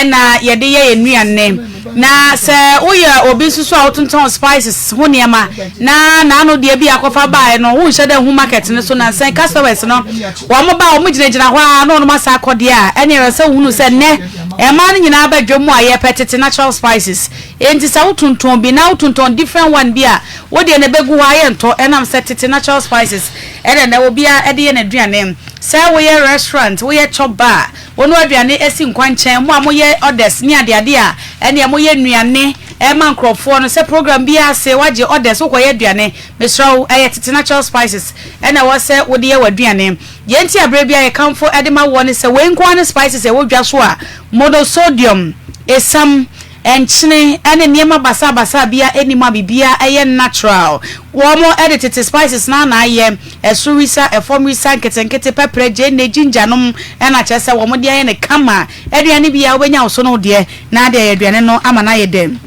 na yɛde yɛ yɛn nnuane. Na sɛ woyɛ obi nso so a wotontɔn spices ho nneɛma na n'ano deɛ bi akɔfa baeɛ no, wonhyɛ da nhu market no so nansa yi customers no wɔn ba a wɔgyinagyina hɔ ara na wɔn asa akɔ deɛ a, ɛnneɛ ɛwɔ sɛ wohunu sɛ nnɛ mmaa no nyinaa ba dwam a yɛpɛ tete natural spices. Enti sɛ wotontɔn bi na wotontɔn different one bi a, wo deɛ na ɛbɛgu hɔ ara yɛntɔ ɛnam sɛ tete natural spices ɛna nnɛ obiara de yɛ n'aduane. Sɛ woyɛ restaurant, woyɛ chop bar, wonoa aduane si nkwankyɛn, mo a moyɛ orders ne adeade a, ɛneɛ moyɛ nnuane ma nkorɔfoɔ no, sɛ program biara ase woagye orders wokɔyɛ aduane, mesrɛ wo ɛyɛ tete natural spices ɛna ɛwɔ sɛ wode yɛ w'aduane. Deɛ nti a berɛ biara yɛkamfo de ma woɔ ne sɛ wei nko ara ne spices a ɛwɔ dwa so a monosodium, esiam, Nkyene ne nneɛma basabasa biara nni mu a biribiara yɛ natural. Wɔn de tete spices no ara na ayɛ, ɛsoro wisa, ɛfam wisa, nketenkete, pɛprɛ, gyeene, ginger nom na kyerɛ sɛ wɔn de ayɛ no kama. Aduane biara wobɛnya wo so no deɛ na de ayɛ aduane no ama no ayɛ dɛ.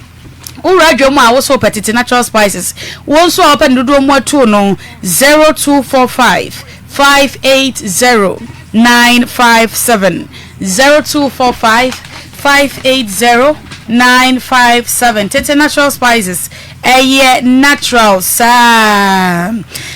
Wowura dwam a wo so wopɛ tete natural spices, wo nso a wopɛ ne dodoɔ mu atuo no, 0245 580 957, 0245 580 957 Tete natural spices ɛyɛ natural saa.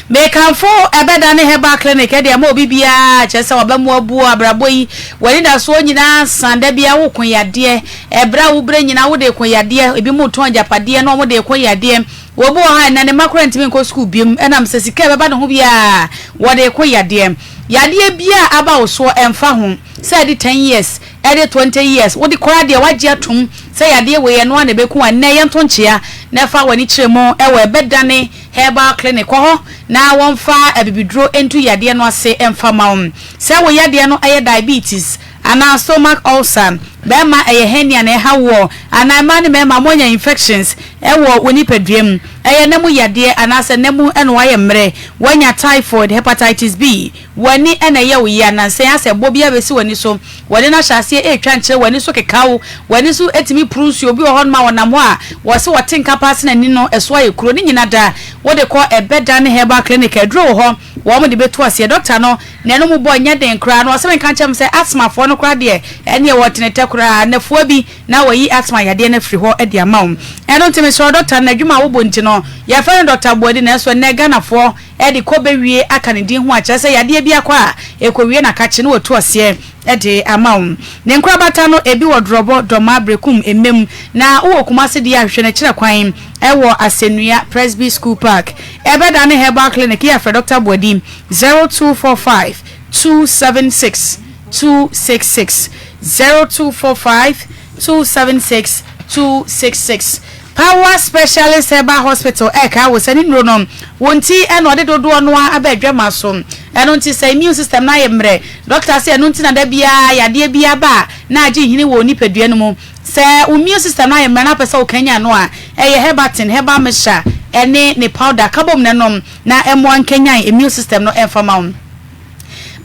Mekamfo ɛbɛda ne herbal clinic ɛde ama obi biara kyerɛ sɛ waba mu abuo abrabɔ yi w'anidasoɔ nyinaa san da biara woko yadeɛ ɛbrɛ a wobrɛ nyinaa wode ko yadeɛ ebi mu tɔn agyapadeɛ na wɔn de ko yadeɛ obi wɔ hɔ a ɛnɛ ne mma koraa ntumi nkɔ sukuu biom ɛnam sɛ sika ɛbɛba ne ho biara wɔde ko yadeɛ yadeɛ biara aba wo soɔ ɛmfa ho sɛ ɛde 10 years Ɛde 20 years wode koraa deɛ wagye atom sɛ yadeɛ wei ɛno ara na ɛbɛku wo a, nnɛ yɛnto nkyea na fa w'ani kyerɛ mu wɔ Ɛbɛdane Herbal Clinic kɔ hɔ na wɔmfa abibiduro ntu yadeɛ no ase mfa ma wo. Sɛ wo yadeɛ no yɛ diabetes anaa stomach ulcer, bɛrima ɛyɛ hernia na ɛha woɔ anaa mmaa ne mmarima moanya infections wɔ wo nipadua mu, ɛyɛ nna mu yadeɛ anaasɛ nna mu na wayɛ mmerɛ, woanya typhoid, hepatitis B, W'ani na ɛyɛ wo yea nnansa yi asɛ bɔ bi abɛsi w'ani so, w'ani no ahyɛ aseɛ retwa nkyerɛ, w'ani so keka wo, w'ani so tumi puru nsuo, obi wɔ hɔnom a ɔnam hɔ a wɔse ɔte nka paa sɛ n'ani no ɛso ayɛ kuro, ne nyina da wode kɔ Ɛbɛda ne Herbal Clinic aduro wɔ hɔ wɔn de bɛtu aseɛ, doctor no n'ano mu bɔ nyɛ den koraa na ɔse menka nkyerɛ mo sɛ asthma foɔ no koraa deɛ ɛneɛ wɔtene tɛ koraa, nnafua bi na wɔayi asthma yadeɛ no afiri hɔ de ama wo, ɛno nti mesrɛ wo doctor no n'adwuma a wobɔ nti no yɛfrɛ no Doctor Boadi nanso ɛnnɛ Ghanafoɔ de kɔ bɛwie aka ne din ho a, kyerɛ sɛ yadeɛ bi akɔ a, ɛkɔwie na kakye na watu aseɛ de ama wo. Ne nkorabata no, ebi wɔ Dorɔbɔ, Dɔma, Berekum, Mmem, na wowɔ Kumase deɛ a, hwehwɛ no kyerɛ kwan wɔ Asɛnnua, Presby School Park. Ɛbɛda ne Herbal Clinic yɛ a frɛ Dɔkta Boadi, 0245 276 266, 0245 276 266. Power Specialist Herbal Hospital ɛrekae wo sɛ ne nnuro no, wo nti na ɔde dodoɔ no ara aba adwammaa so. Ɛno nti sɛ immune system no ayɛ mmerɛ, dɔkta se ɛno nti na da biara yadeɛ biara ba a na agye nhini wɔ wo nipadua no mu. Sɛ wo immune system no ayɛ mmerɛ na wopɛ sɛ wokanyan no a, ɛyɛ Herbatin, herbal mixture, ɛne ne powder ka bom na nom na ɛmmoa nkanyan immune system no mfa ma wo.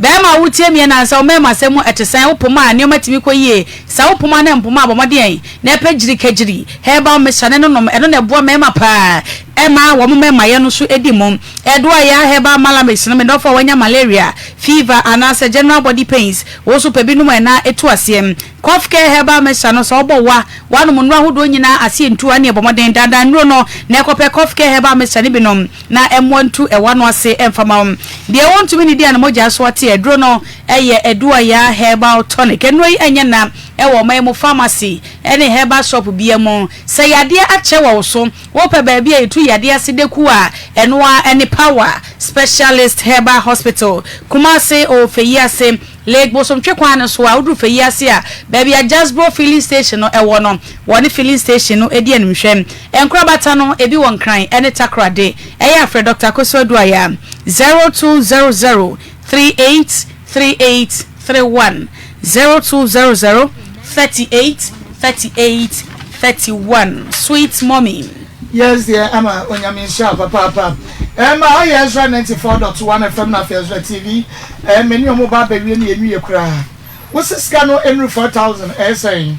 Barima a woretie me anaasɛ wo mmarimasɛm mu ɛte sɛn? Wo poma a, nneɛma tumi kɔ yie. Sɛ wo poma no mpoma a, bɔ mmɔden na pɛ gyirikagyiri, herbal mixture, ne no nom. Ɛno na ɛboa mmarima paa ma wɔn mmarimayɛ no so di mu. Ɛdoa Herbal Malamix no, me dɔfo a wanya malaria, fever anaasɛ general body pains, wo nso pɛ bi nom na ɛtu aseɛ. Cough Care Herbal Mixture no, sɛ wobɔ wa, woanom nnuro ahodoɔ nyinaa aseɛ ntu a, ɛnneɛ bɔ mmɔden dandan nnuro no na kɔpɛ Cough Care Herbal Mixture no bi nom. na mmoa ntu ɛwa no ase mfa ma wo. Deɛ wɔntumi nnidi a ne mogya so ate aduro no yɛ Aduaya Herbal Tonic. Nnuro yi nyɛ nna wɔ ɔman mu pharmacy ne herbal shop biara mu. Sɛ yadeɛ akyɛ wɔ wo so, wopɛ baabi a yɛtu yadeɛ ase dekuo a, ɛno ara ne Power Specialist Herbal Hospital, Kumasi, Ofeyi ase. Lake Bosomtwe kwan no so a, woduru Feyi ase a, baabi a Jasbro Filling Station no wɔ no, wɔne filling station no di animhwɛ. Nkorabata no, ebi wɔ Nkran ne Takoradi. Ɛyɛ a frɛ Dɔkta Akosua Aduaya, 0200 38 38 31, 0200 38 38 31. Sweet Mommy. Yes dear ama onyame nhyira wo papaapa ɛma ha yɛ Ezra 94.1 FM na afei Ezra TV ɛɛ me ne ɔmo ba abɛwie ne yɛnwie koraa wo se sika no ɛnuru 4000 ɛyɛ sɛn?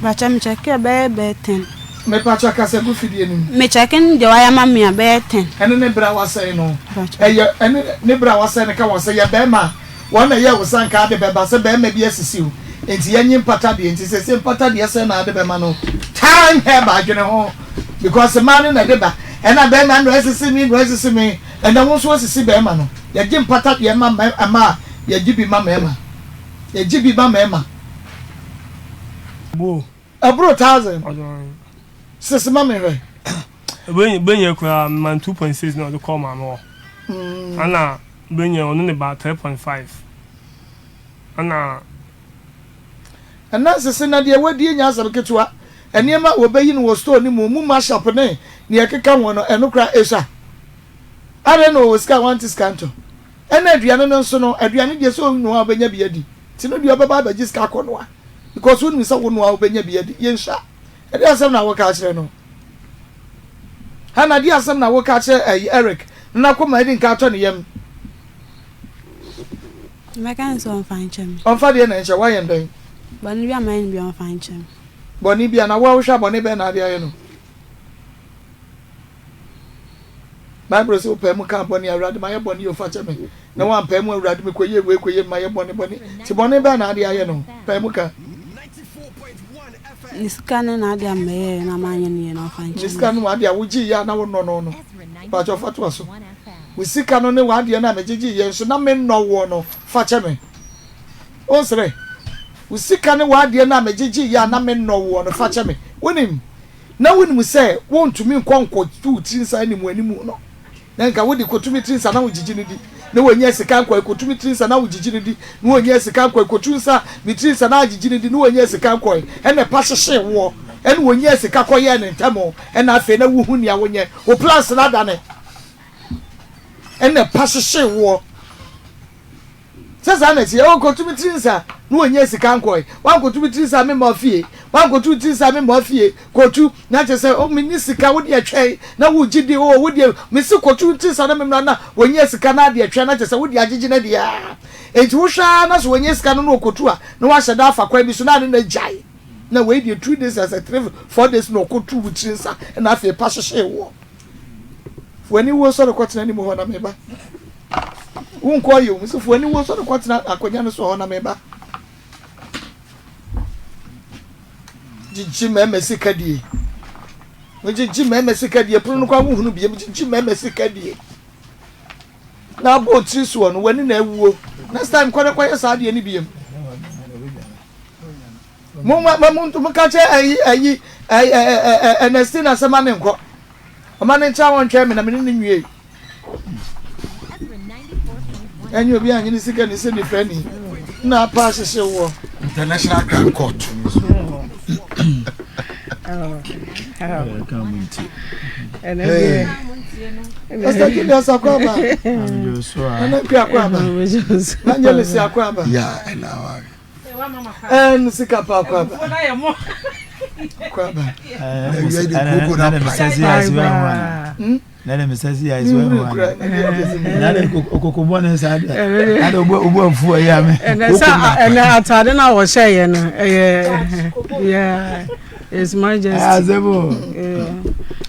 Mpakyɛ me kyɛke a bɛyɛ bɛyɛ ten. Mepakyɛ kasa gu fidie no mu. Me kyɛke no deɛ wayɛ ama me a bɛyɛ ten. Ɛne ne bere a wasɛe no. Ɛyɛ ɛne ne bere a wasɛe no ka wɔn sɛ yɛ bɛrima a wɔn na ɛyɛɛ wo sɛ anka ade bɛba sɛ bɛrima bi asisi wo nti yɛnye mpata deɛ nti sɛsɛ mpata deɛ sɛn na ade bɛma no time herb adwene ho because mmaa no na ɛde ba ɛna bɛrima no asisi me no asisi me ɛna wo nso asisi bɛrima no yɛgye mpata deɛ ma mmaa yɛgye bi ma mmarima yɛgye bi ma mmarima. Ɛboro thousand. Sisi ma me hwɛ. Benye koraa mema no 2.6 na ɔde kɔɔ maame hɔ. Ɛna Benye ɔno ne ba 3.5. Ɛna. Ɛna sisi na deɛ wadie nyɛ asɛm ketewa. Nneɛma a wɔbɛyi no wɔ store no mu, mu mashup ne nea ɛkeka ho no, ɛno koraa esua. Adɛn na ɔwɔ sika a wante sika ntɔ? Ɛna aduane no nso no, aduane deɛ sɛ ɔnoa a ɔbɛnya bi adi. Nti no deɛ ɔbɛba abɛgye sika akɔnoa because wonim sɛ wonoa a wobɛnya bi adi. Yɛnhyia. Ɛdeɛ asɛm na woka akyerɛ no? Hannah, deɛ asɛm na woka akyerɛ ɛyi Eric na n'akoma adi nka atɔ ne yam? Mɛka ne sɛ ɔmfa nkyɛ me. Ɔmfa deɛ na nkyɛ, woayɛ no dɛn? Bɔne bi a mayɛ no bi ɔmfa nkyɛ me. Bɔne bi a, na wo a wohwɛ a bɔne bɛn na ade ayɛ no? Bible sɛ wopae mu kaa bɔne Awurade mayɛ bɔne o fa kyɛ me na woampae mu Awurade mekɔyɛ wei kɔyɛ mayɛ bɔne bɔne nti bɔne bɛn na ade ayɛ no pae mu ka. Ne sika ne n'ade a mɛyɛɛ na manyɛ no yie na ɔfa nkyɛ me. Ne sika ne w'ade a wogyee yɛ a na wonnɔ no no pakyɛ fa toa so wo sika no ne w'adeɛ no a megyegye yɛ nso na mennɔ woɔ no fa kyɛ me wonsere wo sika ne w'adeɛ no a megyegye yɛ a na mennɔ woɔ no fa kyɛ me wonim na wonim sɛ wontumi nkɔ nkɔtu wo tiri nsa anim anim no, na nka wode kɔtu me tiri nsa na wogyegye no di, na wɔnya sika nkɔ ɛkɔtu me tiri nsa na wogyegye no di, na wɔnya sika nkɔ ɛkɔtu nsa me tiri nsa na agyegye no di, na wɔnya sika nkɔe, ɛna ɛpa hyehyee woɔ, ɛna wɔnya sika kɔyɛɛ ne ntɛm, ɛna afei na wohu nea wonyɛ, wo plans no adane, ɛna ɛpa hyehyee woɔ. Sɛ saa na ɛteɛ, oh, kɔtu me tiri nsa na wɔnnya sika nkɔe, woankɔtu me tiri nsa a memma fie, woankɔtu tiri nsa a memma fie, kɔtu, na kyerɛ sɛ, oh, menni sika, wo deɛ twɛn, na wogye di, oh, wo deɛ, mese kɔtu tiri nsa na memmra na wɔnnya sika na adeɛ twɛn, na kyerɛ sɛ wode agyegye no adi aa. Enti wohwɛ ara na sɛ wɔnya sika no na ɔkɔtu a, na wahyɛ da afa kwan bi so na ane no agyae. Na wei deɛ 2 days asɛ 3, 4 days na ɔkɔtu wo tiri nsa na afei pa hyehyee woɔ. Fa w'aniwuo sɔre kɔtena anim hɔ na meba. Wonkɔ ayɛ o. Mese fa w'aniwuo sɔre kɔtena akonnwa no so hɔ na meba. Gyegye mmarima sika die. Megyegye mmarima sika die. Pono no kɔ ahohunu biem. Gyegye mmarima sika die. Na abɔ tiri soɔ no w'ani na awuo. Next time kɔ na kɔyɛ saa adeɛ no biem. Mo mo mo mo ka kyerɛ ayi ayi ɛɛ Ernestina sɛ ma ne nkɔ. Ɔma ne nkyɛn wɔntwɛn me na me ne ne nwie. Ɛnyɛ obi a nyini sika ni sɛ nifa ni na apa ahyehye woɔ. International Crime Court. Pastor Julius Akwaba. Nana Kwi Akwaba. Evangelist Akwaba. Yeah, and our. Ɛn sika pa Akwaba. Akwaba. Nana mi sɛ si ayi so ɛho ana. Nana okoko bɔ ne nsa deɛ. Nana obu obu afu ɛyɛ ame. Ɛnɛ sɛ ɛnɛ ataade na wɔhyɛ yɛ no ɛyɛ yeah His Majesty. Asɛm o.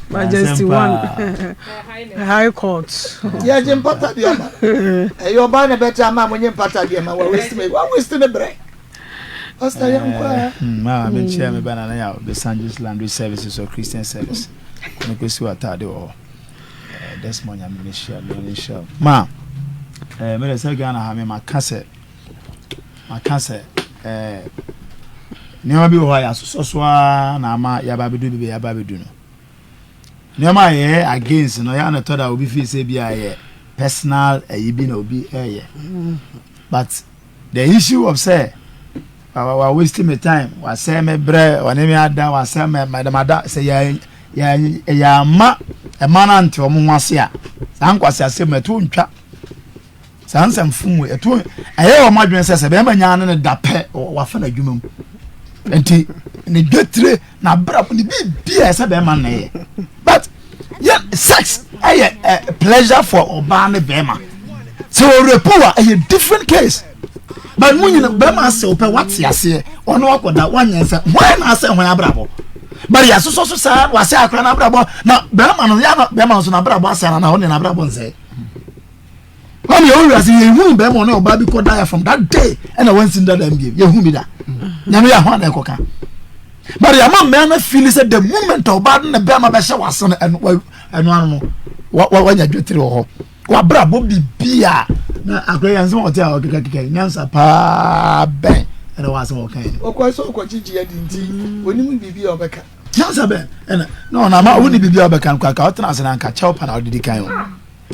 Majesty one High Court. Yɛ gye mpata deɛ ma. Ɛyɛ ɔbaa na bɛte ama mo nye mpata deɛ ma wa waste me wa waste ne brɛ. Pastor yɛn kɔ a. Maa mi nkyɛn mi ba na ne yà the Sanjis Laundry Services or Christian Service. Kɔnɔ kɔ si wɔ ataade wɔ hɔ. Desmond nyame ne hyia ne ne hyia. Ma ɛɛ mi de sɛ Ghana ha mi ma ka sɛ ma ka sɛ ɛɛ nneɛma bi wɔ hɔ a yɛasosɔ so ara na ama yɛaba abɛdu baabi a yɛaba abɛdu no. Nneɛma a yɛyɛ against no, yɛ a na ɛtɔ da obi feel sɛ bi a yɛ personal ɛyi bi na obi ɛyɛ. But the issue of sɛ wa wa waste me time, wasɛe me brɛ, ɔne me ada, wasɛe me madamada sɛ yɛ yɛ yɛ ama ɛma no ante wɔn ho ase a, saa nkwasi asɛm ɛto ntwa. Saa nsɛm fom wei ɛto ɛyɛ wɔn adwene sɛ sɛ bɛrima nyaa ne ne da pɛ wafa n'adwuma mu nti ne dwetire n'abrabɔ ne biribi a ɛsɛ bɛrima na ɛyɛ but yɛ sex ɛyɛ ɛ pleasure for ɔbaa ne bɛrima sɛ ɔrepu a ɛyɛ different case. But mo nyina bɛrima asɛ wo pɛ wate aseɛ ɔno akɔda wanyɛ nsɛ hwan na asɛ hwan abrabɔ but yɛasosɔ so saa wasɛ akora no abrabɔ na bɛrima no yɛ bɛrima no so n'abrabɔ asɛ na na ɔne n'abrabɔ nsɛ wɔn yɛ owura sɛ yɛhunu bɛrima ɔne ɔbaa bi kɔ da from that day ɛna wɔnsi dada mbiem yɛhu bi da nyame yɛ ho ana ɛkɔka but yɛama mmea no fili sɛ the moment ɔbaa no ne bɛrima bɛhyɛ wase no ɛno ano no wanya dwetire wɔ hɔ W'abrabɔ bibia na akora yi ansɛm a ɔte a ɔkeka keka yi nyansa paa bɛn ɛna wɔ asɛm a ɔka yi. Ɔkɔ sɛ ɔkɔ gyegye adi nti onim biribi a ɔbɛka. Nyansa bɛn ɛna na ɔna ama wonni biribi a ɔbɛka no koraa ka ɔtena ase na anka kyɛw pa na ɔde di kan o.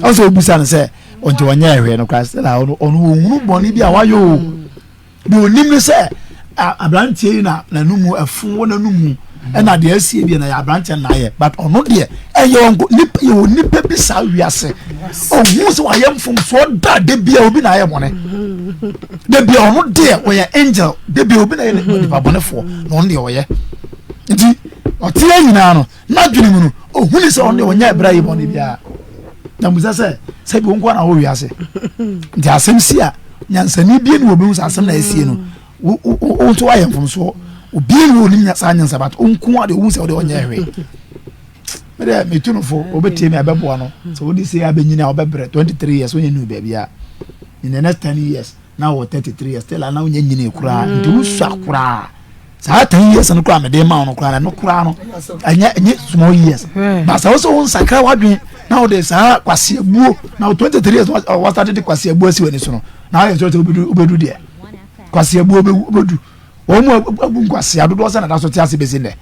Ɔsɛ obisa no sɛ ɔnti ɔnyɛ ɛhwɛ no koraa sɛ na ɔno ɔno ɔhunu bɔne bi a wayɛ o. Deɛ ɔnim ne sɛ aberanteɛ yi na n'anomu ɛfo wɔ n'anomu ɛna deɛ asie deɛ na yɛ aberanteɛ na ayɛ but ɔno deɛ ɛyɛ ɔnko nipa yɛ wɔ nipa bi saa wiase ɔhu sɛ wayɛ mfomsoɔ da de bia obi na ayɛ bɔne de bia ɔno deɛ ɔyɛ angel de bia obi na yɛ nipa bɔnefoɔ na ɔno deɛ ɔyɛ nti ɔteɛ nyinaa no N'adwene mu no, ohuni sɛ ɔno deɛ ɔnyɛ ɛberɛ yi bɔne biara. Na musa sɛ, sɛbi wo nko na wɔ wiase. Nti asɛm si a, nyansani bie ne wɔbɛhu sɛ asɛm na asie no, wo nso woayɛ mfomsoɔ. Obie ne wɔnim saa nyansa but wo nko a deɛ wohu sɛ wode ɔnyɛ hwee. Me deɛ metu no fo, wobɛtie me a ɛbɛboa no. Sɛ wode sei abɛnyini a wobɛbrɛ 23 years wonyɛ nuu baabi a. In the next 10 years, na wɔ 33 years still a na wonyɛ nyini koraa. Nti wosua koraa. saa ten years no koraa mede ma wo no koraa no koraa no ɛnyɛ ɛnyɛ small years ba sɛ wosɛ wo nsakra w'adwene na wode saa kwasi abuo na wo 23 years wasate de kwasi abuo asi w'ani so no na ayɛ sɛ wobɛdu wobɛdu deɛ kwasi abuo wobɛdu wɔn mu abu nkwasi adodoɔ sɛ na da so te ase bɛsi nnɛ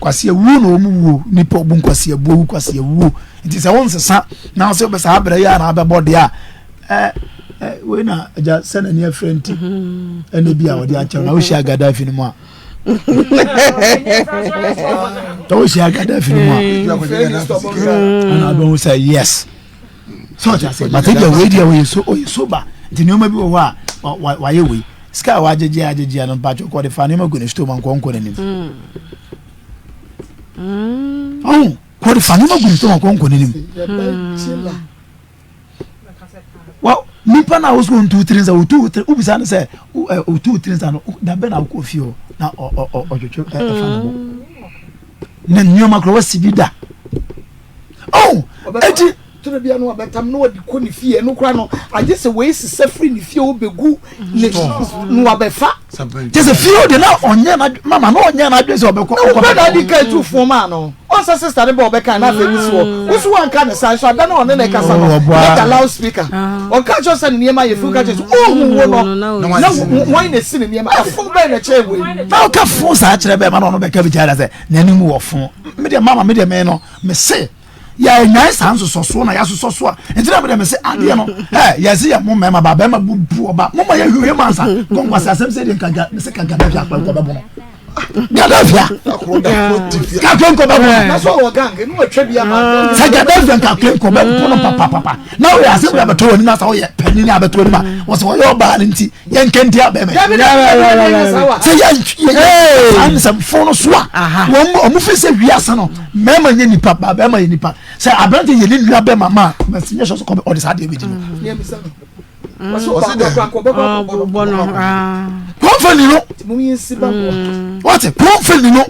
kwasi awuo na wɔn wuo nipa obu nkwasi abuo wu kwasi awuo nti sɛ wɔn nsesa na sɛ wobɛ saa abirɛ yi a na abɛbɔ deɛ a ɛɛ ɛ wei na agya sɛ n'ani afira nti ɛna bi a ɔde akyɛw na wohyia Gaddafi no mu a na wohyia Gaddafi no mu a ɛna abɛhu sɛ yes sɛ ɔte ase but ebi a wei deɛ ɔyɛ so ɔyɛ sober nti nneɛma bi wɔ hɔ a wayɛ wei sika a wagyegye agyegye no mpakyɛ kɔ ɔde fa nneɛma gu ne store ma nkɔnkɔ n'anim ɔho kɔ ɔde fa nneɛma gu ne store ma nkɔnkɔ n'anim. Wa nipa na wosu ntu tiri nsa otu tiri wobisa no sɛ otu tiri nsa no da bɛ na wokɔ fie hɔ na ɔtwetwe ɛfa ne bo ne nneɛma koraa wasi bi da oh eti toro bia no abɛtam na wɔde kɔ ne fie ɛno koraa no agye sɛ wei sisa firi ne fie wobɛgu ne na wabɛfa kyɛ sɛ fie hɔ deɛ na ɔnyɛ na mama na ɔnyɛ n'adwene sɛ ɔbɛkɔ ɔkɔ bɛ na adi ka etu fon maa no ɔnsɛ sista ne bɛ ɔbɛka na afei wusi hɔ wusi wɔn nka ne sa nso ada na ɔne ne kasa no ne da loud speaker ɔka kyerɛ sɛ ne nneɛma yɛ fi ɔka kyerɛ sɛ ohu wo no na wɔn na esi ne nneɛma ɛfon bɛn na ɛkyɛn wei. Na ɔka fon saa kyerɛ bɛɛ ma na ɔno bɛka bi kyerɛ sɛ n'anim wɔ fon me deɛ mama me deɛ me no me se. Yɛnyae saa nsosɔsoɔ na yɛasosɔ so a nti na mede mese adeɛ no ɛ yɛse yɛ mo mmarima ba bɛrima bubu ɔba mo ma yɛhwehwɛ mu ansa kɔnkwasi asɛm sɛ deɛ nka mese ka Gaddafi akora nkɔ bɛbono Gaddafi a kakra nkɔ bɛbono sɛ Gaddafi a nkakra nkɔ bɛbono papapapa na woyɛ asɛm yɛ abɛtɔ w'anim asa woyɛ panin abɛtɔ w'anim a wɔsɛ wɔyɛ ɔbaa no nti yɛnkɛnti abɛmɛ sɛ yɛn nsɛmfo no so a wɔn wɔn fi sɛ wiase no mmarima nyɛ nipa ba bɛrima yɛ nipa sɛ aberante yɛ ne nua bɛrima ma mɛsi nyɛ sɔ so kɔ ɔde saa deɛ bɛdi no. Kɔnfɛ ni no wɔte kɔnfɛ ni no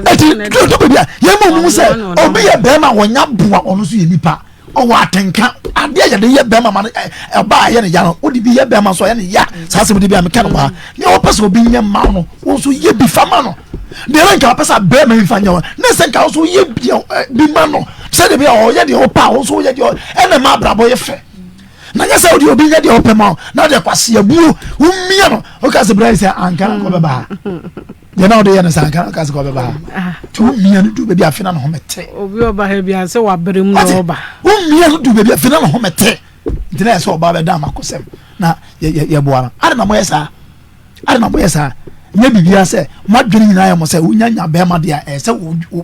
eti tó baabi a yɛn mu mu sɛ obi yɛ bɛrima wɔnya boa ɔno nso yɛ nipa. Ɔwɔ atenka adeɛ yɛde yɛ bɛrima ma no ɔbaa yɛ ne ya no wode bi yɛ bɛrima nso ɔyɛ ne ya saa asɛm de bi a meka no wɔ ha nea wɔpɛ sɛ obi nyɛ ma no wo nso yɛ bi fa ma no deɛ na nka wɔpɛ sɛ bɛrima yi fa nyɛ wɔ ne sɛ nka wo nso yɛ bi ma no sɛdeɛ bi a ɔyɛ deɛ ɔpɛ a wo nso woyɛ deɛ ɛna ma abrabɔ yɛ fɛ na nyɛ sɛ wode obi nyɛ deɛ ɔpɛ ma wo na deɛ kwase abuo womia no woka sɛ berɛ sɛ anka na nkɔbɛba ha deɛ na wode yɛ no sɛ anka na ɔka sɛ ɔbɛba ha nti womia no du baabi afe na ne ho mɛte obi ɔba ha bi sɛ wabere mu na ɔba womia no du baabi afe na ne ho mɛte nti na yɛ sɛ ɔba bɛda amakɔsɛm na yɛboa no ade na moyɛ saa ade na moyɛ saa nyɛ biribiara sɛ moadwene nyinaa yɛ mo sɛ wonya nya bɛrima deɛ a ɛyɛ sɛ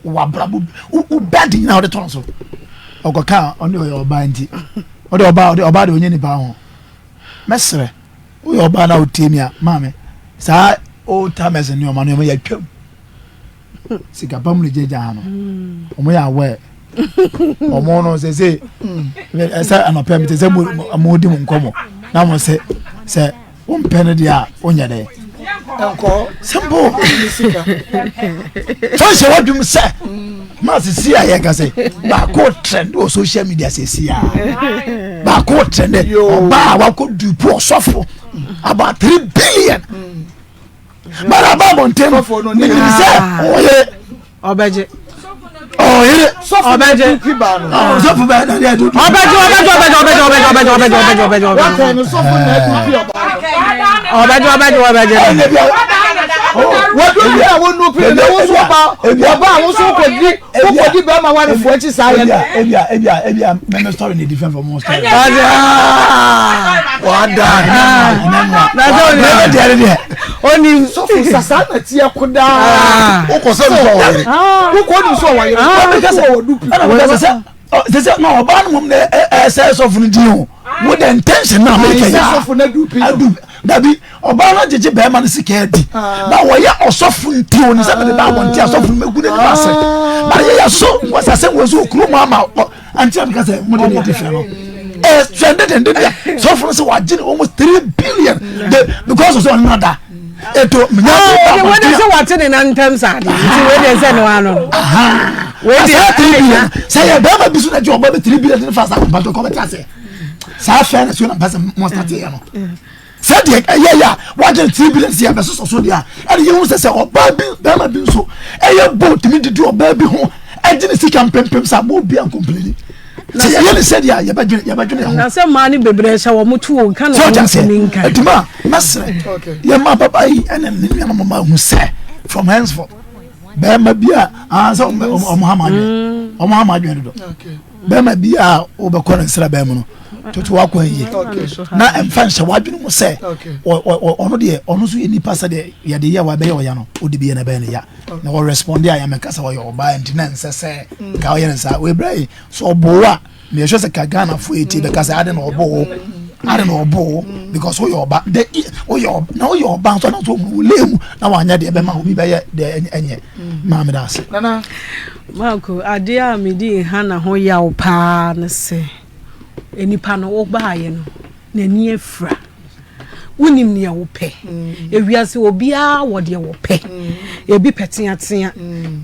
wabrabɔ wo bɛde nyinaa wode tɔn so ɔkɔka ɔne ɔyɛ ɔbaa nti ɔde ɔbaa ɔde ɔbaa de ɔnyɛ nipa ho mɛsrɛ Woyɛ ɔbaa na wotie mi a, maame, saa old timers nneɛma nneɛma yɛatwam. Sika pam na gyagya ha no. Wɔn yɛ aware. Wɔn no sɛ sɛ ɛsɛ anɔpɛ mi te sɛ mo mo di mo nkɔmɔ na mo sɛ sɛ. Wompɛ no deɛ a wonyɛ dɛ. Simple. Fa hyɛ w'adwum sɛ maa sisi a yɛka sɛ baako trend wɔ social media sisi a baako trend ɔbaa a wakɔ dupu ɔsɔfo about 3 billion. Mara aba abɔnten no menim sɛ ɔyɛ ɔbɛgye ɔyere ɔbɛgye ɔsɔfo bɛyɛ na deɛ dudu ɔbɛgye ɔbɛgye ɔbɛgye ɔbɛgye ɔbɛgye ɔbɛgye ɔbɛgye ɔbɛgye ɔbɛgye ɔbɛgye ɔbɛgye ɔbɛgye wɔduru bi a wɔnu pii na wo nso ba wɔba a wo nso wokɔdi wokɔdi bɛrima warefoɔ akyi saa yɛ no ebia ebia ebia mɛmɛ story na different from mo story. wada mɛmɛ deɛ deɛ. Onim. Sɔfo sasa na teɛ kodaa. Wokɔ sɛ nso ɔwɔ yere. Wokɔ ni nso ɔwɔ yere. Ɛna sɛ ɔwɔ du pi. Ɛna meka sɛ sɛ sɛ na ɔbaa no mom na ɛsɛ sɔfo no din o. Wo the intention na meka ya. Sɔfo na du pi. Adu dabi ɔbaa no gyegye bɛrima no sika adi. Na wɔyɛ ɔsɔfo nti o ne sɛ mede ba abɔnten asɔfo no mɛgu n'anim ase. Ba yɛ yɛ so nkɔsɛ sɛ wɔ so okuro mu ama anti a meka sɛ mo de ne different no. Ɛsɛ de de de de sɔfo no sɛ wagye ne almost 3 billion de because of sɛ ɔno na da eto menya de ba wɔde sɛ wate ne nan ntam saa de nti wei deɛ sɛ no ano wei deɛ 3 billion sɛ yɛ bɛrima bi so na gye ɔba bi 3 billion ne fa sa mpatɔ kɔ bɛte aseɛ saa fɛ na so na mpɛ sɛ mo start yɛ no sɛdeɛ ɛyɛ yɛ a wagye 3 billion sɛ yɛbɛsosɔ so deɛ a ɛne yɛhu sɛ sɛ ɔbaa bi bɛrima bi nso ɛyɛ bo tumi didi ɔbaa bi ho ɛgye ne sika mpempem sɛ abɔ obi ancomplaini sɛ yɛyɛ ne sɛdeɛ a yɛbɛdwene yɛbɛdwene ho na sɛ mmaa no bebree hyɛ wɔn to wɔn ka na sɛ wɔn ɔgya sɛ ntumi nka adwuma a mɛsrɛ yɛma papa yi ɛne ne nuanom ma hu sɛ from henceforth bɛrima bi a ah, sɛ ɔmo ha ma adwene ɔmo ha ma adwene dodo bɛrima bi a wobɛkɔ ne nsra bɛn mu no toto wakwan yie na ɛmfa nhyɛ w'adwene mu sɛ ɔno deɛ ɔno nso yɛ nipa sɛ deɛ yɛde yɛ wa bɛyɛ ɔya no wode bi yɛ na ɛbɛyɛ ne ya na ɔresponde a yɛmɛka sɛ ɔyɛ ɔbaa nti na nsɛ sɛ nka ɔyɛ ne saa wɔbrɛ yi so ɔboo a meyɛhwɛ sɛ ka Ghanafoɔ ɛtie bɛka sɛ ade na ɔboo ade na ɔboo because woyɛ ɔba de woyɛ ɔba na woyɛ ɔba nso na nso wo lee mu na wanyɛ deɛ bɛma obi bɛyɛ deɛ ɛnyɛ maame da ase. Nana. Marco, adeɛ a medi Hannah ho yaw paa ne sɛ, nipa no wobaeɛ no, n'ani afira. Wonim nea wopɛ. Ewiase obiara wɔ deɛ wɔpɛ. Ebi pɛ teatea,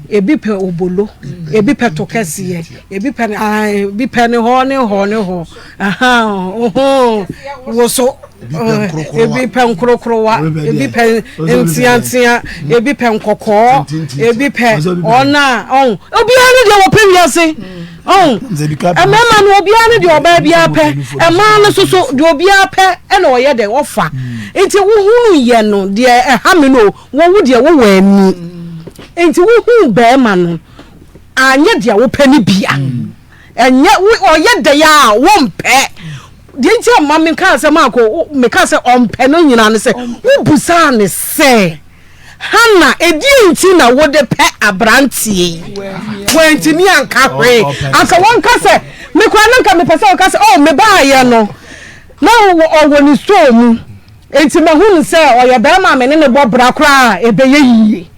ebi pɛ obolo, ebi pɛ to kɛseɛ, ebi pɛ ne ah, ebi pɛ ne hɔ ne hɔ ne hɔ. Aha, oho, woso. Ebi pɛ nkorokorowa, ebi pɛ nteatea, ebi pɛ nkɔkɔɔ, ebi pɛ ɔna ɔn. Obiara ne deɛ wɔpɛ wiase. Ɔn, mmarima no obiara ne deɛ ɔbaa biara pɛ, mmaa no nso so deɛ obiara pɛ ɛna ɔyɛ dɛ ɔfa. Nti wohunu yɛ no deɛ ɛha me no wo wo deɛ wowɔ ani. Nti wohuu barima no anyɛ deɛ wopɛ no bia. Ɛnyɛ wo ɔyɛ dɛ a wompɛ. Deɛ nti a ma mekaa sɛ maako mekaa sɛ ɔmpɛ no nyinaa ne sɛ wobusaa ne sɛ Hana, ɛdeɛn nti na wode pɛ aberanteɛ yi? Wantumi anka hwee. Anka wɔnka sɛ, me koraa na nka mepɛ sɛ ɔka sɛ, oh, mebaayɛ no, na ɔwɔ ne store mu, enti mahunu sɛ ɔyɛ barima a me ne no bɔ bra koraa a, ɛbɛyɛ yie.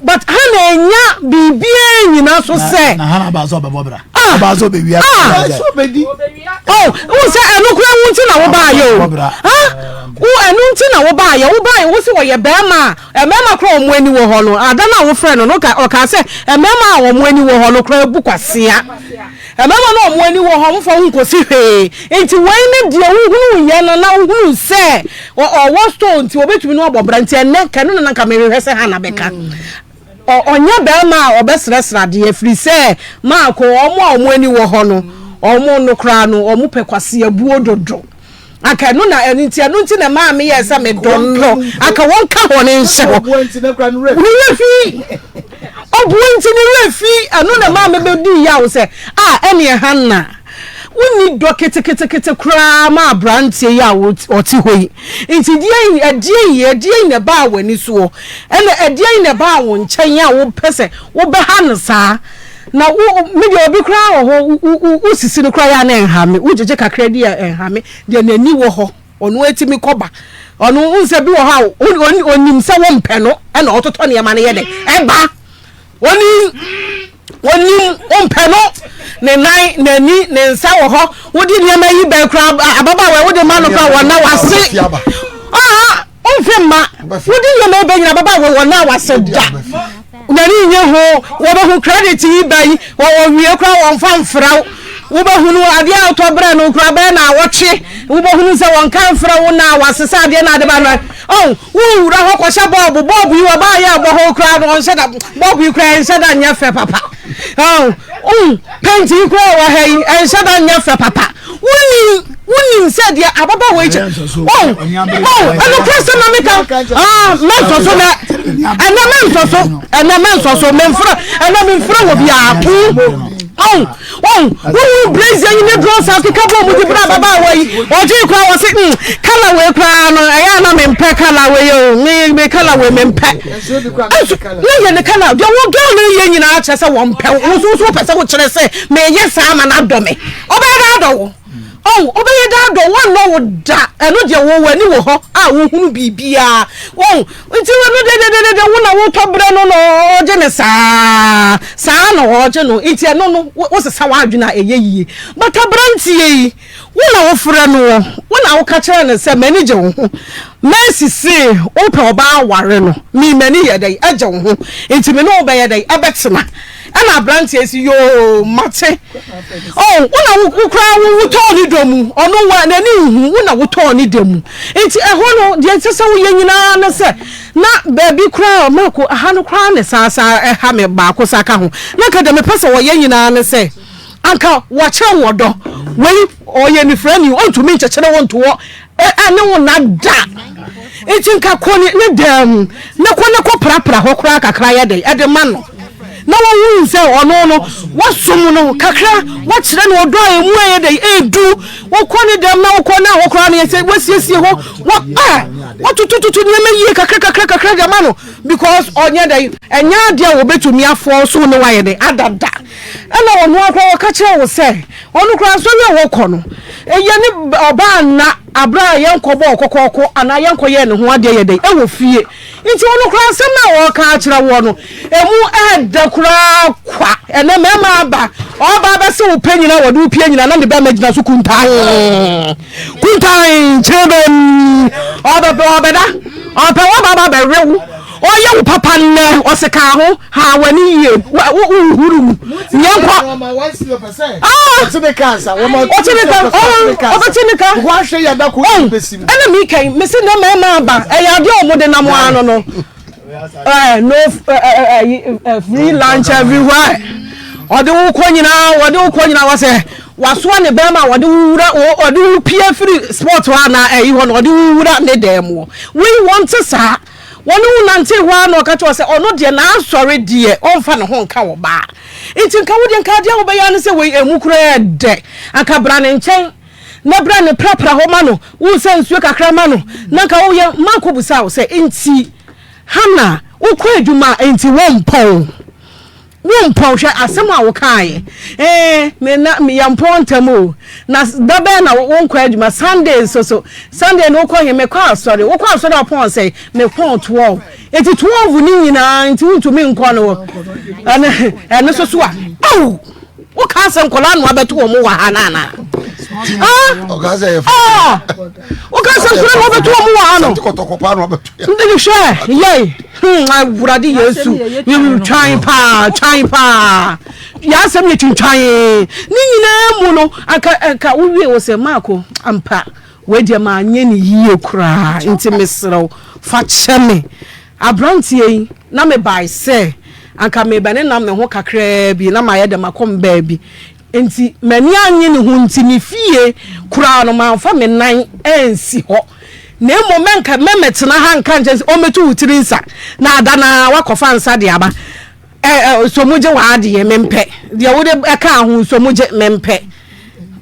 But Hana anya biribiara nyina so sɛ. Na Hana baa sɛ ɔbɛbɔ bra. Ah! Ɔbaa sɛ ɔbɛwia. Ah! Oh, wo sɛ ɛno koraa wo nti na wobaayɛ o. Ah! Wo ɛno nti na wobaayɛ. Wobaayɛ wo sɛ ɔyɛ bɛrima a mmarima koraa wɔn ani wɔ hɔ no. Ada no a wofrɛ no no ka ɔkaa sɛ mmarima a wɔn ani wɔ hɔ no koraa bu kwasea. Mmarima no a wɔn ani wɔ hɔ wɔmfa ho nkɔsi hwee. Nti wei ne deɛ wohunuu yɛ no na wohunuu sɛ ɔwɔ store nti wɔbɛtumi no abɔ bra nti ɛnnɛ nka ɛno na na nka mehwehwɛ sɛ Hannah bɛka. Ɔnyɛ barima a ɔbɛsrɛsrɛ adeɛ ɛfiri sɛ Marko wɔn a wɔn ani wɔ hɔ no wɔn no koraa no wɔn pɛ kwaseabuo dodo. Anka ɛno na ɛno nti ɛno nti na ɛmaa meyɛɛ sɛ medɔ no anka wɔnka hɔ ne nhyɛ hɔ. Ne werɛ fi ɔboa nti ne werɛ fi ɛno na ɛmaa mebɛdii yaw sɛ a ɛneɛ Hannah Wonni dɔ keteketekete koraa ma aberanteɛ yi a ɔte hɔ yi. Nti deɛn, ɛdeɛn, ɛdeɛn na ɛbaa w'ani soɔ? Ɛna ɛdeɛn na ɛbaa wo nkyɛn a wopɛ sɛ wobɛha no saa? Na wo, me deɛ obi koraa wɔ hɔ, wo, wo, wosisi no koraa yɛ a na ɛnha me. Wogyegye kakra di a ɛnha me. Deɛ n'ani wɔ hɔ, ɔno atumi kɔba. Ɔno, wohu sɛ bi wɔ hɔ a, ɔnim sɛ wompɛ no, ɛna ɔtotɔ nneɛma no yɛ dɛ, ɛba. Onim, onim, ompɛ no. Ne nan, n'ani, ne nsa wɔ hɔ. Wode nneɛma yi bɛn koraa ababaawa wode ma no koraa wɔna wase. Ɔha womfe mma wode nneɛma yi bɛnyina bɛba wɔ wɔn a wase da n'ani nye ho wɔbɛhu credit yi ba yi wɔwie koraa wɔmfa mfrɛ wo wobɛhunu adeɛ a wotɔ brɛ no koraa bɛyɛ na awɔtwe wobɛhunu sɛ wɔnka mfrɛ wo na wasesa adeɛ na ade ba no ɔn wowura hɔ kɔhyɛ bɔɔbo bɔɔbo yi wɔbaa yɛ ɛbɔ hɔ koraa no ɔnhyɛ da bɔɔbo yi koraa ɛnhyɛ da nyɛ fɛ papa ɔn pɛnti yi koraa wɔ ha yi ɛnhyɛ da nyɛ fɛ papa Wonim, wonim sɛ deɛ ababaawa yi kyɛ. Oh, oh, ɛnokorɛ sɛ na meka, ah, mɛnsɔ so nɛ, ɛnɛ mɛnsɔ so, ɛnɛ mɛnsɔ so, memfrɛ, ɛnɛ memfrɛ wɔ biara, mm, oh, oh, wohu brazier yi ne drɔs akeka bɔ mu de brɛ ababaawa yi, ɔgye koraa wɔ se, mm, kala wei koraa no, ɛyɛ a na mempɛ kala wei o, me, me kala wei mempɛ. Nso, na yɛ ne kala, deɛ wo girl no yɛ nyinaa kyerɛ sɛ wɔmpɛ wo, wo nso wo nso wopɛ sɛ wokyerɛ sɛ meyɛ saa ma no adɔ me. Ɔbɛyɛ dɛ adɔ wo. Oh, ɔbɛyɛ dɛ adɔ wo, ɔnnɔ wo da. Ɛno deɛ wo w'ani wɔ hɔ a wohunu biribiara. Oh, nti ɛno deɛ deɛ deɛ deɛ wo na wotɔ berɛ no na ɔgye no saa. Saa na ɔgye no. Nti ɛno no, wosesa w'adwene a ɛyɛ yie. But aberanteɛ yi, wo na wofrɛ noɔ, wo na woka kyerɛ no sɛ m'ani gye wo ho. Mercy se wopɛ ɔbaa aware no, me m'ani yɛ dɛn ɛgye wo ho. Nti me ne wo bɛyɛ dɛn ɛbɛtena. Ɛna aberanteɛ yi se yoo mate. Oh, wo na wo koraa wo wotɔɔ ne dɔ mu. Ɔno wa n'ani nhu, wo na wotɔɔ ne dɔ mu. Nti ɛhɔ no deɛ ɛsɛ sɛ woyɛ nyinaa ne sɛ na baabi koraa Marko aha no koraa ne saa saa ɛha me baako saa ka ho. Na nka deɛ mepɛ sɛ wɔyɛ nyinaa ne sɛ anka wɔakyerɛ wo ɔdɔ. Wei ɔyɛ nifirani, ɔntumi nkyekyere wo nto hɔ ɛne wo nna da. Nti nka kɔ ne ne dan mu na kɔ ne kɔ prapra hɔ koraa kakra yɛ dɛn ɛde ma no na wɔhunu sɛ ɔno no wasom no kakra wakyerɛ no ɔdɔ a emu ɛyɛ dɛn ɛdu wokɔ ne dɛm na wokɔ na hɔ koraa no yɛ sɛ wasiesie hɔ wɔ a watotototo nneɛma yie kakra kakra kakra de ama no because ɔnyɛ dɛn ɛnyɛ adeɛ a wɔbɛtumi afɔ so ne wayɛ dɛn adada Ɛna ɔno ara koraa ɔka kyerɛɛ wo sɛ ɔno koraa asɔre a wɔkɔ no, ɛyɛ ne ɔbaa nna aberɛ a yɛnkɔbɔɔ kɔkɔɔko anaa yɛnkɔyɛɛ ne ho adeɛ yɛ dɛn ɛwɔ fie. Nti ɔno koraa asɛm no a ɔreka akyerɛ woɔ no, ɛmu ɛɛdɛ koraa kwa. Ɛnɛ mmarima aba, ɔbaa bɛse wo pɛ nyina wɔde wo pie nyina na ne bɛrima gyina so kuntann, kuntann, kyerebɛmm, ɔbɛpɛ ɔbɛda, ɔpɛ wɔba ba bɛwe wo. Ɔyɛ wo papa nnɛ, ɔse ka ho, haa w'ani yie, wohuru mu, yɛnkɔ. Ɔte ne ka, ɔbɛte ne ka. Ɛna meka yi, mese nnɛ mmarima aba, ɛyɛ adeɛ a wɔde nam ano no. No free lunch everywhere. Ɔde wo kɔ nyinaa, ɔde wo kɔ nyinaa, wɔsɛ wasoa ne bɛrima a ɔde wo wura, ɔde wo pie firi sport hɔ anaa ɛyi hɔ no, ɔde wo wura ne dan mu. Wei wɔn te saa. Wɔne wo nantee hɔ ara na ɔka kyerɛ wo sɛ ɔno deɛ n'asɔre deɛ ɔmfa ne ho nka ɔbaa. Nti nka wo deɛ nka adeɛ a wobɛyɛ ara ne sɛ wei ɛmu koraa ɛdɛ. Anka bra ne nkyɛn na bra ne prapra hɔ ma no, wosa nsuo kakra ma no na nka woyɛ. Marko bisaa wo sɛ, Nti Hana wokɔ adwuma a nti wompɔn? Wo mpɔn, hwɛ asɛm a wokaeɛ. Ee, me na yɛmpɔn ntɛm o. Na da bɛn na wonkɔ adwuma? Sunday nso so. Sunday no wokɔ he? Mekɔ asɔre. Wokɔ asɔre a wopɔn sɛn? Mepɔn 12. Enti 12 no nyinaa nti wontumi nkɔ no? Ɛno ɛno nso so a, ao! Wokaa sɛ nkwadaa no abɛto wɔn wɔ ha no anaa? Ɔkaa sɛ yɛ Ah! Wokaa sɛ nkwadaa no abɛto wɔn wɔ ha no? Hwɛ, yɛi. Hmm, Awurade Yesu, twan paa, twan paa. Yɛasɛm yɛ twintwan. Ne nyinaa mu no, anka anka wowie wɔ sɛ Maako, ampa, wei deɛ manyɛ ne yie koraa, nti mesrɛ wo, fa kyɛ me. Aberanteɛ yi, na mebae sɛ anka mebɛnenam ne ho kakraa bi na mayɛ dɛ makɔ me baabi. Enti m'ani annye ne ho nti me fie koraa no mamfa me nan ansi hɔ. Na mmom mɛnka mɛmɛtena ha nka nkyɛn sɛ ɔmmɛtu wo tiri nsa na ada no ara woakɔfa nsa de aba. Ɛ ɛ nsɔmugye w'adeɛ mempɛ. Deɛ wode ɛkaa ho nsɔmugye mempɛ.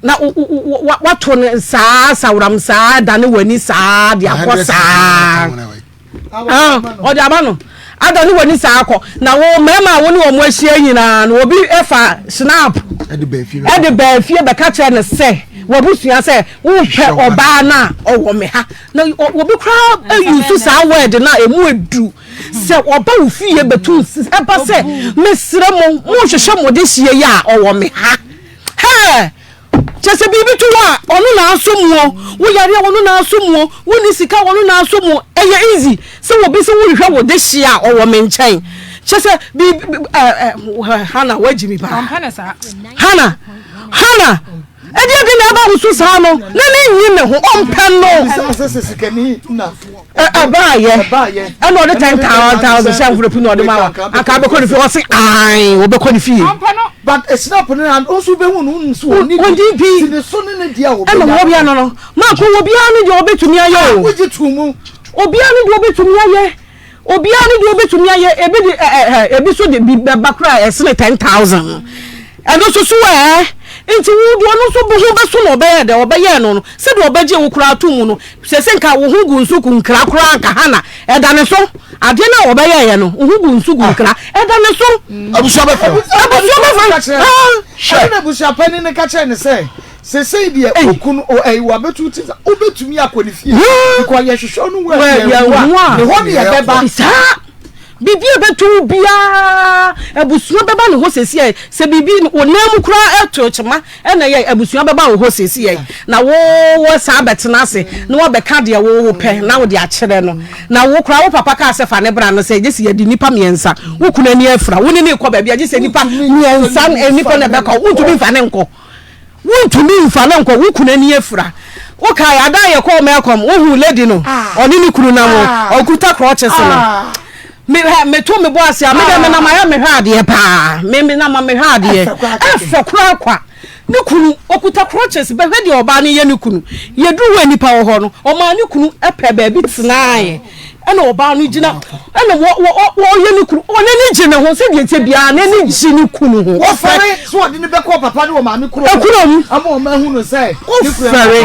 Na wato no saa saworam saa dane w'ani saa de akɔ saa. Ah, ɔde aba no ada ne w'ani saa kɔ na wo mmarima a wo ne wɔn ahyia nyinaa no obi fa snap ɛde baa fie bɛka kyerɛ no sɛ wabusua sɛ wohwɛ ɔbaa no a ɔwɔ me ha na obi koraa ayusu saa word no a ɛmu edu sɛ ɔba wo fie bɛtu ɛba sɛ mesrɛ mo monhwehwɛ mo de hyia yi a ɔwɔ me ha hɛɛ. Kyerɛ sɛ biribi to wo a, ɔno na asɔ mu o, wo yare a ɔno na asɔ mu o, wonni sika a ɔno na asɔ mu o. Ɛyɛ easy sɛ obi sɛ wohwehwɛ wo dehye a ɔwɔ me nkyɛn. Kyerɛ sɛ biribi ɛ ɛ Hannah woagyi mi paa. Hannah Hannah ɛdeɛ de na ɛba wo so saa no na ne nyi ne ho ɔmpɛ no. Ɛbaayɛ ɛna ɔde 10,000 hyɛ envelope na ɔde ma wa anka abɛkɔ ne fie ɔse ae wɔbɛkɔ ne fie. But snap no na nso bɛhu no wonim sɛ ɔnni bi ti ne so ne ne deɛ a wɔbɛnya ɛna wɔ bia no no maako wɔ biara ne deɛ ɔbɛtumi ayɛ o wogye to mu obiara ne deɛ ɔbɛtumi ayɛ obiara ne deɛ ɔbɛtumi ayɛ ebi de ɛ ɛ ebi so de bi bɛba koraa ɛsene 10,000 ɛno nso so ɛɛ nti wo deɛ ɔno nso ho bɛso na ɔbɛyɛ dɛ ɔbɛyɛ no no sɛdeɛ ɔbɛgye wo koraa to mu no Sɛ sɛ nka wo ho gu nsu gu nkra koraa nka Hana ɛda ne so adeɛ no a wɔbɛyɛeɛ no wo ho gu nsu gu nkra ɛda ne so. Abusua bɛfrɛ wo. Abusua bɛfrɛ wo. Hwɛ. Ɛna abusua panin no ka kyerɛ no sɛ sesei deɛ okunu ɛyi wabɛtu ti sɛ wobɛtumi akɔ ne fie because yɛhwehwɛ no wɔ yɛn a ne hɔ ne yɛbɛba. Saa biribi a ɛbɛto wo biara abusua bɛba ne hɔ sɛsi ɛ sɛ biribi wo nan mu koraa ɛto kyema Ɛna yɛ abusua bɛba wo hɔ seesei na wo wo san abɛtena ase na woabɛka deɛ wo wo pɛ na wode akyerɛ no. Na wo koraa wo papa kaa sɛ fa ne bra no sɛ gye sɛ yɛde nnipa mmiɛnsa, wo kunu ani afira, wo ne no rekɔ baabi a gye sɛ nnipa mmiɛnsa nnipa na ɛbɛkɔ, wontumi mfa ne nkɔ. Wontumi mfa ne nkɔ, wo kunu ani afira. Wokae ada a yɛkɔɔ Melcom, wohuu lady no, ɔne ne kunu nam, ɔkuta crutches no. Me hɛ me to me bo ase a me dɛ me nam ayɛ me hwɛ adeɛ paa me me nam me hwɛ adeɛ ɛfɛ koraa kwa ne kunu okuta crutches bɛhwɛ deɛ ɔbaa no yɛ ne kunu yɛduru hɔ nipa wɔ hɔ no ɔmaa ne kunu ɛpɛ baabi tenaeɛ ɛna ɔbaa no gyina ɛna wɔ wɔ wɔyɛ ne kunu ɔne ne gye ne ho sɛdeɛ ɛte biara n'ani gye ne kunu ho. Wɔfɛre so ɔde ne bɛkɔ papa ne wɔ maame kuro mu ama wɔn ahu no sɛ ne kunu wofɛre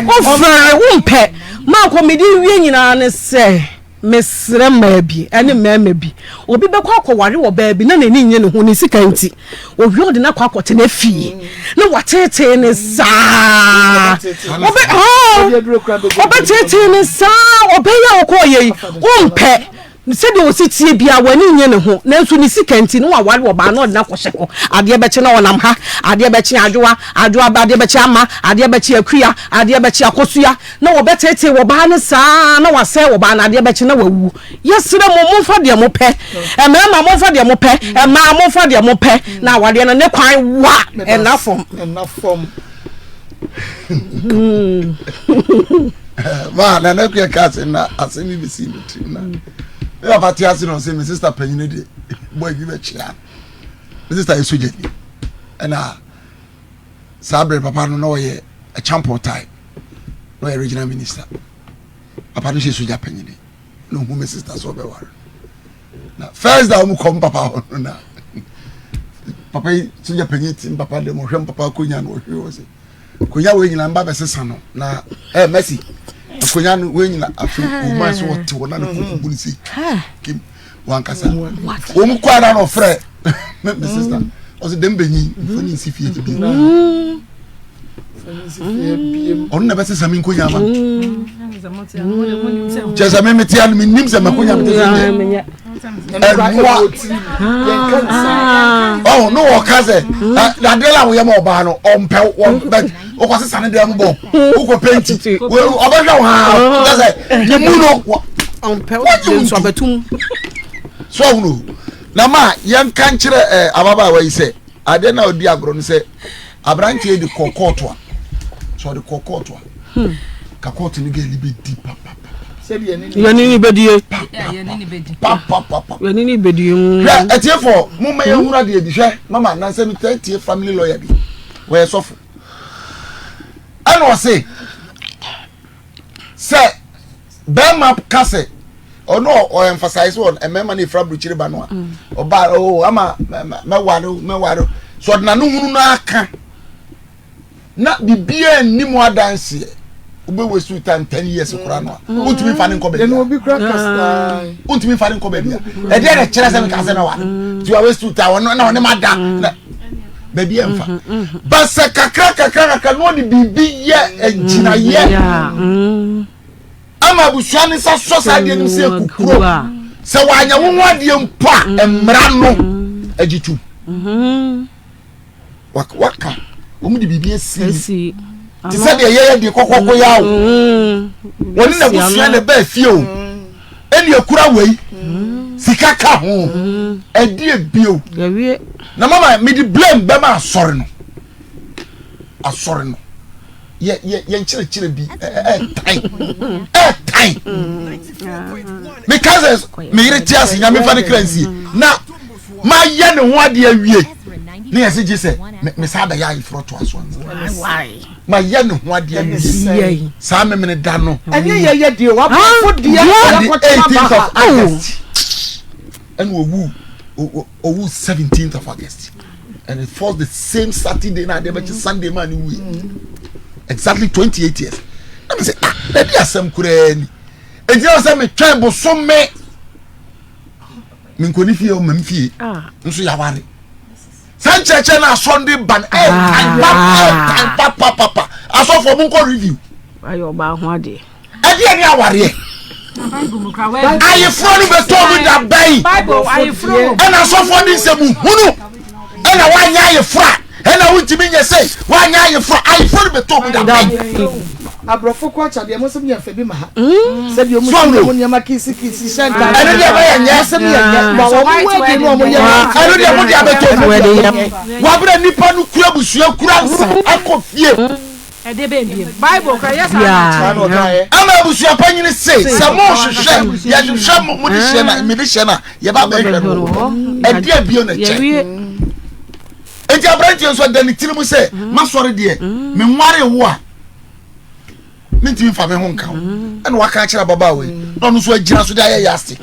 wofɛre wompɛ maakɔ mede wie nyinaa ne sɛ. Mesrɛ mmaa bi ne mmarima bi, obi bɛkɔ akɔware wɔ baabi na n'ani nnye ne ho, ne sika nti, owie ɔde no akɔ akɔtena fie na wateetee ne saa. Ɔbɛ ɔbɛteetee ne saa, ɔbɛyɛ a ɔkɔɔyɛ yi, wompɛ. Sɛdeɛ ɔsi tie biara, w'ani nnye ne ho, nanso ne sika nti na waware ɔbaa na ɔde no akɔhyɛ hɔ. Adeɛ bɛkye na ɔnam ha, adeɛ bɛkye adwoa, adwoa adeɛ bɛkye ama, adeɛ bɛkye akua, adeɛ bɛkye akosua. Na wɔbɛteetee ɔbaa no saa ara na wɔasɛe ɔbaa no, adeɛ bɛkye na wawu. Yɛsrɛ mo, momfa deɛ mopɛ. Mmarima, momfa deɛ mopɛ. Mmaa, momfa deɛ mopɛ. Na awadeɛ no, ne kwan wa, ɛnna fam. Ɛnna fam. Ma Nana Akua ka asɛm na asɛm bi bɛsii me tirim na me papa te ase na ɔsɛ me sista panyini de bɔ bi bɛkyea me sista yɛ sogyani ɛna saa bere papa no na ɔyɛ ɛkyampɔn tae na ɔyɛ regional minister papa no hyɛ sogya panyini na ohun me sister sɛ ɔbɛware na first da wɔn kɔ papa hɔ no na papa yi sogya panyin ti papa dɛm ɔhwɛ papa akonya no ɔhwɛ wɔ sɛ akonya wɔ nyina mba bɛsesa no na ɛ eh, mercy akonya no wɔ nyina afei wɔn a sɛ wɔte hɔ na ne koko bu ne si kim wankasa wɔn kɔ ara na ɔfrɛ me me sista ɔsɛ dɛm bɛnyi nfa ne nsi fie bi ɔno na bɛsesa me nkonya ama kyɛ sɛ me mete ano menim sɛ makonya mete sɛ nyɛ ɛnoa ɔho ne wɔka sɛ adeɛ la woyɛ ma ɔbaa no ɔmpɛ wɔmpɛ wokɔ sesa ne dɛm bɔ wokɔ penti ɔbɛhwɛ wo haa kyɛ sɛ ne mu no ɔmpɛ wo so ɔhono na ma yɛnka nkyerɛ eh, ababaawa yi sɛ adeɛ no a ɔdi agorɔ no sɛ aberanteɛ de kɔ kɔɔto a sɛ ɔde kɔ kɔɔto a hmm. ka kɔɔto no gɛli bɛdi papapa yɛne ne bɛdie yɛne ne bɛdie hwɛ atiefoɔ momma yɛhunu adeɛ bi hwɛ mama nansɛ metaa tie family lawyer bi wɔyɛ sɔfo ɛna ɔse sɛ bɛrima ka sɛ ɔno ɔ emphasize wɔ mmarima no efura burukyiri ba no a mm. ɔba o oh, ama mɛware mɛware so ɔde n'ano hunu no aka na biribiara nni mu adanseɛ wobɛ waste time ten years koraa no a mm. wontumi nfa ne nkɔ baabi a wontumi nfa ne nkɔ baabi a ɛdeɛ na kyerɛ sɛ meka sɛ mɛware mm. nti wa waste time ɔno na ɔne ma da na baabi ɛmfa basɛ kakra kakra kakra na ɔde biribi yɛ agyinayɛ ama abusua ne nsa sɔ saa adeɛ no sɛ kukuro sɛ wanyɛ wo ho adeɛ mpo a mmara no agye tum waka. Wɔn de biribi asi. Te sɛ deɛ yɛyɛ deɛ kɔkɔkɔ yɛ awo. Wɔne n'abusua na ɛbaa fie o. Ɛne akura wei. Sika ka ho. Ɛdeɛ bio. Na mama mede blame bɛma asɔre no. Asɔre no. Yɛ yɛ yɛn kyerɛkyerɛ bi ɛɛtan. Ɛɛtan. Meka sɛ me yere te ase nyame fa ne kra nsie. Na mayɛ ne ho adeɛ awie ne yɛse gye sɛ me saa bɛyɛ ayeforɔ toa so mayɛ ne ho adeɛ awie saa memene da no ɛnyɛ yɛyɛ deɛ wabɔfo deɛ 18th of August ɛna owu owu 17th of August and it falls the same Saturday na adeɛ bɛkye Sunday maa ne wuye exactly 28 years na me sɛ ah na di asɛm koraa ni enti na sɛ metwɛn bosome menkɔ ne fie ɔma me fie ah. nso yɛaware saa nkyerɛkyerɛ no asɔre de ba no ɛtan ah. ɛtan papapapa asɔfoɔ mo nkɔ review ayɛ ɔbaa ho adeɛ ɛdeɛ ne awareɛ ayeforɔ no bɛtɔ mu da bɛn ɛna asɔfoɔ de nsɛm hunu ɛna woanyɛ ayeforɔ a ɛna wontumi nyɛ sɛ woanyɛ ayeforɔ ayeforɔ no bɛtɔ mu da bɛn Aborɔfo culture deɛ mo nso yɛ nfɛ bi ma ha. Sɛdeɛ ɔmo si ɔmo nneɛma kisi kisi hyɛ ntaade. Ɛno deɛ bɛyɛ nyɛ. Mo nso yɛ nyɛ. Ma wɔn wedding no ɔmo yɛ. Ɛno deɛ mo de abɛtɔ mu. Wabere nipa no kura abusua kura nsa akɔ fie. Ɛde bɛn biem. Bible kora yɛ saa na ɔkyerɛ. Ama abusua panyini se sɛ mo hwehwɛ yɛhwehwɛ mo mo de hyɛ na me de hyɛ na yɛba bɛhwɛ no ɛde abio na kyɛ. Enti aberanteɛ nso ɛda ne tirim sɛ masɔre deɛ menware wo a mentumi mfa me ho nka wo ɛna waka akyerɛ ababaawa yi na ɔno nso agyina so de ayɛ yastic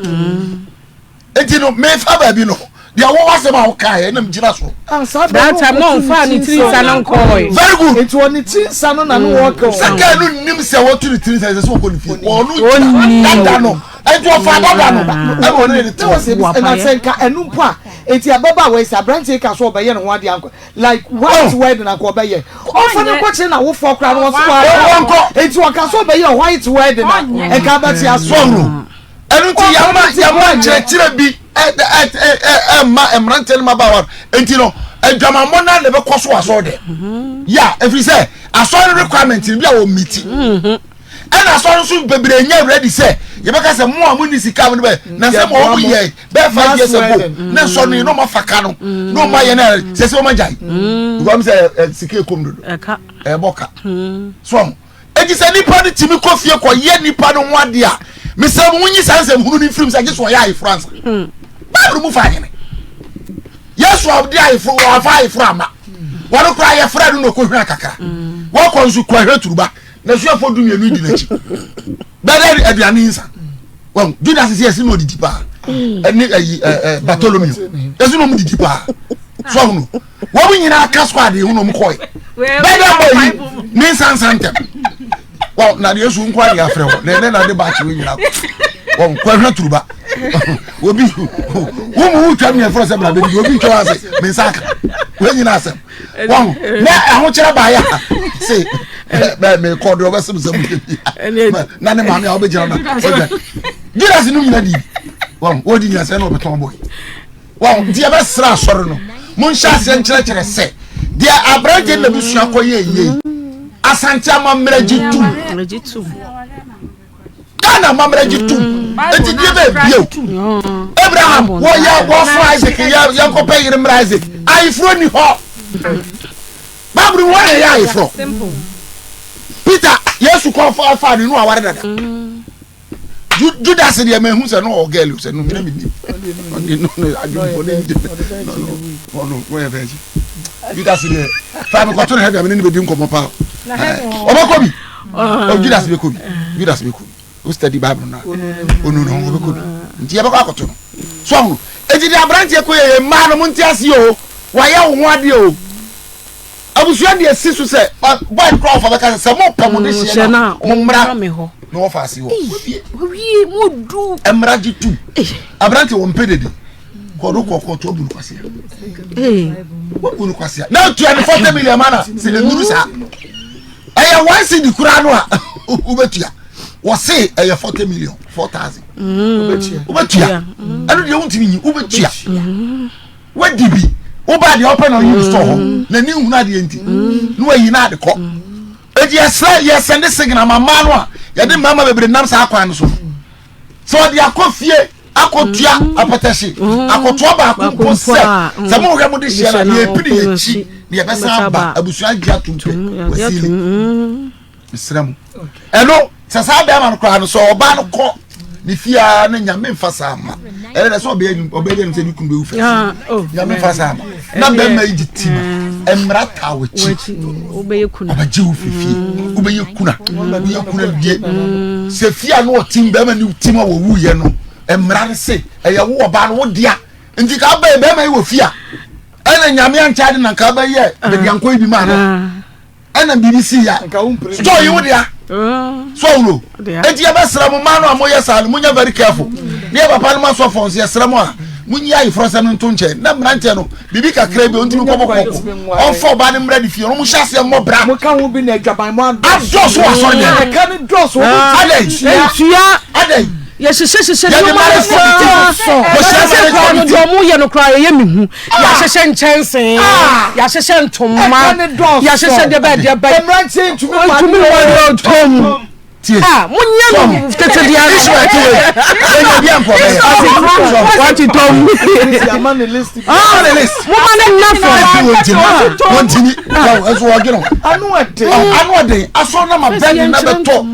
enti no mefa baabi no deɛ wɔwɔ asɛm a wokaeɛ ɛna megyina so Ah, that time na ɔnfaa ne tiri nsa no nkɔɔe. Very good. Nti ɔne tiri nsa no na no wɔka. Sɛ kaa no nim sɛ wɔtu ne tiri nsa ɛsɛ sɛ wɔkɔ ne fie. Ɔno gyina dada no. Nti ɔfa dada no ɛna ɔne ne te hɔ. Ɛna sɛ nka ɛno mpo a Enti ababaawa yi sɛ aberanteɛ yi ka sɛ ɔbɛyɛ ne ho adeɛ anka like white oh. wedding anka ɔbɛyɛ ɔmfa no nkɔkyerɛ n'awofoɔ koraa no wɔso wɔn enti ɔka sɛ ɔbɛyɛ white wedding a nka abɛte aso. ɛno nti yɛma yɛma nkyerɛkyerɛ bi ɛma mmeranteɛ no mmabaawa no nti no adwamammɔ no na ɛbɛkɔ so asɔre dɛ ya ɛfiri sɛ asɔre requirement no bi a wɔ miti ɛna asɔre nso bebree nyɛ ready sɛ yɛbɛka sɛ mo a mo ni sika mo no bɛ na sɛ mo ɔmo yɛ bɛɛ 5 years ago ne nsɔ no yi na ɔmo afa ka no na ɔmo ayɛ na sɛ sɛ ɔmo agyae because sɛ ɛ sika ekom dodo ɛbɔ ka so ɔmo eti sɛ nipa no tìmi kɔ fie kɔ yɛ nipa no ho adeɛ a mesrɛ mo nyi saa nsɛm hunu ne nfirim sɛ gye so ɔyɛ ayeforo ansa baabulu mu fa ahene yesu a ɔde ayeforo wɔafa ayeforo ama wɔn koraa yɛfrɛ no na ɔkɔhwira kakra wɔkɔ nso kɔ ahwɛ turuba n'asuafoɔ 12 di n'akyi bɛdɛ aduane nsa wɔn judas sɛ yɛsi na ɔdidi paa ɛne ɛyi ɛɛ bartolomeo yɛsi na ɔmo didi paa so ɔmo wɔn nyinaa ka squad yi ho na ɔmo kɔɛ bɛdɛ bɔ yi ne nsa nsa ntɛm wɔn na yesu nkɔ adi afrɛ wɔn na ɛnɛ na de baakye wɔn nyinaa wɔn kɔ ɛhwɛ turuba obi wɔn mu wotwa mi ɛfrɛ sɛ bla bɛbi obi ntwa wɔn ase me nsa aka wɔn nyinaa asɛm. wɔn na ahokyerɛ baayɛ a se bɛɛ mekɔ deɛ ɔbɛsem sɛ mu na ne maame a ɔbɛgyina no ɔdwa judas no nyina di wɔn wɔdi nyina sɛ na ɔbɛtɔn bɔe wɔn nti yɛbɛsrɛ asɔre no monhyɛ aseɛ nkyerɛkyerɛ sɛ deɛ aberante na busua kɔ yɛ yie asante amammerɛ gye tum Ghana amammerɛ gye tom eti deɛ bɛɛ bio Abraham wɔyɛ wɔforo Isaac yɛ yɛnkɔpɛ yere mmra Isaac ayeforɔ ni hɔ Bible mu wɔn na ɛyɛ ayeforɔ Peter Yesu kɔ fa ne no aware dada Judas deɛ mɛ hu sɛ no ɔwɔ gɛl sɛ no mene mi nim ɔde no no adwuma ne de no no ɔno wɔyɛ fɛ akyi Judas deɛ fa mi kɔto ne hɛ bi a mene ne bɛ di nkɔmɔ paa ɔbɛkɔ bi. Oh, Judas bɛkɔ bi. Judas bɛkɔ bi. O study Bible na. Onu no ho bɛkɔ bi. Nti yɛbɛkɔ akɔto no. So ahunu. Enti de aberanteɛ kɔ yɛ mmaa no mo nte aseɛ o. Wayɛ wo ho adeɛ o. Abusua deɛ si so sɛ boy kora ɔfa bɛka sɛ sɛ mo pɛ mo de hyɛ na mo mmra na wɔfa ase hɔ. Wawie mo du. Mmra gye tum. Aberanteɛ wɔn mpɛ dede. Kɔdo kɔkɔ to abu no kwasia. Wabu no kwasia. Na tua ne 40 million mana sɛ ɛnuru saa. Ɛyɛ one cedi koraa no a wobɛtua. Wɔse ɛyɛ 40 million 4,000. Wobɛtua. Ɛno deɛ wontumi nyi wobɛtua. Wadi bi. Wobaa deɛ ɔpɛ na ɔyi no store hɔ. N'ani nhunu adeɛ nti na wayi no ade kɔ. Eti yɛsrɛ yɛsɛnde signal ma mmaa no a yɛde mmarima bebree nam saa kwan no so no. Sɛ ɔde akɔ fie akɔtua apɛtɛhye akɔtoa baako mpo sɛ sɛ mohwɛ mo de hyia na yɛpini yɛkyi na yɛbɛsan aba abusua agye atom pɛ wasili. Mesrɛ mo. Ɛno sɛ saa bɛrima no koraa no sɛ ɔbaa no kɔ ne fie a na nyame nfa saa ma ɛyɛ dɛ sɛ ɔbɛyɛ ɔbɛyɛ deɛ sɛ ne kunu bɛwu fɛ ah, oh, nyame nfa saa ma na bɛrima yi gye ti ma mm. mmara taa w'akyi ɔbɛgye wo fifie mm. wobɛyɛ kuna wobɛyɛ kuna wie mm. sɛ fie a na ɔtim bɛrima ne tim a wɔwuyɛ no mmara no se ɛyɛ wo ɔbaa no wo dea nti ka bɛyɛ bɛrima yi wɔ fie a ɛna nyame ankyɛ ade na nka bɛyɛ baabi ankɔ yi bi ma no ah. ɛna biribi si ya store yi wo dea so awuro eti yɛbɛsrɛ mo mmaa no a moyɛ saa no monyɛ very careful ne yɛ papa no ma asɔfoɔ nso yɛsrɛ mo a monyi ayeforɔsɛm no nto nkyɛn na mmeranteɛ no biribi kakra bi ɔntumi nkɔbɔ kɔkɔ ɔmfa ɔbaa no mmra ne fie ɔmo hyɛ aseɛ mmɔ bra mo ka ho bi na adwaman mo adɔso wɔ asɔre dɛm ɛka ne dɔso adɛn adɛn yɛhyehyɛhyehyɛ nneɛma no saa ɛsɛ koraa no deɛ ɔmo yɛ no koraa ɛyɛ me hu yɛahyehyɛ nkyɛnsee yɛahyehyɛ ntoma yɛahyehyɛ deɛ bɛyɛ deɛ bɛyɛ mmeranteɛ ntumi ntumi wɔ ntɔm ah monyɛ no tete deɛ no wate tɔm moma ne nna fam wɔntimi ɛso wɔdwene ano ɔden asɔ na ma bɛn na bɛtɔ.